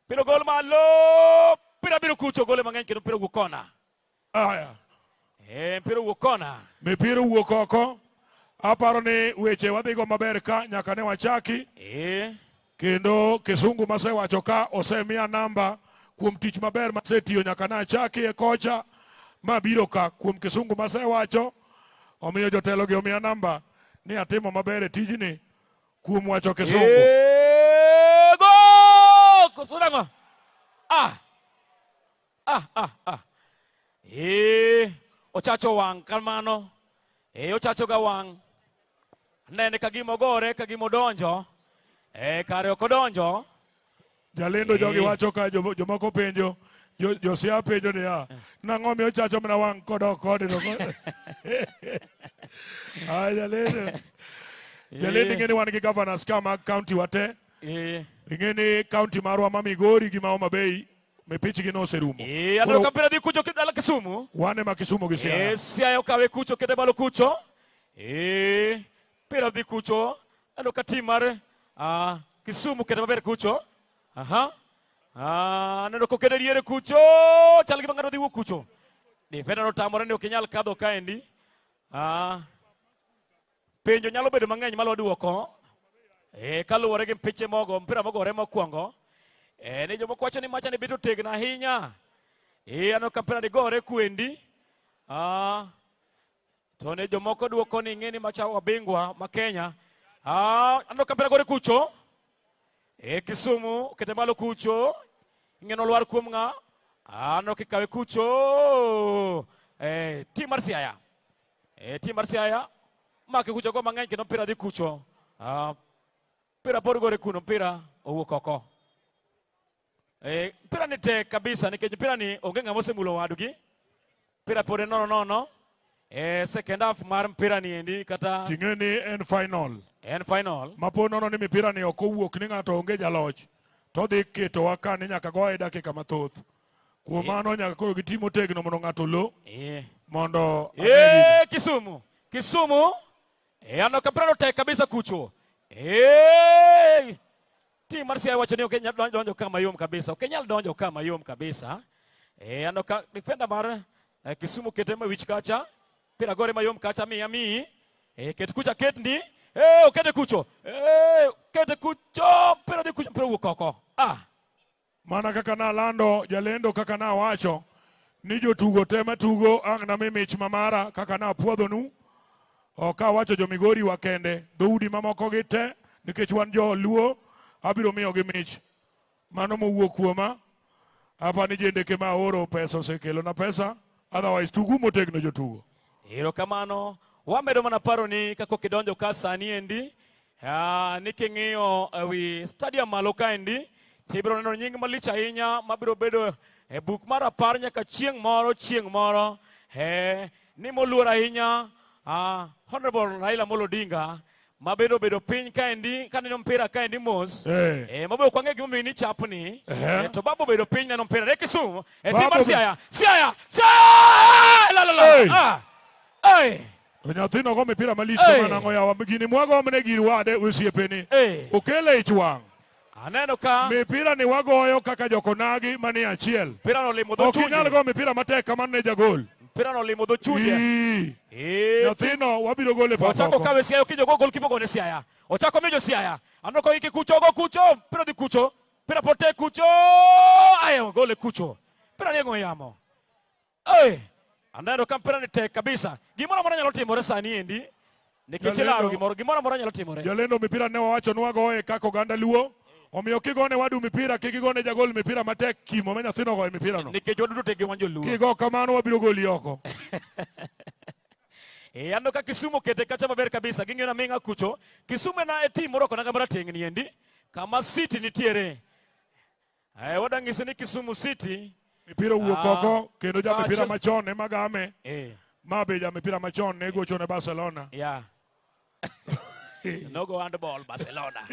Mpira gol malo. Mpira biro kucho gole mang'eny kendo mpira owuok kona. Aya. Mpira owuok kona. Mipira owuok oko. Aparo ni weche wadhigo maber ka nyaka ne wachaki. Kendo kisungu masewacho ka osemiya namba. Kuom tich maber masetiyo nyaka nachaki e kocha mabiro ka kuom kisungu masewacho. Omiyo jotelo gi omiya namba ni atimo maber e tijni kuom wacho kisungu. Go! Koso nang'o? Ah! Ah, ah, ah. Ochacho wang' kamano. Ochacho ga wang'. Nene ka gima ogore, ka gima odonjo. Kare ok odonjo. Jalendo jogi wacho ka jomoko penjo, Josia penjo niya, nang'o miyo ochacho mana wang' kodok koni to Ai jalendo. Jalendo ing'e ni wan gi governors ka mag county wa te. Ing'e ni county marwa ma Migori gi ma Homa Bay mipichgi noserumo. Aneno ka mpira dhi kucho dala Kisumu. Wan ema Kisumu gi Siaya. Siaya okawe kucho kete malo kucho. Mpira dhi kucho. Aneno ka tim mar Kisumu kete maber kucho. Aha. Aneno kokete diere kucho. Chal gima ng'ato dhi wuok kucho. Defender otamore ni ok inyal kadho kaendi. Penjo nyalo bedo mang'eny malo duoko. Kaluwore gi piche mogo, mpira mogore mokwongo. Ne jomoko wacho ni macha ni bet otegno ahinya. Aneno ka mpira ni gore kwendi. To ne jomoko duoko ni ing'e ni macha wabingwa ma Kenya. Aneno ka mpira gore kucho. Kisumu kete malo kucho. Ing'e nolwar kuom ng'a. Aneno kikawe kucho. Tim mar Siaya. Tim mar Siaya. Make kucho go mang'eny kendo mpira dhi kucho. Mpira pod gore kuno, mpira owuok oko. Mpira ni tek kabisa nikech mpira ni onge ng'ama osemulo wadgi. Mpira pod en nono nono. Second half mar mpira ni endi kata Ting'e ni en final. En final. Ma po nono ni mipira ni ok owuok ni ng'ato onge jaloch. To dhi ketowa ka ni nyaka goye dakika mathoth. Kuom mano nyaka koro gitim motegno mondo ng'ato olo. Mondo Kisumu. Kisumu. Aneno ka mpira no tek kabisa kucho. Tim mar Siaya wacho ni ok nyal donjo ka mayom kabisa. Ok nyal donjo ka mayom kabisa. Aneno ka defender mar Kisumu kete ma wich kacha. Mpira gore mayom kacha miya mi. Ket kucha ket ndi. Okete kucho. Kete kucho. Mpira dhi kucho, mpira wuok oko. Mana kaka nalando jalendo kaka nawacho ni jotugo te matugo ang' nami mich mamara kaka napuodhonu. Ok awacho jo Migori wa kende, dhoudi mamoko gi te nikech wan jo Luo abiro miyogi mich. Mano mowuok kuoma. Apa ni jendeke ma aoro pesa osekelona pesa, otherwise tugu motegno jotugo. Erokamano. Wamedo mana paro ni kapok idonjo ka sani endi, ni king'iyo ewi stadium malo kaendi, tibiro neno nying malich ahinya mabiro bedo e buk mar 10 nyaka chieng' moro, chieng' moro. Ni moluor ahinya, Honorable Raila Amolo Odinga, ma bende obedo piny kaendi, kaneno mpira kaendi mos. Mabe ok wang'e gimomiyo ni chapni. To baba obedo piny neno mpira. Kisumu, tim mar Siaya. Siaya! Siaya! La, la, la. To nyathino go mipira malich kama nang'o yawa, gini mwagomne gir wade osiepeni. Okele ich wang'. Aneno ka mipira ni wagoyo kaka jokonagi manie achiel. Mpira no limo dho Ok inyal chunye. go mipira matek kamano ne jagol. Mpira no limo dho chunye. Nyathino wabiro gole pap Ochako oko. kawe Siaya, okinjo go goalkeeper gone Siaya. Ochako miyo Siaya. Aneno ka iki kucho go kucho, mpira dhi kucho. Mpira pote kucho. Ayo gole kucho. Mpira ni ng'we yamo. Aneno ka mpira ni tek kabisa. Gimoro amora nyalo timore sani endi. Nikech ilaro gimoro, gimoro amora nyalo timore. Jalendo mipira ne wawacho ni wagoye kaka oganda Luo. Omiyo kigone wadu mipira, kik igone jagol mipira matek kimo ma nyathino ogoye mipira no. Nikech waduto te gi wan joluo. Kigo kamano wabiro goli oko. Aneno ka Kisumu okete kacha maber kabisa. Ging'iyo na ming'a kucho. Kisumu en e tim morwako nanga marateng' ni endi. Kama City nitiere. Wadwa nyisi ni Kisumu City. Mipira owuok oko kendo ja mipira machon ema game. Ma be ja mipira machon ne gocho ne Barcelona. Nogo handball Barcelona.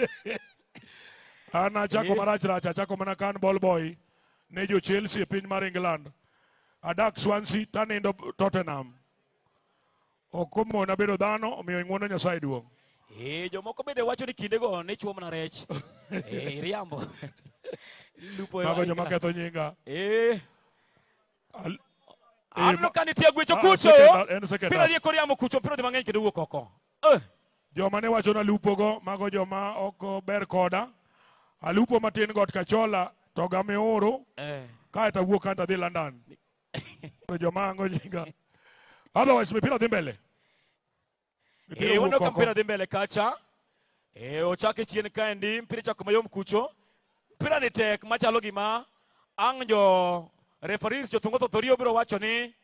An achako marach rach, achako mana ka an ball boy ne jo Chelsea e piny mar England. Adak Swansea tanindo Tottenham. Ok omona bedo dhano, omiyo ing'uono Nyasaye duong'. Jomoko bende wacho ni kindego ne chuo mana rech. Iriambo. Lupo e Mago joma England. ketho nyinga. Aneno ka nitie gwecho kucho. En second Mpira half. rieko riambo kucho, mpira dhi mang'eny kendo wuok oko. Joma ne wacho na lupogo, mago joma ok ber koda. Alupo matin got Kachola To gamiuru. Eh. Kae to awuok kanto adhi London. To joma ango nyinga. Otherwise mipira dhi mbele. Mipira Eh, wuok waneno ka oko. mpira dhi mbele kacha. Eh, ochake chien kaendi, mpira ichako mayom kucho. Mpira ni tek machalo gima ang' jo referees jothungo thothorio biro wacho ni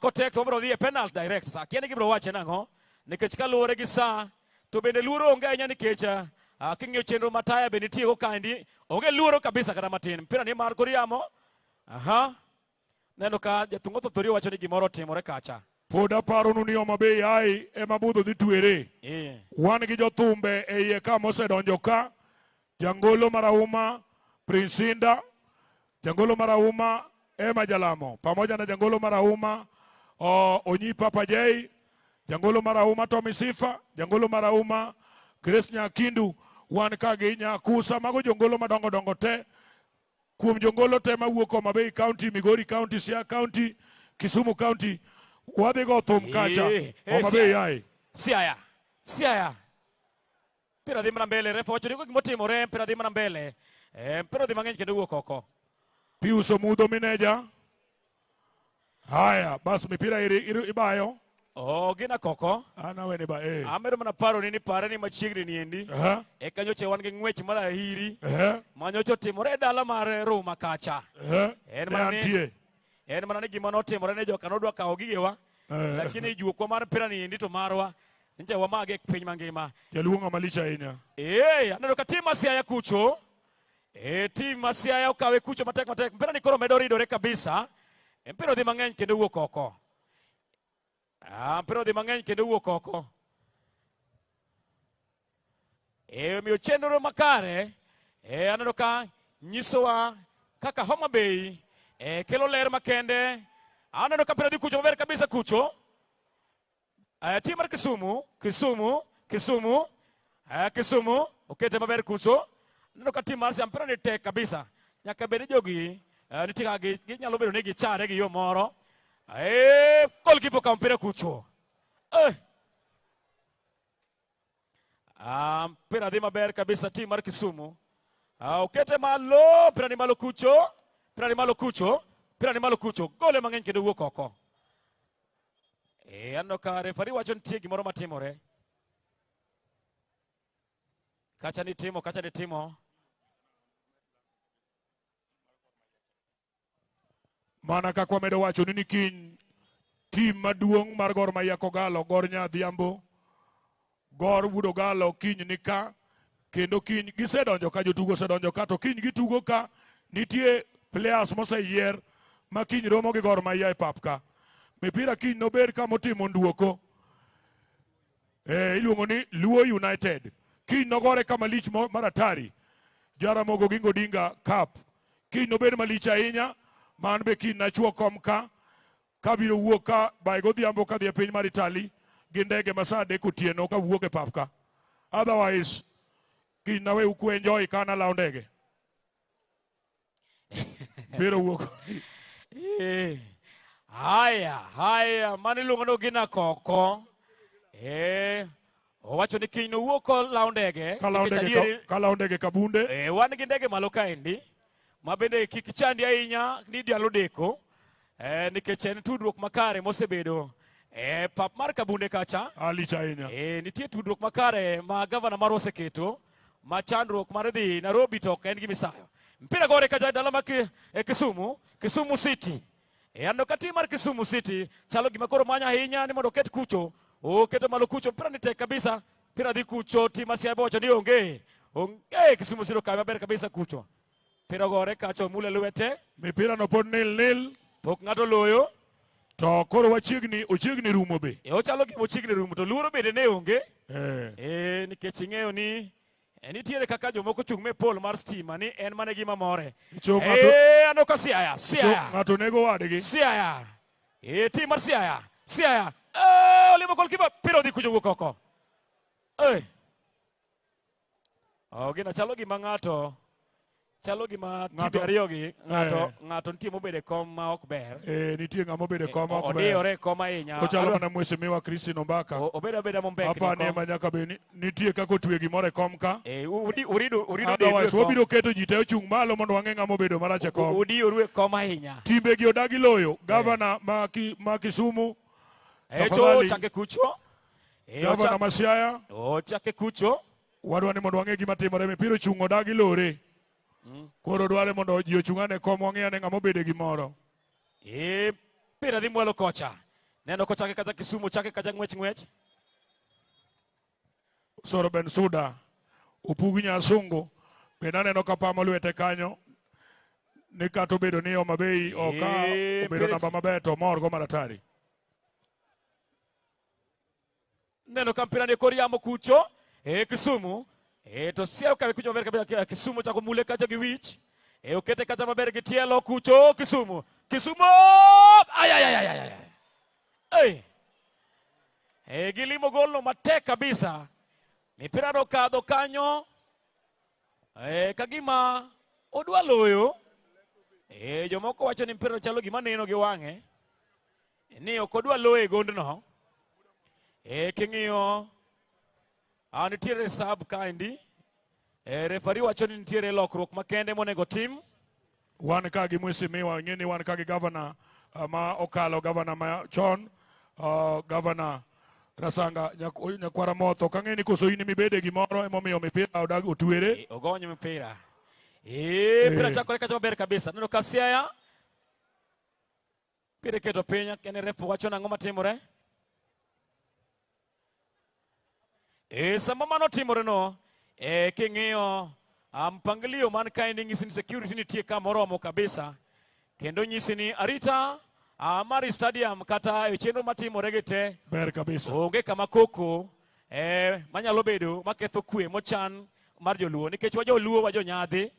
kotek to biro dhi e penalty direct. Sa kia ni gibiro wache nang'o? Nikech kaluwore gi sa to bende luoro onge ahinya nikech king'iyo chenro mataya be nitie go kaendi onge luoro kabisa kata matin. Mpira ni mar kor yamo. Aha. Neno ka jathungo thothorio wacho ni gimoro otimore kacha. Pod aparonu ni Homa Bay ai ema budho dhi twere. Eh. Wan gi jothumbe e iye ka mosedonjo ka. Jangolo marahuma Prince Inda, Jangolo marahuma Emma Jalamo, pamoja na Jangolo marahuma Onyi Papa J, Jangolo marahuma Tommy Sifa, Jangolo marahuma Grace Nyakindu, wan ka gi Nyakusa, mago jongolo madongo dongo te. Kuom jongolo te mawuok Homa Bay County, Migori County, Siaya County, Kisumu County, wadhi go thum kacha. Homa Bay ai. Siaya. Siaya. Mpira dhi mana mbele, refa wacho ni gima otimore, mpira dhi mana mbele. Mpira dhi mang'eny kendo wuok oko. Pius Omudho meneja. Haya, bas mipira iri ibayo. Oh, gina koko. Ana wene ba eh. Amedo mana paro ni pare ni machiegni ni endi. Eka nyocha wan gi ng'wech mar ahiri. Ma nyocha otimore e dala mar Roma kacha. En mana ni en mana ni gima notimore ne joka nodwa kawo gigewa. Lakini juokwa mar mpira ni endi to marwa. Nje wamage piny mangima. Jaluo ng'ama lich ahinya. Aneno ka tim mar Siaya kucho. Tim mar Siaya okawe kucho matek matek. Mpira ni koro medo ridore kabisa. Mpira odhi mang'eny kendo wuok oko. Mpira odhi mang'eny kendo wuok oko. Omiyo chenro makare, aneno ka nyisowa kaka Homa Bay kelo ler makende. Aneno ka mpira dhi kucho maber kabisa kucho. Tim mar Kisumu, Kisumu, Kisumu, Kisumu, okete maber kucho. Aneno ka tim mar Siaya mpira ni tek kabisa. Nyaka bed ni jogi nitie kaka ginyalo bedo ni gichare gi yo moro. Goalkeeper okawo mpira kucho. Mpira dhi maber kabisa tim mar Kisumu. Okete malo, mpira ni malo kucho, mpira ni malo kucho, mpira ni malo kucho. Gole mang'eny kendo wuok oko. Aneno ka referee wacho nitie gimoro matimore. Kacha ni timo, kacha ni timo. Mana kaka wamedo wacho ni kiny tim maduong' mar Gor Mahia Kogalo, Gor Nyadhiambo, Gor Wuod Ogalo kiny ni ka, kendo kiny gisedonjo ka, jotugo osedonjo ka, to kiny gitugo ka, nitie players moseyier ma kiny romo gi Gor Mahia e pap ka. Mipira kiny nober kama otimo nduoko. Iluongo ni Luo United. Kiny nogore kama lich mar atari. Jaramogi Oginga Odinga Cup. Kiny nobed malich ahinya. Man be kiny nachuo kom ka. Kabiro wuok ka by godhiambo kadhi e piny mar Italy gi ndege ma saa 3 otieno kawuok e pap ka. Otherwise, kiny nawe ukwe enjoy ka nalawo ndege. Biro wuok. Haya, haya, mano iluongo ni Ogina Koko. Owacho ni kiny nowuok kolawo ndege. Kalawo ndege Kabunde. Wan gi ndege malo kaendi. Ma bende kik chandi ahinya ni dialo deko. Nikech en tudruok makare mosebedo. Pap mar Kabunde kacha. Alich ahinya. Nitie tudruok makare ma gavana marwa oseketo. Ma chandruok mar dhi Nairobi to ok en gimisayo. Mpira gore kacha dala ma Kisumu, Kisumu City. Aneno ka tim mar Kisumu City chalo gima koro manyo ahinya ni mondo oket kucho. Oketo malo kucho, mpira ni tek kabisa. Mpira dhi kucho, tim mar Siaya wacho ni onge. Onge Kisumu City okawe maber kabisa kucho. Mpira gore kacha omule lwete. Mipira no pod nil nil. Pok ng'ato loyo. To koro wachiegni, ochiegni rumo be. Ochalo gima ochiegni rumo to luoro bende ne onge. Nikech ing'eyo ni nitiere kaka jomoko chung' me pol mar stima ni en mana gima more. Aneno ka Siaya, Siaya. Ng'ato nego wadgi. Siaya. Tim mar Siaya, Siaya. Olimo goalkeeper, mpira odhi kucho wuok oko. Gina chalo gima ng'ato Chalo gima Ng'ato- timbe ariyogi ng'ato Eh. ng'ato nitie mobedo e kom ma ok ber. Nitie ng'ama obedo e kom ma ok ber. Odiyore e kom ahinya. Ochalo Adwa- mana mheshimiwa Christine Ombaka. Obedo abeda mombekni Apani e kom. ema nyaka bed ni nitie kaka otwe gimoro e kom ka. Urido urido Otherwise dendu e kom. wabiro keto ji te ochung' malo mondo wang'e ng'ama obedo marach e kom. Udiyoru e kom ahinya. Timbegi odagi loyo. Gavana ma Kisumu. Echo Tafadhali. chake kucho. Gavana ma Siaya. Ochake kucho. Wadwa ni mondo wang'e gima timore. Mipira ochung' odagi lore. Koro dware mondo ji ochung' ane kom wang'e ane ng'ama obedo e gimoro. Mpira dhi mwalo kocha. Neno kochake kacha Kisumu, chake kacha ng'wech ng'wech. Soro Ben Suda, Opugi Nyasungu, bende aneno ka pamo lwete kanyo. Ni kata obedo ni Homa Bay ok ka obedo namba maber to omor go maratari. Neno ka mpira ni kor yamo kucho. Kisumu. To Siaya okawe kucho maber kabisa. Kisumu chako mule kacha gi wich. Okete kacha maber gi tielo kucho Kisumu. Kisumu! Ay, ay, ay, ay, ay, ay. Gilimo golno matek kabisa. Mipira no kadho kanyo. Kagima odwa loyo. Jomoko wacho ni mpira chalo gima neno gi wang'e. Ni ok odwa loyo e gondno. King'iyo nitiere sub kaendi. Refari wacho ni nitiere lokruok makende monego tim. Wan ka gi mheshimiwa, ing'e ni wan ka gi gavana ma okalo, gavana ma chon, gavana Rasanga Nyakwara Motho. Ok ang'e ni koso in mibede gimoro emomiyo mipira odag otwere. Ogonyo mipira. Mpira chakore kacha maber kabisa. Neno ka Siaya. Mpira iketo piny, kendo ref wacho nang'o matimore. Sama mano timore no, king'iyo mpangilio man kaendi nyisi ni security nitie ka moromo kabisa. Kendo nyisi ni arita mar stadium kata e chenro matimore gi te ber kabisa. Onge kama koko manyalo bedo maketho kwe mochan mar joluo, nikech wa joluo wa jonyadhi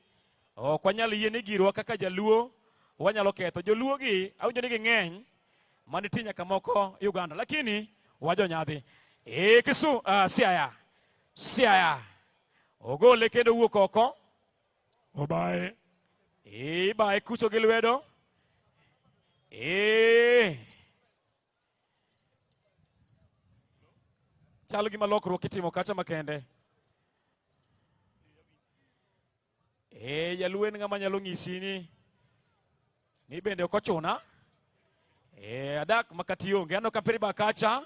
ok wanyal yie ni girwa kaka jaluo wanyalo ketho. Joluo gi awinjo ni ging'eny manitie nyaka moko Uganda, lakini wa jonyadhi. Kisu Siaya. Siaya ogole kendo wuok oko. Obaye. Ibaye kucho gi lwedo. Chalo gima lokruok itimo kacha makende. Jaluo en ng'ama nyalo ng'isi ni bende ok ochuna. Adak makati onge. Aneno ka mpira iba kacha.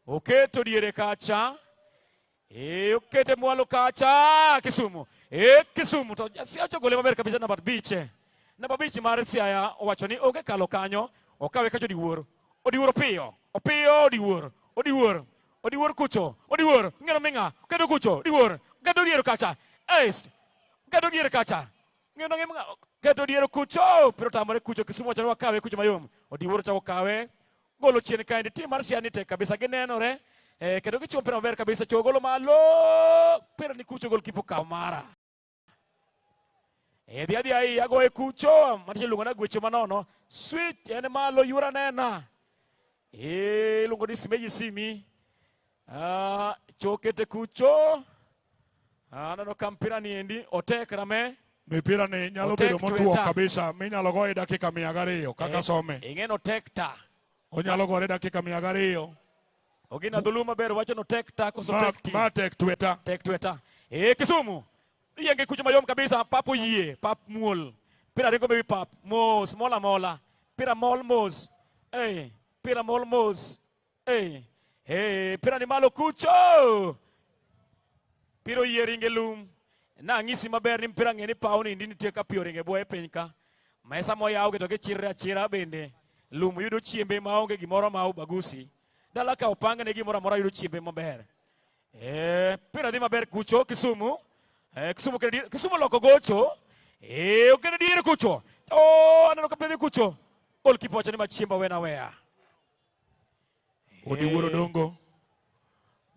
Oketo diere kacha. Okete mwalo kacha Kisumu. Kisumu to Siaya ogole maber kabisa namba 5. Namba 5 mar Siaya owacho ni onge kalo kanyo. Okawe kacha Odiwuor. Odiwuor piyo. Opiyo Odiwuor. Odiwuor. Odiwuor kucho. Odiwuor. Ng'eno ming'a. Keto kucho. Odiwuor. Keto diere kacha. Keto diere kacha. Ng'eno ming'a. Keto diere kucho. Pero tamore kucho. Kisumu wacho ni wakawe kucho mayom. Odiwuor chako kawe. Golo chien kaendi. Tim mar Siaya ni tek kabisa. Ginenore. Kendo gichiwo mpira maber kabisa. Chwo golo malo. Mpira ni kucho golkipa okawo mara. Dhi adhi ai agoye kucho. Mano iluongo na gwecho manono. Switch en malo yura nena. Iluongo ni simeji simi. Chokete kucho. Aneno ka mpira ni endi otek rame. Mipira ni nyalo bedo motwo kabisa. Minyalo goye dakika 200 kaka some. Ing'eno tek ta. Onyalo gore dakika 200. Ogina dholuo maber wacho no tek ta koso tek ti. Ma tek tweta. Tek tweta. Kisumu. Iyienge kucho mayom kabisa. Pap oyie. Pap muol. Mpira ringo bewi pap. Mos. Mola mola. Mpira mol mos. Mpira mol mos. Mpira ni malo kucho. Mpira oyie ringe lum. Na ng'isi maber ni mpira ng'e ni paw ni ndi nitie ka pi oringe bwoye piny ka. Ma sama oyawgi to gichirre achira bende. Lum yudo chiembe maonge gimoro ma ubagusi. Dala ka opangne gimoro amora yudo chiembe maber. Mpira dhi maber kucho Kisumu. Kisumu kendo Kisumu loko gocho. Okendo diere kucho. Aneno ka mpira dhi kucho. Golkipa wacho ni machiemba wena weya. Odiwuor Odongo.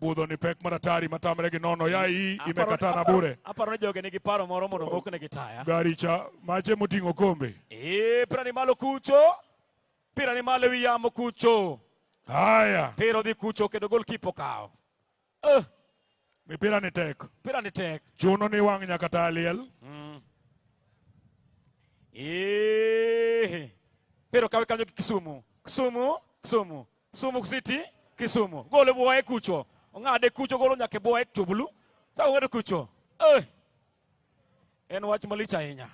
Budho ni pek maratari matamre gi nono. Yai imekatana bure. Aparo ni joge nigi paro moro mondo mokne gi taya. Gari cha mache moting'o kombe. Mpira ni malo kucho. Mpira ni malo ewi yamo kucho. Haya. Mpira odhi kucho kendo golkipa okawo. Mipira ni tek. Mpira ni tek. Chuno ni wang' nyaka ta liel. Pero kawe kanyo gi Kisumu. Kisumu, Kisumu. Kisumu City, Kisumu. Golo buoye kucho. Ong'ade kucho golo nyaka e buoye tubulu. Chako ng'ado kucho. En wach malich ahinya.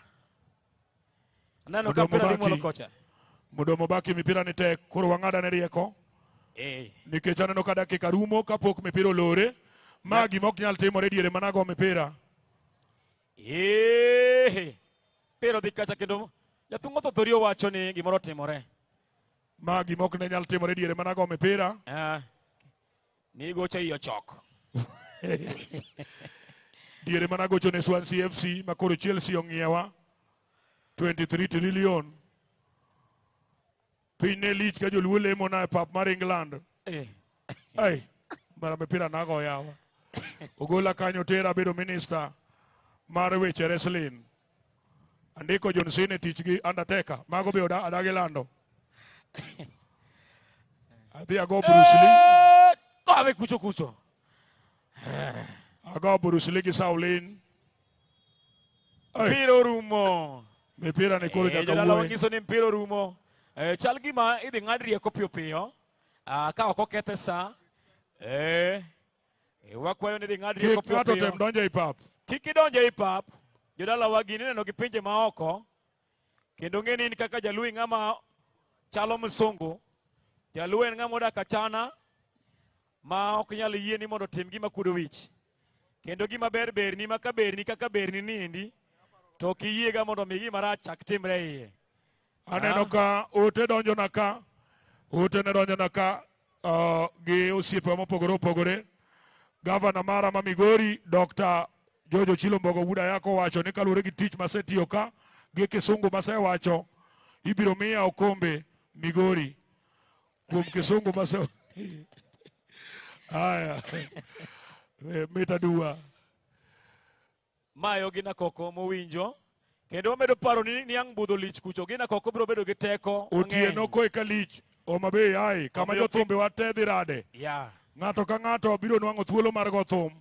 Aneno ka Mudomo mpira dhi baki. mwalo kocha. Mudomo baki mipira ni tek koro wang'ada ne rieko. Nikech aneno ka dakika rumo kapok mipira olore. Ma gima ok nyal timore diere manago mipira. Mpira odhi kacha kendo jathum othothori owacho ni gimoro otimore. Ma gima ok ne nyal timore diere manago mipira. Ni gocho iye ochok. Diere managocho ne Swansea FC ma koro Chelsea ong'iewa 23 trillion. Piny ne lich ka joluo lemo na e pap mar England. Ai, mara mipira nago yawa. Ogola kanyo tera bedo minister mar weche wrestling. Andiko John Cena tich gi Undertaker. Mago be adagi lando. Adhi ago Bruce Lee. Kawe kucho kucho. Ago Bruce Lee gi Shaolin. Ai. Mpira orumo. Mipira ni koro nyaka Jodala wuoye. wanyiso ni mpira orumo. Chal gima idhi ng'ad rieko piyo piyo. Ka ok okethe sa. Wakwayo ni idhi ng'ad rieko Kik piyo ng'ato piyo. tem donjo ei pap. Kik idonj ei pap. Jodala wa gini ineno gi pinje maoko. Kendo ng'e ni in kaka jaluo ng'ama chalo msungu. Jaluo en ng'ama odak achana ma ok nyal yie ni mondo otim gima kuodo wich. Kendo gima ber berni ma ka berni kaka berni niendi to ok iyiega mondo mi gima rach chak timre iye. Aneno ka ote donjona ka, ote ne donjona ka gi osiepewa mopogore opogore. Gavana mara ma Migori, Dr. George Ochilo Mbogo Wuod Ayako owacho ni kaluwore gi tich masetiyo ka gi kisungu masewacho, ibiro miya okombe Migori kuom kisungu mase. Aya, mit aduwa. Mayo gina koko mowinjo. Kendo wamedo paro ni niang' budho lich kucho gina koko biro bedo gi teko mang'eny. Otieno koeka lich, Homa Bay ae, kama Omiyo jothumbe wa te dhi rade. Ng'ato ka ng'ato biro nwang'o thuolo mar go thum.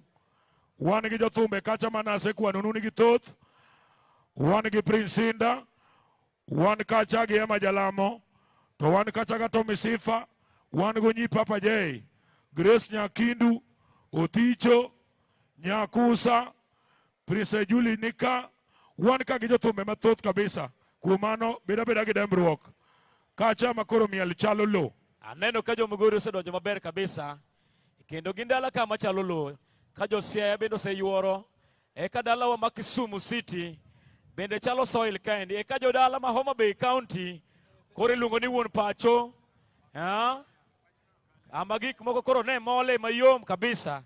Wan gi jothumbe kacha mana asekwanonu nigi thoth. Wan gi Prince Indah, wan kacha gi Emma Jalamo, to wan kacha ga Tommy Sifa, wan go nyi Papa J, Grace Nyakindu, Othicho, Nyakusa, Prince Julie Nika, wan ka gi jothumbe mathoth kabisa. Kuom mano, bed abeda gi dembruok. Kacha ma koro miel chalo lo. Aneno ka jo Migori osedonjo maber kabisa. Kendo gin dala ka machalo lo. Ka jo Siaya bende oseyuoro. Eka dalawa ma Kisumu City bende chalo soil kaendi. Eka jodala ma Homa Bay County koro iluongo ni wuon pacho. Ama gik moko koro ne mole mayom kabisa.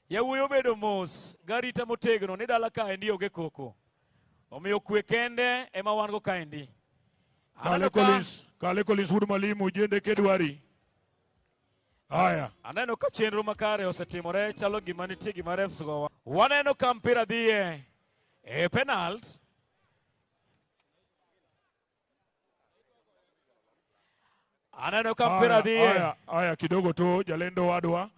Yawuoyi obedo mos garita motegno ni dala kaendi onge koko. Omiyo kwe kende ema wan go kaendi. Kale Aneno ka Collins, Kale Collins wuod Mwalimu jende kedwari. Aya. Aneno ka chenro makare osetimore, chalo gima nitie gima refs gowa. Waneno ka mpira dhiye e penalt. Aneno ka mpira Aya, dhiye. aya, aya kidogo to jalendo wadwa.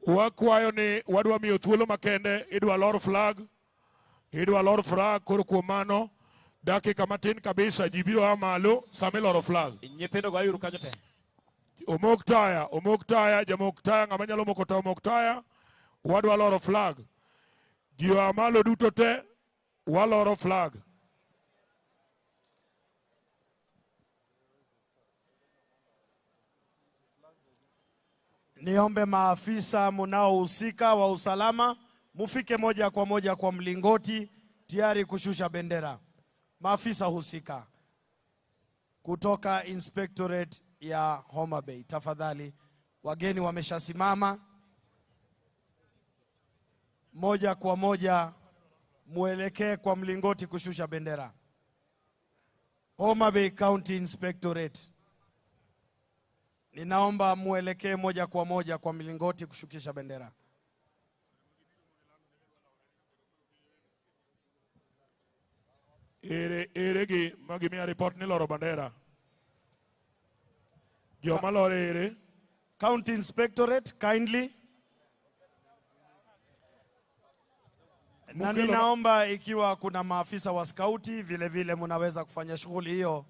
Wakwayo ni wadwa miyo thuolo makende, idwa lor flag. Idwa lor flag koro kuom mano dakika matin kabisa ji biro a malo sama iloro flag. Nyithindo go ayuru kanyo te. Omok taya, omok taya, jamok taya, ng'ama nyalo moko taya omok taya. Wadwa loro flag. Ji oa malo duto te, waloro flag. Niombe maafisa mnaohusika wa usalama mufike moja kwa moja kwa mlingoti tayari kushusha bendera. Maafisa husika kutoka Inspectorate ya Homa Bay, tafadhali. Wageni wameshasimama, moja kwa moja muelekee kwa mlingoti kushusha bendera. Homa Bay County Inspectorate, ninaomba muelekee moja kwa moja kwa mlingoti kushukisha bendera. Ere, ere gi magimiya report ni loro bandera. Joma loro ere. County Inspectorate, kindly. Na ninaomba ikiwa kuna maafisa wa skauti vile vile mnaweza kufanya shughuli hiyo.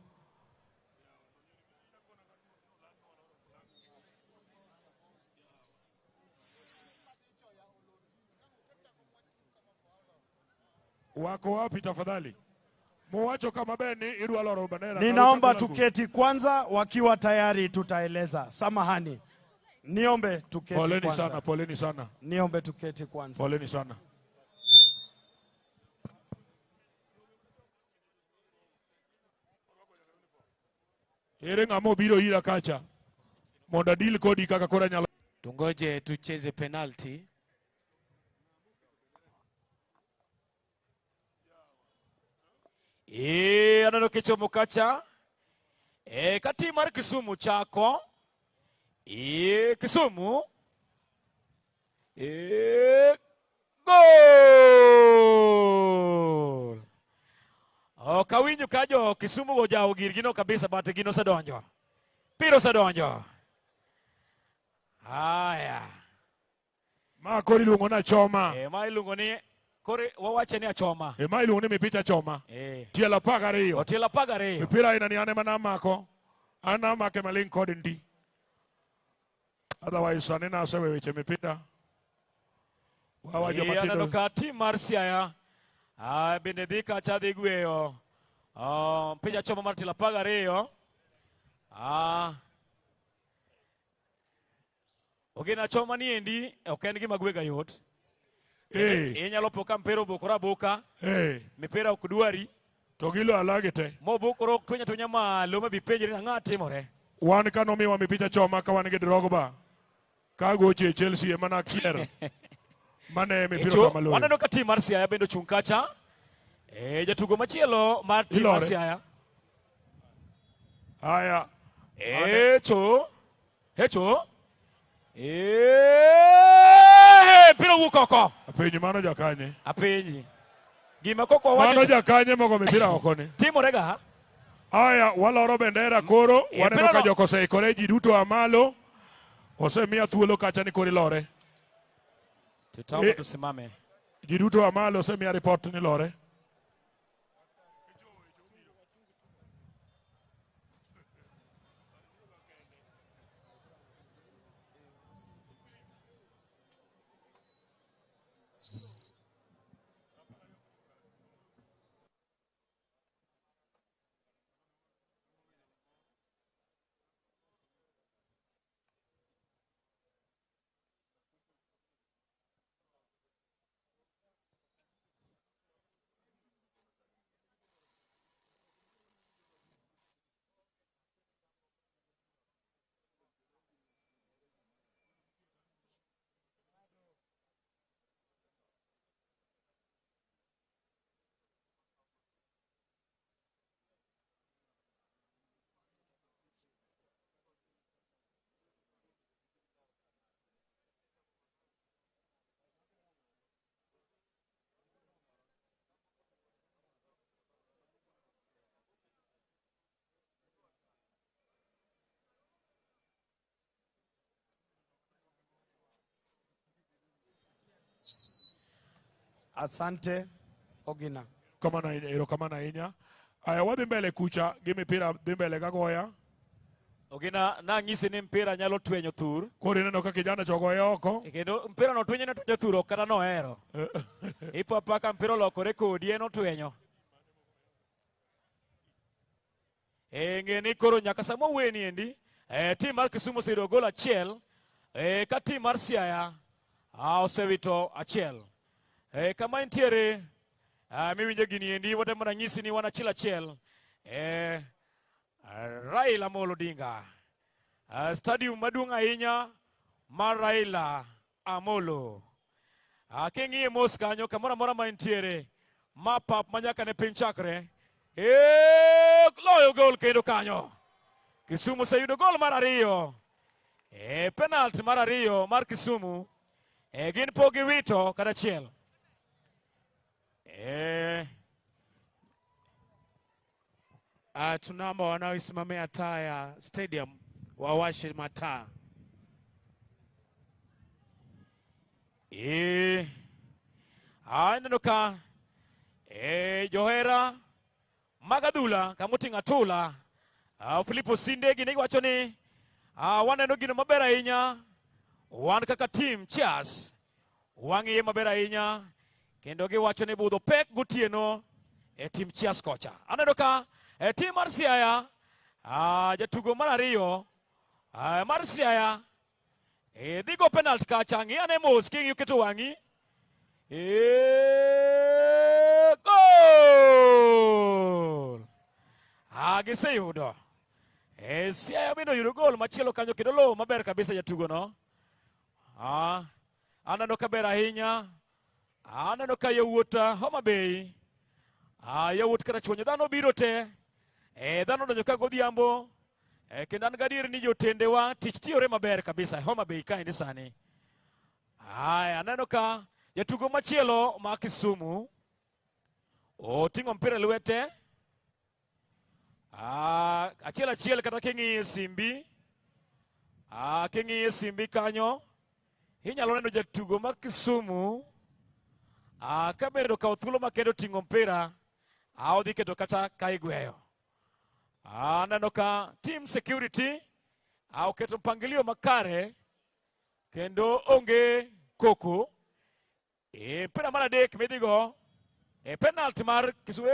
Wako wapi tafadhali? Muwacho kama beni idwa loro bendera. Ninaomba tuketi kwanza, wakiwa tayari tutaeleza. Samahani. Niombe tuketi Poleni kwanza. sana, poleni sana. Niombe tuketi kwanza. Poleni sana. Ere ng'ama biro ira kacha. Mondo deal kodi kaka koro nyalo. Tungoje tucheze penalty. Aneno kichomo kacha. Ka tim mar Kisumu chako. Kisumu. Goal! Ok awinjo ka jo Kisumu go jawo girgino kabisa, but gino osedonjo. Pira osedonjo. Haya. Ma koro iluongo ni achoma. Ma iluongo ni koro wawache ni achoma. Ma iluongo ni mipich achoma. Tielo 12. Tielo 12. Mipira aina ni an ema namako. An namake maling' kod ndi. Otherwise sani nasewe weche mipira. Wawa joma tindo. Aneno ka tim mar Siaya bende dhi kacha dhi gweyo mpich achoma mar tielo 12. Ogena achoma ni endi ok en gima gwega yot. Inyalo po ka mpira obukore aboka. Mipira ok dwari. To gilo alagi te. Mobukore ok twenya twenya malo ma bipenjri ni ang'o timore. Wan ka nomiwa mipich achoma ka wan gi Drogba. Ka goche Chelsea ema nakier. Mane mipira kama loyo. Waneno ka tim mar Siaya bende ochung' kacha. Jatugo machielo mar tim mar Siaya. Haya. Echo. Echo. Mpira wuok oko. Apenji mano jakanye. Apenji. Gima koko wacho. Mano jakanye mogo mipira oko ni. Timore ga. Aya, waloro bendera koro. Waneno ka joko oseikore, ji duto a malo. Osemiya thuolo kacha ni koro ilore. Tutaomba tusimame. Ji duto a malo, osemiya report ni lore. Asante Ogina. Kamano ahinya, erokamano ahinya. Aya, wadhi mbele kucha gi mipira dhi mbele gagoya. Ogina nang'isi ni mpira nyalo twenyo thur. Koro ineno ka kijana cha ogoye oko. Kendo mpira no twenyo ne twenyo thur ok kata nohero. Ipo apaka mpira olokore kodi en otwenyo. Ng'e ni koro nyaka sama weni endi, tim mar Kisumu oseyudo gol achiel, ka tim mar Siaya osewito achiel. Kama intiere miwinjo gini endi, watemo ranyisi ni wan achiel achiel. Raila Amolo Odinga. Stadium maduong' ahinya mar Raila Amolo. King'iye mos kanyo kamoro amora ma intiere, ma pap ma nyaka ne piny chakre. Loyo gol kendo kanyo. Kisumu oseyudo gol mar ariyo. Penalty mar ariyo mar Kisumu. Gin pok giwito kata achiel. Tunaomba wanaoisimamia taa ya stadium wawashe mataa. Aneno ka johera mag adhula kamoting'o atula Filipo Sinde gini giwacho ni waneno gino maber ahinya wan kaka team Cheers wang'iye maber ahinya kendo giwacho ni budho pek gotieno e team Cheers kocha. Aneno ka team mar Siaya jatugo mar ariyo mar Siaya dhi go penalty kacha. Ng'i ane mos king'iyo keto wang'i. Goal! Giseyudo. Siaya bende oyudo gol machielo kanyo kendo lowo maber kabisa jatugo no. Aneno ka ber ahinya. Aneno ka yawuot Homa Bay. Yawuot Karachuonyo dhano biro te. Dhano donjo ka godhiambo. Kendo an gadier ni jotendewa tich tiyore maber kabisa e Homa Bay kaendi sani. Aya, aneno ka jatugo machielo ma Kisumu oting'o mpira e lwete. Achiel achiel kata king'iye simbi. King'iye simbi kanyo inyalo neno jatugo ma Kisumu ka bende okawo thuolo makende oting'o mpira odhi keto kata ka igweyo. Aneno ka team security oketo mpangilio makare kendo onge koko. Mpira mar adek midhigo penalty mar Kisumu.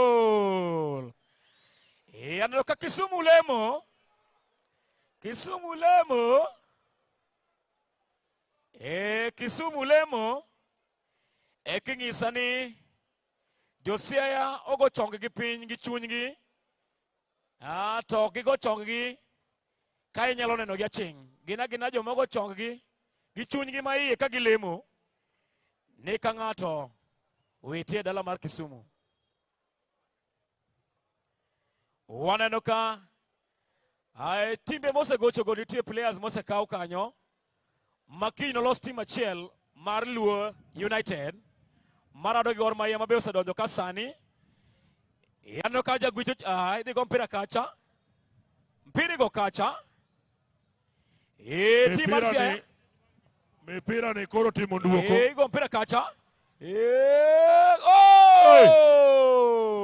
Goal! Aneno ka Kisumu lemo. Kisumu lemo. Kisumu lemo. King'isa ni Josiaya ogo chonggi piny gi chunygi. To gigo chonggi ka inyalo neno gi aching'. Gin agina joma ogo chonggi gi chunygi ma iye ka gilemo ni ka ng'ato witie dala mar Kisumu. Waneno ka timbe mosegochogo nitie players mosekaw kanyo ma kiny nolos team achiel mar Luo United marado gi Gor Mahia mabe osedonjo ka sani. Aneno ka jagwicho idhi go mpira kacha. Mpira igo kacha. Team mar Siaya. Mipira ni koro timo duoko. Igo mpira kacha. Oh!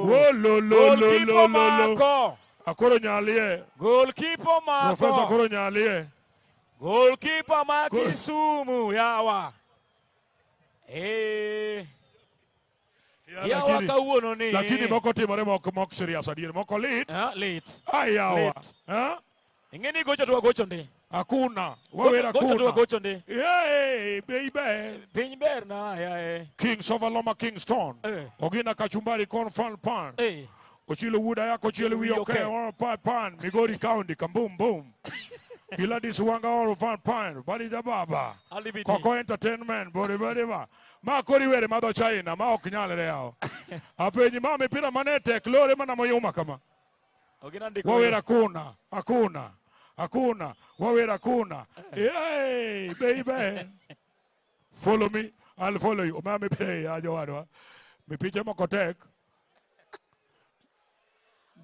Wo lo lo lo lo lo lo. Akoro nyalie. Goalkeeper mako. Professor koro nyalie. Goalkeeper ma Kisumu yawa. Yawa kawuono ni. Lakini moko timore moko mok serious adier moko lit. Lit. Ai yawa. Ing'eni gocho to wagocho ndi. Hakuna. Wawera Gocho to kuna. wagocho ndi. Hey, baby. Piny ber na yae. Kings of Aloma Kingston. Ogina kachumbari kon fan pan. Ochilo wuda yako chielo wiyo Okay. ke all pan pan. Migori County kambum boom. Gladys Wanga all fan pan. Bali da baba. Alibidi. Koko Entertainment bori bori ba. Ma kori were madho China ma ok nyalre yao. Apenyi ma mipira mane tek lore mana moyuma kama. Ogina ndiko. Wawera kuna, hakuna. Hakuna, wawera kuna. Hey, baby. Follow me, I'll follow you. Oma mipira ya jowadwa. Mipiche moko tek.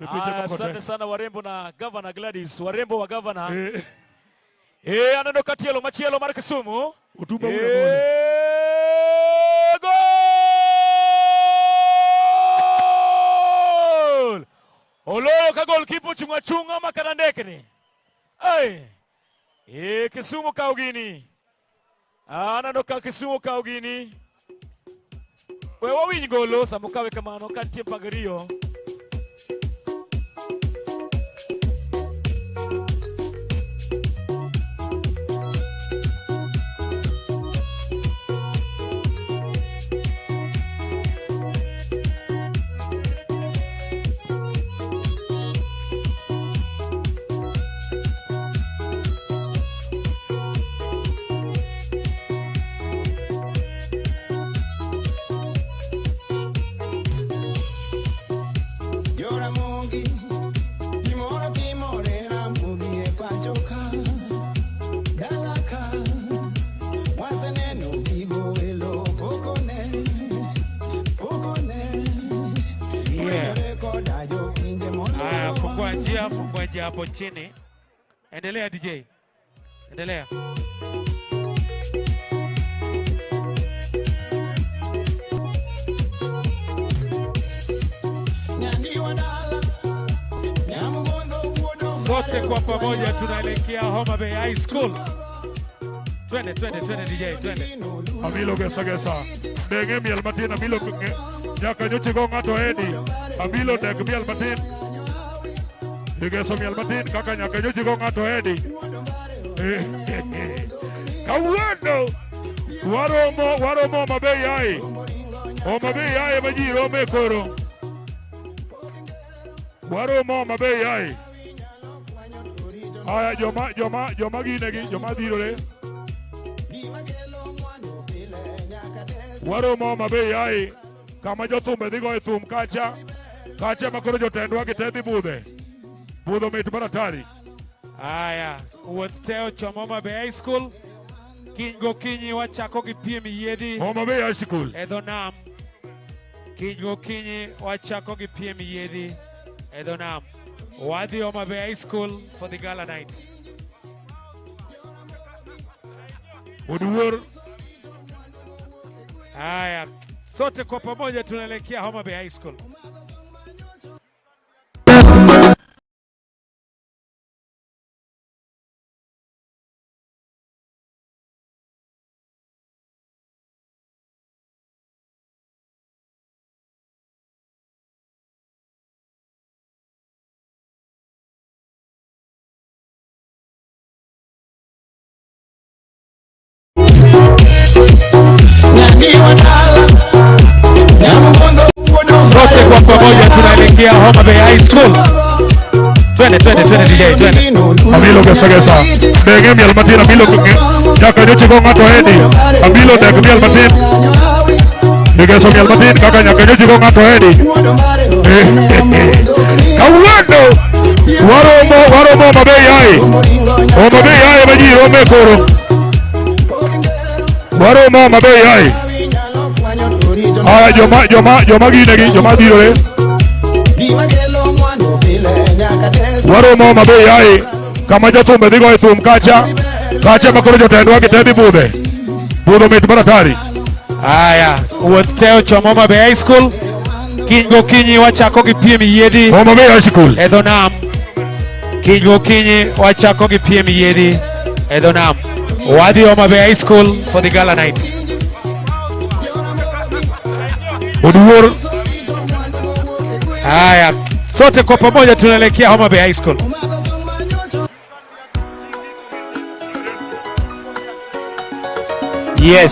Mipiche moko Asante tek. sana warembo na Governor Gladys, warembo wa governor. Aneno ka tielo machielo mar Kisumu. Utumba ule goli. Goal! Oloyo ka goalkeeper ochung' achung'a ma kata ndekni. Kisumu kawo gini. Aneno ka Kisumu kawo gini. We wawinj golo sama okawe kamano ka nitie mpangilio. Fungua njia hapo chini. Endelea DJ. Endelea. Sote kwa pamoja tunaelekea Homa Bay High School. Twende, twende, twende DJ, twende. Amilo gesa gesa. Denge miel matin amilo nyaka nyocha go ng'ato edi. Amilo deg miel matin. Igeso miel matin kaka nyaka nyocha go ng'ato edi. Kawuono waromo Homa Bay ai. Homa Bay ai ma ji rome koro. Waromo Homa Bay ai. Aya joma ginegi joma dhirore. Waromo Homa Bay ai kama jothumbe dhi goye thum kacha kacha ma koro jotendwa gi te dhi budhe. Budho mit mar atari. Aya, wuoth te ochomo Homa Bay High School. Kiny gokinyi wachako gi piem yiedhi Homa Bay High School. e dho nam. Kiny gokinyi wachako gi piem yiedhi e dho nam. Wadhi Homa Bay High School for the gala night. Oduor. Haya, sote kwa pamoja tunaelekea Homa Bay High School. Sote kwa pamoja tunaelekea Homa Bay High School. Twende, twende, twende DJ, twende. Amilo gesa gesa. Denge miel matin amilo nyaka nyocha go ng'ato edi. Amilo deg miel matin. Igeso miel matin kaka nyaka nyocha go ng'ato edi. Kawuono waromo Homa Bay ai. Homa Bay ai ma ji rome koro. Waromo Homa Bay ai. Aya joma ginegi joma dhirore. Waromo Homa Bay ai kama jothumbe dhi goye thum kacha kacha ma koro jotendwa gi te dhi budhe. Budho mit mar atari. Haya, wuoth te ochomo Homa Bay High School. Kiny gokinyi wachako gi piem yiedhi Homa Bay High School. e dho nam. Kiny gokinyi wachako gi piem yiedhi e dho nam. Wadhi Homa Bay High School for the gala night. Oduor. Haya, sote kwa pamoja tunaelekea Homa Bay High School. Yes.